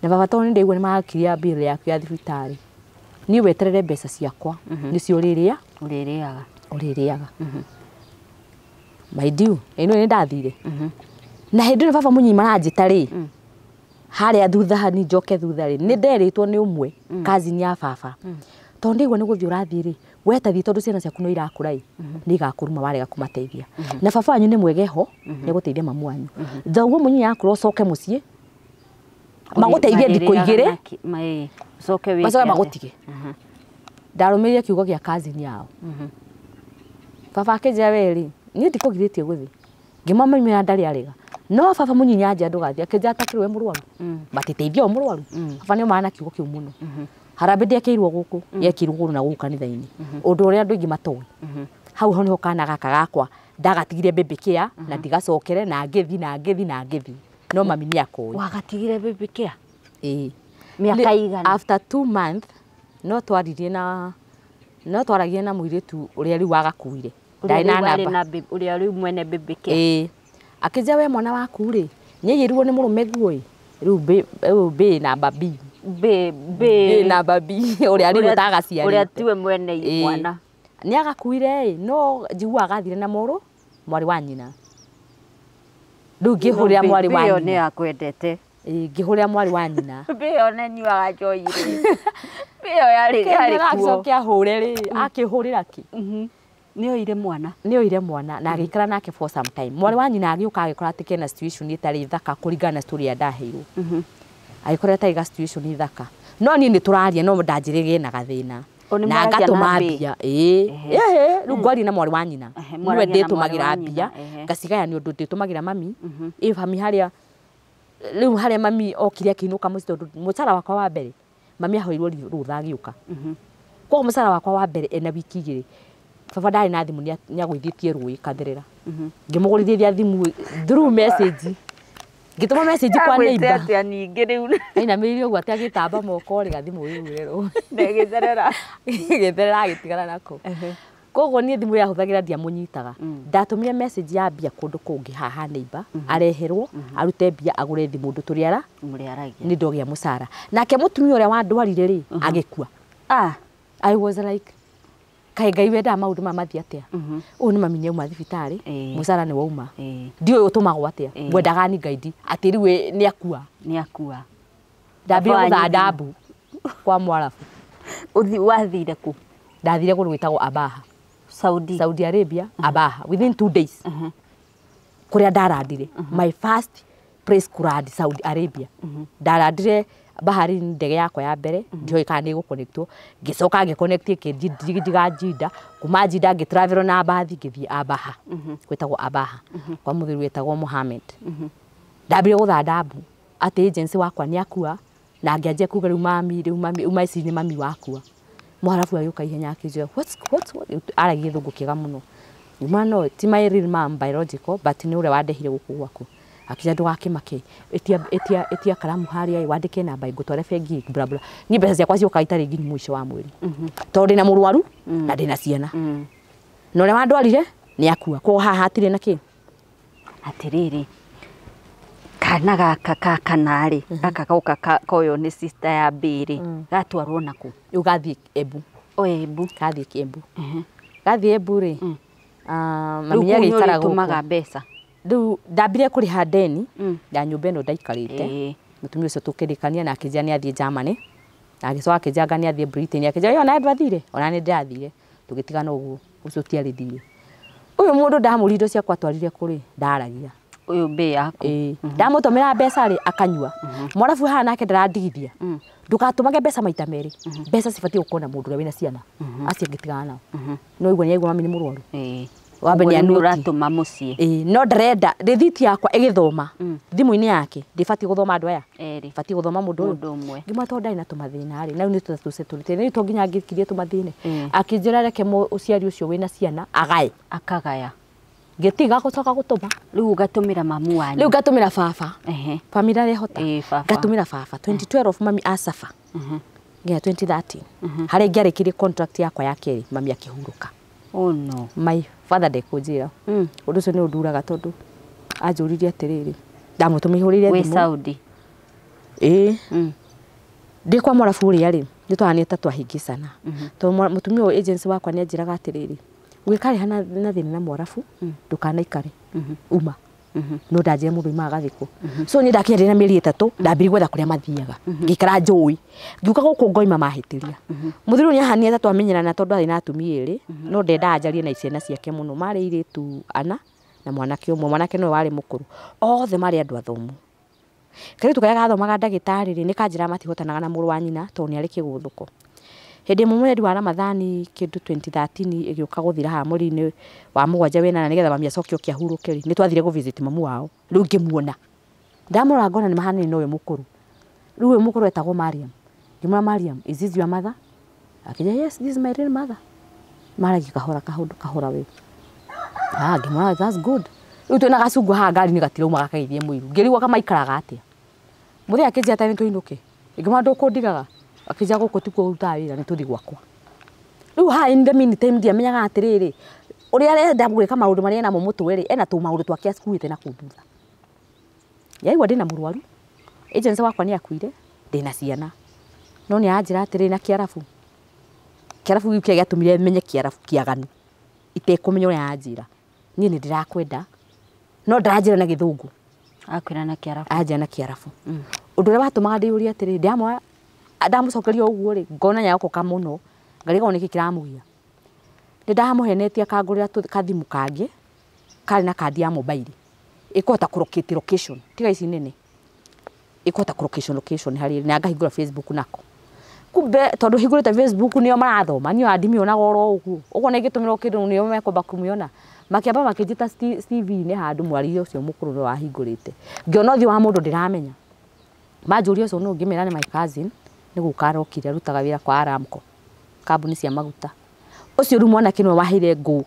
Na baba tondũ nĩ ndaigua nĩ marakiria bill yaku ya thibitarĩ. Niĩ weterere mbeca ciakwa nĩcio ũrĩrĩa Ũrĩrĩaga. Ũrĩrĩaga. Mind you, ĩno nĩ ndathire. Na hĩndĩ ĩyo baba mũnyinyi maranjĩta rĩ harĩa thutha hani njoke thutha rĩ nĩ nderĩtwo nĩ ũmwe cousin ya baba. Tondũ ndaigua nĩ gũthiĩ ũrathiĩ rĩ wetathi tondũ ciana ciaku no irakũra ĩ nĩ igakũruma warega kũmateithia. Na baba wanyu nĩ mwega ho nĩ egũteithia mamu wanyu. Thoguo mũnyinyi akũra ũcoke mũciĩ magũteithie thikũ igĩrĩ Ũcoke wĩke macoke atĩa? Magũtige. Ndarũmĩrĩire kiugo gĩa cousin yao. Baba akĩnjĩra we rĩ niĩ ndikũgirĩtie gũthiĩ. Ngĩmwamũimĩra ndarĩ arega. No baba mũnyinyi anjĩra ndũgathiĩ akĩnjĩra ta kĩrĩ we mũrwaru. Matiteithia o mũrwaru. Baba nĩ omaga na kiugo kĩu mũno. Harambee ndĩekĩirwo gũkũ yekĩirwo kũndũ na gũkũ kanitha-inĩ. Ũndũ ũrĩa andũ aingĩ matoĩ. Hau ho nĩho kana gaka gakwa ndagatigire baby care na ndigacokere na ngĩthiĩ na ngĩthiĩ na ngĩthiĩ. No mami nĩ akoĩ. Wagatigire baby care? Ĩĩ. Mĩaka igana? After 2 months no twaririe na no twaragia na mũirĩtu ũrĩa rĩu wagakuire. Ũrĩa Ndarĩ na rĩu warĩ namba. na ũrĩa rĩu mwene baby care. Ĩĩ. Akĩnjĩra we mwana waku rĩ nĩaiyĩirwo nĩ mũrũme nguo ĩ rĩu rĩu B namba B. B B B namba B ũrĩa rĩu ũtagaciarĩte. Ũrĩa tiwe mwene Ĩĩ. mwana. Nĩ agakuire ĩ no njiguaga agathire na mũrũ mwarĩ wa nyina. Rĩu ngĩhũrĩra mwarĩ wa B ĩyo nĩ nyina. yakwendete. Ĩĩ ngĩhũrĩra mwarĩ wa nyina. B ĩyo nĩ nyuaga njohi rĩ. B ĩyo yarĩ yarĩ kuo. Acoke ahũre rĩ akĩhũrĩra kĩ. Nĩ oire mwana. Nĩ oire mwana na agĩikara nake for some time. Mwarĩ wa nyina agĩũka agĩkora atĩ kena situation ĩtarĩ thaka kũringana na story ĩrĩa ndaheirwo. Agĩkora ĩtarĩ ga situation thaka. No niĩ nĩ tũraria no ndanjĩrĩrie na gathĩna. O nĩ Na mwaragia ngatũma na B? mbia. Ĩĩ. Ĩhĩ, rĩu ngwaria na mwarĩ wa nyina. Ehe, Nĩwe mwaragia na mwarĩ ndĩtũmagĩra wa nyina, mbia ehe. ngacigayania ũndũ ndĩtũmagĩra mami. Ĩ mami harĩa rĩu harĩa mami okire akĩinũka mũciĩ tondũ mũcara wakwa wa mbere mami ahoirwo rũtha agĩũka. Koguo mũcara wakwa wa mbere ena wiki igĩrĩ baba ndarĩ na thimũ nĩagũithĩtie rũĩ katherera. Ngĩmũgũrithĩria thimũ through message. Ngĩtũma message kwa Agwĩte neighbor. atĩa ningĩ rĩu? Ainamĩrĩire ũguo atĩ agĩtamba moko rĩ gathimũ rĩu rĩ. Na ĩgĩtherera. Gĩtherera agĩtigana nako. Koguo niĩ thimũ yahũthagĩra ndiamũnyitaga. Ndatũmire message ya mbia kũndũ kũngĩ haha neighbor areherwo arute mbia agũre thimũ ũndũ tũrĩ ara Mũrĩ aragia. Nĩ ndogĩa mũcara. Nake mũtumia ũrĩa wandwarire rĩ agĩkua. Ah. I was like kaĩ Ngai wendaga maũndũ maya mathiĩ atĩa? Ũyũ nĩ mami nĩauma thibitarĩ, mũcara nĩ wauma. Ndiũĩ ũtũmagwo atĩa. Ngwendaga ni ngaidi atĩ rĩu nĩ akua. Nĩ akua. Ndambire Baba wanyu gũthanda mbu kwa Mwarabu. Ũthi wathire kũ? Ndathire kũndũ gwĩtagwo Abaha. Saudi. Saudi Arabia, Abaha within 2 days. Kũrĩa ndarandire my first place kũrandi Saudi Arabia. Ndarandire Bahrain ndege yakwa ya mbere ndioĩ kana nĩ ĩgũconnectwo ngĩcoka ngĩconnect ĩkĩnjiga Jinda kuma Jinda ngĩtravel na mbathi ngĩthiĩ Abaha gwĩtagwo Abaha kwa mũthuri wĩtagwo Mohammed. Ndambire gũthanda mbu atĩ agency wakwa nĩ akua na ngĩanjia kuga rĩu mami rĩu mami uma ici nĩ mami wakua. Mwarabu agĩũka ihenya akĩnjĩra what's what's what aragia gĩthũngũ kĩega mũno. Nyuma no ti my real mom biological but nĩ ũrĩa wandehire gũkũ gwaku. Akĩnjĩra ndũgakĩmake ĩtia ĩtia ĩtia karamu harĩa ĩ wandĩke namba ngũtware bengi bla bla. Niĩ mbeca ciakwa ciokaga itarĩ nginyu mũico wa mweri. Tondũ ndĩna mũrwaru na ndĩna ciana. Na ũrĩa wandwarire nĩ akua. Koguo haha hatirĩ na kĩ. Atĩrĩrĩ. Kana gaka ka kanarĩ gaka goka koyo nĩ sister ya mbĩrĩ gatwarwo naku? Rĩu gathiĩ Embu. O Embu. Gathiĩ Embu. Gathiĩ Embu rĩ, Rĩu mami kũu nĩ agĩikara ũrĩtũmaga gũkũ. mbeca? Rĩu ndambire kũrĩha ndeni ya nyũmba ĩno ndaikarĩte. Mũtumia ũcio tũkĩrĩkania na akĩnjĩra nĩ athiĩ Germany, na agĩcoka akĩnjĩra anga nĩ athiĩ Britain, akĩnjĩra ĩyo ona ndwathire, ona nĩ ndĩrathire. Tũgĩtigana ũguo, ũcio ũtiarĩ thiirĩ. Ũyũ mũndũ ndamũria indo ciakwa atwarire kũrĩ, ndaragia. Ũyũ mbĩ yaku. Ĩĩ. Ndamũtũmĩra mbeca rĩ, akanyua. Mwarabu haha nake ndarandigithia. Ndũgatũmage mbeca maita merĩ. Mbeca cibatiĩ gũkorwo na mũndũ ũrĩa wĩna ciana. Acio angĩ tigana nao. No igua nĩaigua mami nĩ mũrwaru. Wambe Ũguo nĩ nĩ anũti. ũratũma mũciĩ. Ĩĩ, no ndarenda rĩthiti yakwa ĩgĩthoma thimũ-inĩ yake, ndĩbatiĩ gũthoma andũ aya. Erĩ. Batiĩ gũthoma mũndũ ũyũ. Mũndũ ũmwe. Ngĩmwĩra tondũ ndarĩ na tũmathĩna rĩ, na rĩu nĩ tũtũcetũrĩte, rĩu to nginya ngĩkirie tũmathĩne. Akĩnjĩra reke ũciari ũcio wĩna ciana agae. Akagaya. Ngĩtiga gũcoka gũtũma. Rĩu ũgatũmĩra mamu wanyu. Rĩu ngatũmĩra baba. Bamĩrĩ arehota. Ĩĩ, baba. Ngatũmĩra baba 2012 mami acaba nginya 2013 harĩa ingĩarĩkirie contract yakwa ya kerĩ, mami akĩhurũka. Oh no. My father ndekũnjĩra. Ũndũ ũcio nĩ ũnduraga tondũ anjũririe atĩrĩrĩ, ndamũtũmĩhũrĩire Wĩ thimũ. Saudi. Ĩĩ. Ndĩ kwa mwarabu ũrĩa rĩ, nĩ twaranĩte ta twahĩngĩcana. Tondũ mũtumia ũyũ agency wakwa nĩ anjĩraga atĩrĩrĩ, ũgĩkarĩha na thĩna na mwarabu, ndũkanaikare. Uma. No ndanjĩra mũndũ umaga agathikwo. So niĩ ndakinya ndĩna mĩeri 3, ndambirie gwetha kũrĩa mathiaga. Ngĩikara njũĩ. Ngiũka gũkũ ngoima mahĩtĩria. Mũthuri ũyũ nĩahanire ta twamenyerana tondũ arĩ na atumia erĩ, no ndendaga njarie na ciana ciake mũno. Marĩ airĩtu ana na mwanake ũmwe. Mwanake nĩwe warĩ mũkũrũ. Othe marĩ andũ athomu. Kairĩtu karĩa gathomaga ndagĩtarĩ rĩ, nĩ kanjĩraga matihotanaga na mũrũ wa nyina tondũ nĩ arĩ kĩgũthũko. Hĩndĩ ĩmwe mweri wa Ramathani kĩndũ 2013 ĩgĩũka gũthira haha mweri-inĩ wa 7 wena nĩgetha mami acoke oke ahurũke rĩ, nĩ twathire gũ visit mamu wao. Rĩu ngĩmuona. Ndamũrora ngona nĩ mahanaine na ũyũ mũkũrũ. Rĩu ũyũ mũkũrũ etagwo Mariam. Ngĩmwĩra, Mariam, is this your mother? Akĩnjĩra, yes, this is my real mother. Maragia kahora kaũndũ kahora we. Ah, ngĩmwĩra, that's good. Rĩu twĩna gacungwa haha ngari-inĩ gatirauma gakageithie mũiru. Ngĩrigwo kamaikaraga atĩa. Mũthenya akĩnjĩra atĩ nĩtũinũke. Ngĩmwĩra ndũkũndigaga. Akĩnjĩra gũkũ tikuo ũrutaga wĩra nĩtũthiĩ gwakwa. Rĩu haha in the meantime ndiamenyaga atĩrĩrĩ, ũrĩa arenda gwĩka maũndũ marĩa enamo mũtwe rĩ, ena tũmaũndũ twake akuĩte na kũu thutha. Yaigua ndĩna mũrwaru, agency wakwa nĩ akuire, ndĩna ciana. No nĩ aranjĩra atĩrĩrĩ na kĩarabu. Kĩarabu gĩu kĩrĩa gĩatũmire menye kĩarabu kĩaganu. Itekũmenya ũrĩa aranjĩra. Niĩ nĩ ndĩrakwenda, no ndaranjĩra na gĩthũngũ. Akwĩra na kĩarabu. Anjĩra na kĩarabu. Ũndũ ũrĩa watũmaga ndĩyũrie atĩrĩrĩ, ndamũcokeria ũguo rĩ, ngona nĩarokoka mũno, ngarigwo nĩkĩ kĩramũgia. Nĩ ndamũhenetie akangũrĩra kathimũ kangĩ, karĩ na kandi ya mobile. Ĩkũhota kũ locate location, tiga ici nene. Ĩkũhota kũ location location harĩa ĩrĩ, na ngahingũra Facebook nako. Kumbe tondũ hingũrĩte Facebook nĩo marathoma, niĩ ona ndimĩonaga oro ũguo. Ũguo ona ingĩtũmĩrwo kĩndũ nĩo mekwamba kũmĩona. Makĩamba makĩnjĩta TV-inĩ handũ mwaria ũcio mũkũrũ nĩwe wahingũrĩte. Ngĩona ũthiũ wa mũndũ ndĩramenya. Manjũria ũcio nũ, ngĩmera nĩ my cousin, nĩ gũka arokire, arutaga wĩra kwa Aramco, kambuni cia maguta. Ũcio rĩu mwanake nĩwe waheire ngũ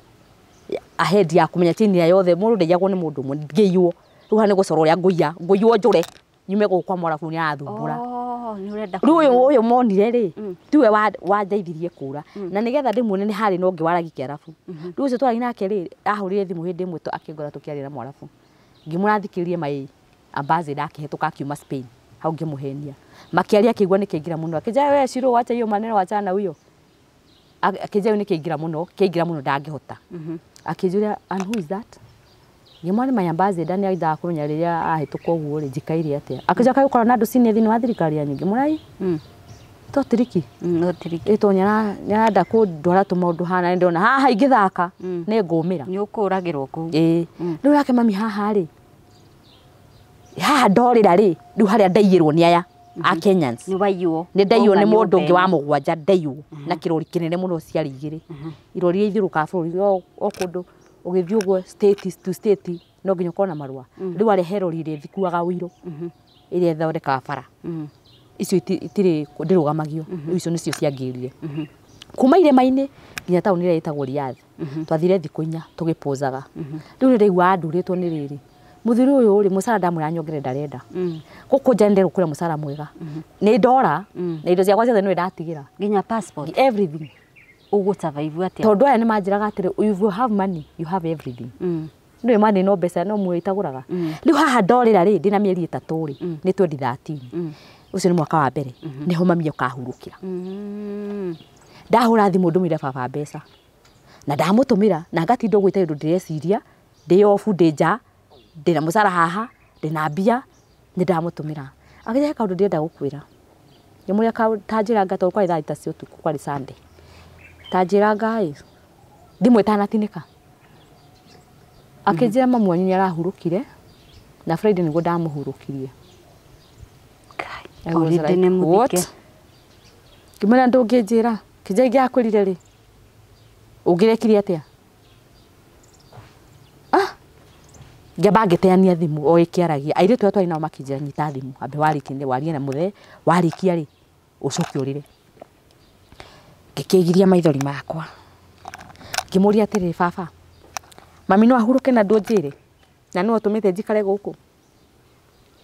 ahead ya kũmenya chain ĩrĩa yothe, mũndũ ndaiyagwo nĩ mũndũ ũmwe, ngĩiywo. Rĩu haha nĩ gũcora ũrĩa ngũiya, ngũiywo njũre, nyume gũkũ kwa mwarabu nĩ arathumbũra. Oh, nĩ ũrenda Rĩu kũmenya. ũyũ monire rĩ, tiwe wandeithirie kũra. Na nĩgetha ndĩmuone nĩ harĩ na ũngĩ waragia kĩarabu. Rĩu ũcio twaragia nake rĩ, ahũrire thimũ hĩndĩ ĩmwe akĩngora tũkĩaria na mwarabu. Ngĩmwĩra athikĩrĩrie my ambassador akĩhĩtũka akiuma Spain. Hau ngĩmũhenia. Makĩaria akĩigua nĩ kĩaingĩra mũno. Akĩnjĩra we Shiro, wacha hiyo maneno, wachana na huyo. Akĩnjĩra nĩ kĩaingĩra mũno, kĩaingĩra mũno ndangĩhota. Akĩnjũria, and who is that? Ngĩmwĩra nĩ my ambassador, nĩ endaga kũmenya rĩrĩa ahĩtũka ũguo rĩ, njikaire atĩa. Akĩnjĩra kaĩ ũkoragwo na andũ senior thĩinĩ wa thirikari yanyu? Ngĩmwĩra ĩ. To tiriki. No tiriki. Ĩ to nĩarenda kũndwara tũmaũndũ haha na nĩndĩrona haha ingĩthaka nĩ ngũmĩra. Nĩ ũkũragĩrwo kũu. Ĩĩ. Rĩu nake mami haha rĩ, haha ndorĩra rĩ, rĩu harĩa ndaiyĩrwo nĩ aya a Kenyans. Nĩ waiywo. Nĩ ndaiywo nĩ Wauma mũndũ ũngĩ wa nyũmba ĩno. 7 ndaiywo na kĩrori kĩnene mũno ciarĩ 2. Irori iria ithiũrũrũkaga bũrũri o kũndũ ũgĩthiĩ ũguo state to state no nginya ũkorwo na marũa. Rĩu arehe rori ĩrĩa ĩthikuaga ũiro, ĩrĩa ĩthondekaga bara. Icio itirĩ ndĩrũgamagio. Rĩu icio nĩcio ciangĩrire. Kuma irĩma-inĩ nginya taũni ĩrĩa ĩtagwo Riyadh. Twathire thikũ 4 tũgĩpũzaga. Rĩu nĩ ndaiguaga ndurĩtwo nĩ rĩrĩ. Mũthuri ũyũ rĩ, mũcara ndamwĩra nyongere ndarenda. Gũkũ nja nĩ nderwo mũcara mwega. Nĩ ndora na indo ciakwa ciothe nĩwe ndatigĩra. Nginya passport. Everything. Ũgũ survive atĩa? Tondũ aya nĩ manjĩraga atĩrĩ, if you have money, you have everything. Nĩ mani no mbeca no muoyo itagũraga. Rĩu haha ndorĩra rĩ ndĩna mĩeri 3 rĩ nĩ 2013. Ũcio nĩ mwaka wa mbere nĩho mami okahurũkĩra. Ndahũra thimũ ndũmĩre baba mbeca na ndamũtũmĩra na ngatinda ũguo itarĩ ũndũ ndĩreciria, ndĩ obu, ndĩ nja, ndĩna mũcara haha, ndĩna mbia, nĩ ndamũtũmĩra. Akĩnjĩra he kaũndũ ndĩrenda gũkwĩra. Ngĩmũria ta njĩra nga tondũ kwarĩ thaa thita cia ũtukũ, kwarĩ Sunday. Ta njĩra nga ĩ thimũ ĩtanatinĩka. Akĩnjĩra mamu wanyu nĩ arahurũkire na Friday nĩguo ndamũhurũkirie. I was like, what? Ngĩmwĩra ndũngĩnjĩra, kĩnjĩra ingĩakwĩrire rĩ ũngĩrekire atĩa? Ah, ngĩamba ngĩteania thimũ o ĩkĩaragia. Airĩtu arĩa twarĩ nao makĩnjĩra nyita thimũ, ambe warĩkia warie na mũthee, warĩkia rĩ ũcoke ũrĩre. Ngĩkĩgiria maithori makwa. Ngĩmũria atĩrĩrĩ, baba, mami no ahurũke na ndũnjĩre na nĩwe ũtũmĩte njikare gũkũ.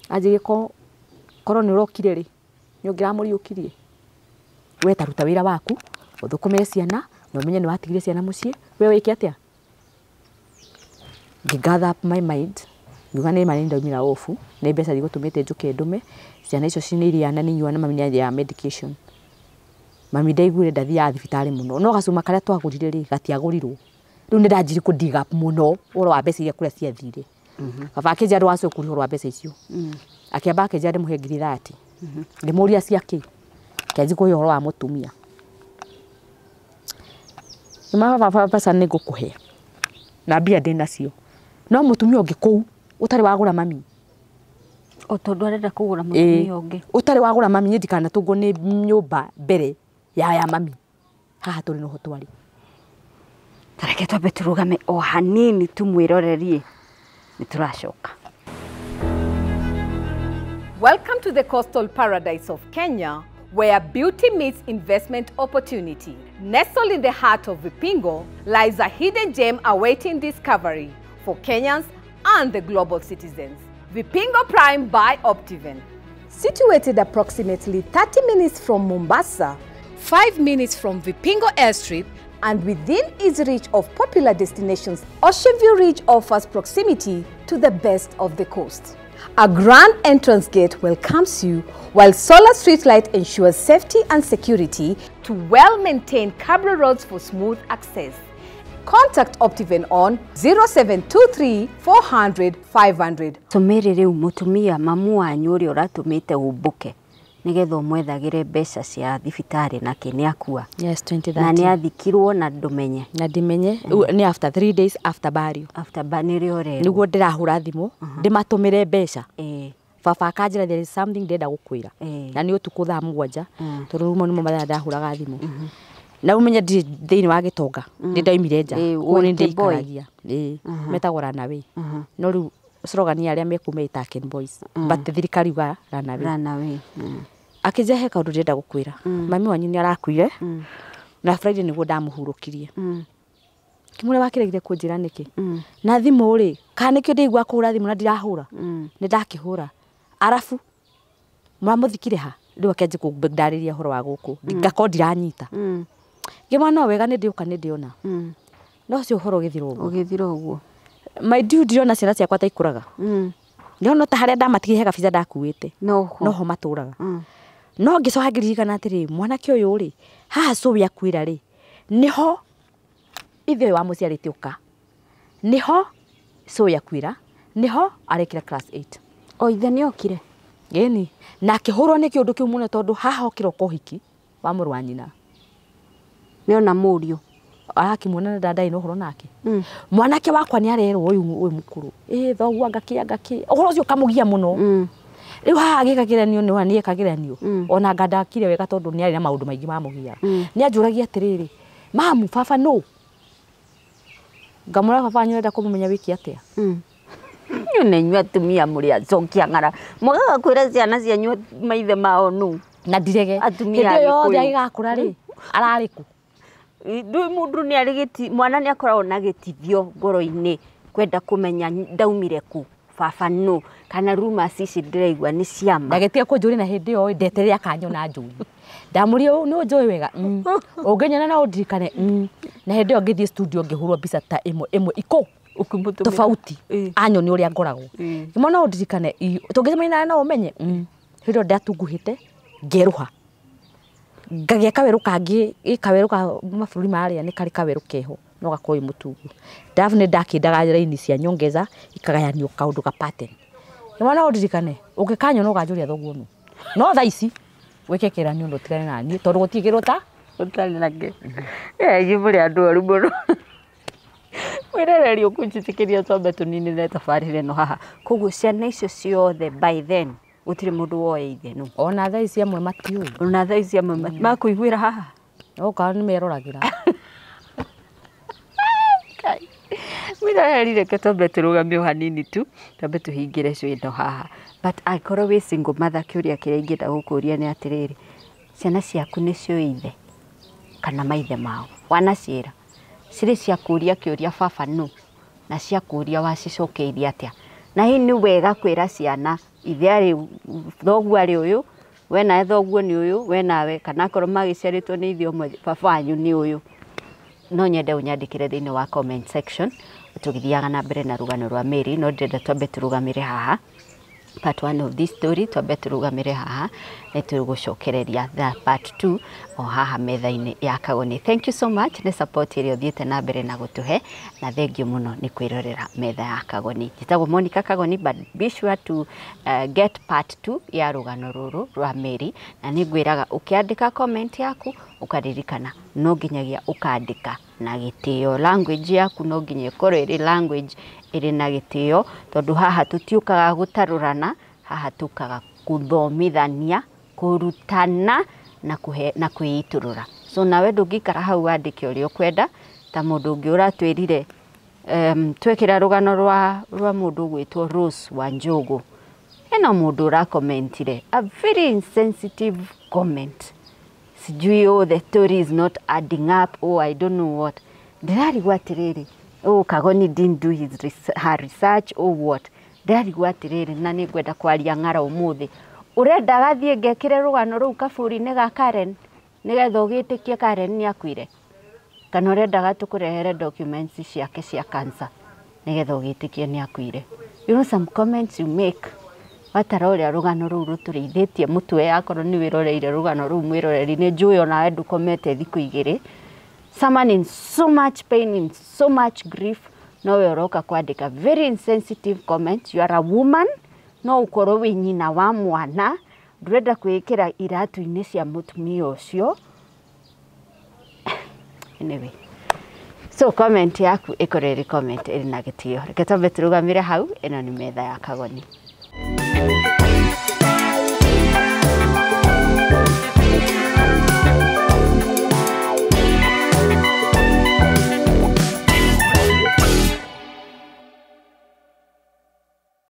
Anjĩrie korwo nĩ ũrokire rĩ nĩ ũngĩramũriũkirie. We ta ruta wĩra waku ũthũkũmĩre ciana na ũmenye nĩ watigire ciana mũciĩ, we wĩke atĩa? Ngĩ gather up my mind, ngiuga nĩ ma nĩ ndaumĩra obu, nĩ mbeca igũtũmĩte njũke ndũme, ciana icio nĩ iria na nĩ inyua na mami nĩ athiaga medication. Mami ndaiguire ndathiaga thibitarĩ mũno, no gacuma karĩa twagũrire rĩ gatiagũrirwo. Rĩu nĩ ndanjirie kũ dig up mũno ũhoro wa mbeca iria kũrĩa ciathire. Baba akĩnjĩra ndũgacoke kũria ũhoro wa mbeca icio. Akĩamba akĩnjĩra ndĩmũhe ngiri 30. Ngĩmũria cia kĩ? Akĩanjia kũhe ũhoro wa mũtumia. Ngĩmwĩra baba mbeca nĩ ngũkũhe na mbia ndĩ nacio, no mũtumia ũngĩ kũu ũtarĩ wagũra mami. O tondũ arenda kũgũra mũtumia ũngĩ. Ũtarĩ wagũra mami, niĩ ndikanatũngwo nĩ nyũmba mbere ya mami. Haha tũrĩ noho twarĩ. Tareke twambe tũrũgame o hanini tumwĩrorerie, nĩ tũracoka. Welcome to the coastal paradise of Kenya, where beauty meets investment opportunity. Nestled in the heart of Vipingo lies a hidden gem awaiting discovery for Kenyans and the global citizens. Vipingo Prime by Optiven. Situated approximately 30 minutes from Mombasa, 5 minutes from Vipingo Airstrip, and within easy reach of popular destinations, Ocean View Ridge offers proximity to the best of the coast. A grand entrance gate welcomes you, while solar streetlight ensures safety and security to well-maintained cabro roads for smooth access. Contact Optiven on 0723 400 500. Tũmĩrĩ rĩu mũtumia mamu wanyu ũrĩa ũratũmĩte ũmbũke nĩgetha ũmwethagĩre mbeca cia thibitarĩ nake nĩ akua. Yes, 2013. Na nĩ athikirwo na ndũmenye. Na ndimenye, nĩ after 3 days after burial. After nĩrĩo ũrerwo. Nĩguo ndĩrahũra thimũ, ndĩmatũmĩre mbeca. Baba akanjĩra there is something ndĩrenda gũkwĩra. Na nĩ ũtukũ thaa 7, tondũ rĩu nĩmo mathaa ndahũraga thimũ. Na ũmenye ndirĩ thĩinĩ wa gĩtonga, nĩ ndaumire nja, kũu nĩ ndĩikaragia. Metagwo Runaway. No rĩu slogan ya arĩa mekuma ĩta Ken Boys, but thirikari yugaga Runaway. Runaway. Akĩnjĩra he kaũndũ ndĩrenda gũkwĩra. Mami wanyu nĩ arakuire na Friday nĩguo ndamũhurũkirie. Ngĩmũria wakĩregire kũnjĩra nĩkĩ? Na thimũ rĩ, kana nĩkĩo ndĩigua kũhũra thimũ na ndirahũra? Nĩ ndakĩhũra. Arabu mũramũthikire ha? Rĩu akĩanjia kũndarĩria ũhoro wa gũkũ. Ngakorwo ndiranyita. Ngĩmwĩra no wega nĩ ndĩũka nĩ ndĩona. No ũcio ũhoro ũgĩthira ũguo. Ũgĩthira ũguo. My dude ndĩrona ciana ciakwa ta ikũraga. Ndĩrona ta harĩa ndamatigire he gabica ndakuĩte. Noho matũraga. No ngĩcoka ngĩririkana atĩrĩ, mwanake ũyũ rĩ, haha cũwe akuĩra rĩ, nĩho ithe ũyũ wamũciarĩte ũka. Nĩho cũwe akuĩra, nĩho arekĩra class 8. O ithe nĩokire? Ĩni. Na akĩhũrwo nĩ kĩũndũ kĩu mũno tondũ haha okĩra ũhiki wa mũrũ wa nyina. Nĩona mũriũ. Arakĩmuona na ndarĩ na ũhoro nake. Mwanake wakwa nĩ arerwo ũyũ mũkũrũ. Ĩ thoguo anga kĩ. Ũhoro ũcio ũkamũgia mũno. Rĩu haha agĩka kĩgeranio nĩ nĩ eka kĩgeranio. Ona anga ndakire wega tondũ nĩ arĩ na maũndũ maingĩ mamũgiaga. Nĩ anjũragia atĩrĩrĩ, mamu baba nũ? Ngamwĩra baba wanyu ũrenda kũmũmenya wĩke atĩa? Inyuĩ nĩ inyuĩ atumia mũrĩ acokia ng'ara. Mwagaga kwĩra ciana cianyu maithe mao nũ? Na ndirege. Atumia Hĩndĩ ĩyo yothe Agĩkũyũ. agĩgakũra rĩ, ararĩ kũ? Ndũĩ mũndũ nĩ arĩ gĩti, mwana nĩ akoragwo na gĩtithio ngoro-inĩ kwenda kũmenya ndaumire kũ, baba nũ, kana rumors ici ndĩraigua nĩ ciama. Ndagĩtiga kũnjũria na hĩndĩ ĩyo ndeterere akanyona njũĩ. Ndamũria nĩ ũnjũĩ wega? Ũngĩnyona no ũndirikane? Na hĩndĩ ĩyo ngĩthiĩ studio ngĩhũrwo mbica ta ĩmwe ĩmwe ikũ. Tofauti anyoni ũrĩa ngoragwo. Kĩmwana ũndirikane tũngĩcemania nawe no ũmenye. Hĩndĩ ĩyo ndatunguhĩte ngerũha. Ngagĩa kawerũ kangĩ, kawerũ ka mabũrũri marĩa nĩ karĩ kawerũ keho no gakorwo wĩ mũtungu. Ndabu nĩ ndakĩndaga raini cia nyongeza ikagayanio kaũndũ ga pattern. Kĩmwana ũndirikane ũngĩkanyona ũkanjũria thoguo nũ. No thaa ici wĩke kĩgeranio na ũtigane na niĩ tondũ gũtirĩ kĩndũ ta ũtarĩ nakĩo. Inyuĩ mũrĩ andũ oru mũno. Mwĩroreri ũkũnjĩtĩkĩria twambe tũninĩre tabarĩra ĩno haha. Koguo ciana icio ciothe by then gũtirĩ mũndũ woĩ ithe nũ. Ona thaa ici amwe matiũĩ. Ona thaa ici amwe makũiguĩra haha. Okorwo nĩ meroragĩra. Mwĩroreri reke twambe tũrũgame o hanini tu, twambe tũhingĩre show ĩno haha. But angĩkorwo wĩ single mother kĩũria kĩrĩa ingĩenda gũkũria nĩ atĩrĩrĩ, ciana ciaku nĩ ciũĩ ithe kana maithe mao? Wanaciĩra? Cirĩ ciakũria kĩũria baba nũ na ciakũria wacicokeirie atĩa? Na hihi nĩ wega kwĩra ciana ithe arĩ thoguo arĩ ũyũ, we nawe thoguo nĩ ũyũ, we nawe kana akorwo magĩciarĩtwo nĩ ithe ũmwe baba wanyu nĩ ũyũ. No nyende ũnyandĩkĩre thĩinĩ wa comment section tũgĩthiaga na mbere na rũgano rwa Mary, no ndĩrenda twambe tũrũgamĩre haha. Part 1 of this story twambe tũrũgamĩre haha nĩ tũgũcokereria the part 2 o haha metha-inĩ ya Kagoni. Thank you so much nĩ support ĩrĩa ũthiĩte na mbere na gũtũhe na thengiũ mũno nĩ kwĩrorera metha ya Kagoni. Njĩtagwo Monica Kagoni, but be sure to get part 2 ya rũgano rũrũ rwa Mary, na nĩ ngwĩraga ũkĩandĩka comment yaku ũkaririkana no nginyagia ũkandĩka na gĩtĩo. Language yaku no nginya ĩkorwo ĩrĩ language ĩrĩ na gĩtĩo, tondũ haha tũtiũkaga gũtarũrana, haha tũkaga gũthomithania, kũrutana na kũhe na kwĩitũrũra. So nawe ndũngĩikara hau wandĩke ũrĩa ũkwenda ta mũndũ ũngĩ ũratwĩrire twekĩra rũgano rwa mũndũ ũgwĩtwo Rose Wanjogu. Hena mũndũ ũrakomentire a very insensitive comment, sijui oh the story is not adding up, oh I don't know what. Ndĩrarigwo atĩrĩrĩ, oh Kagoni didn't do her research or what. Ndĩrarigwo atĩrĩrĩ, na nĩ ngwenda kwaria ng'ara ũmũthĩ. Ũrenda gathiĩ ngekĩre rũgano rũu kaburi-inĩ ga Karen nĩgetha ũgĩtĩkie Karen nĩ akuire? Kana ũrendaga tũkũrehere documents ciake cia cancer nĩgetha ũgĩtĩkie nĩ akuire? You know some comments you make watara ũrĩa rũgano rũu rũtũrĩithĩtie mũtwe, akorwo nĩ wĩroreire rũgano rũu mwĩroreri, nĩ njũĩ onawe ndũkomete thikũ igĩrĩ. Someone in so much pain, in so much grief, nowe ũroka kwandĩka very insensitive comment. You are a woman, no ũkorwo wĩ nyina wa mwana, ndũrenda kwĩĩkĩra iratũ-inĩ cia mũtumia ũcio. Anyway, so comment yaku ĩkorwo ĩrĩ comment ĩrĩ na gĩtĩo. Reke twambe tũrũgamĩre hau. Ĩno nĩ metha ya Kagoni.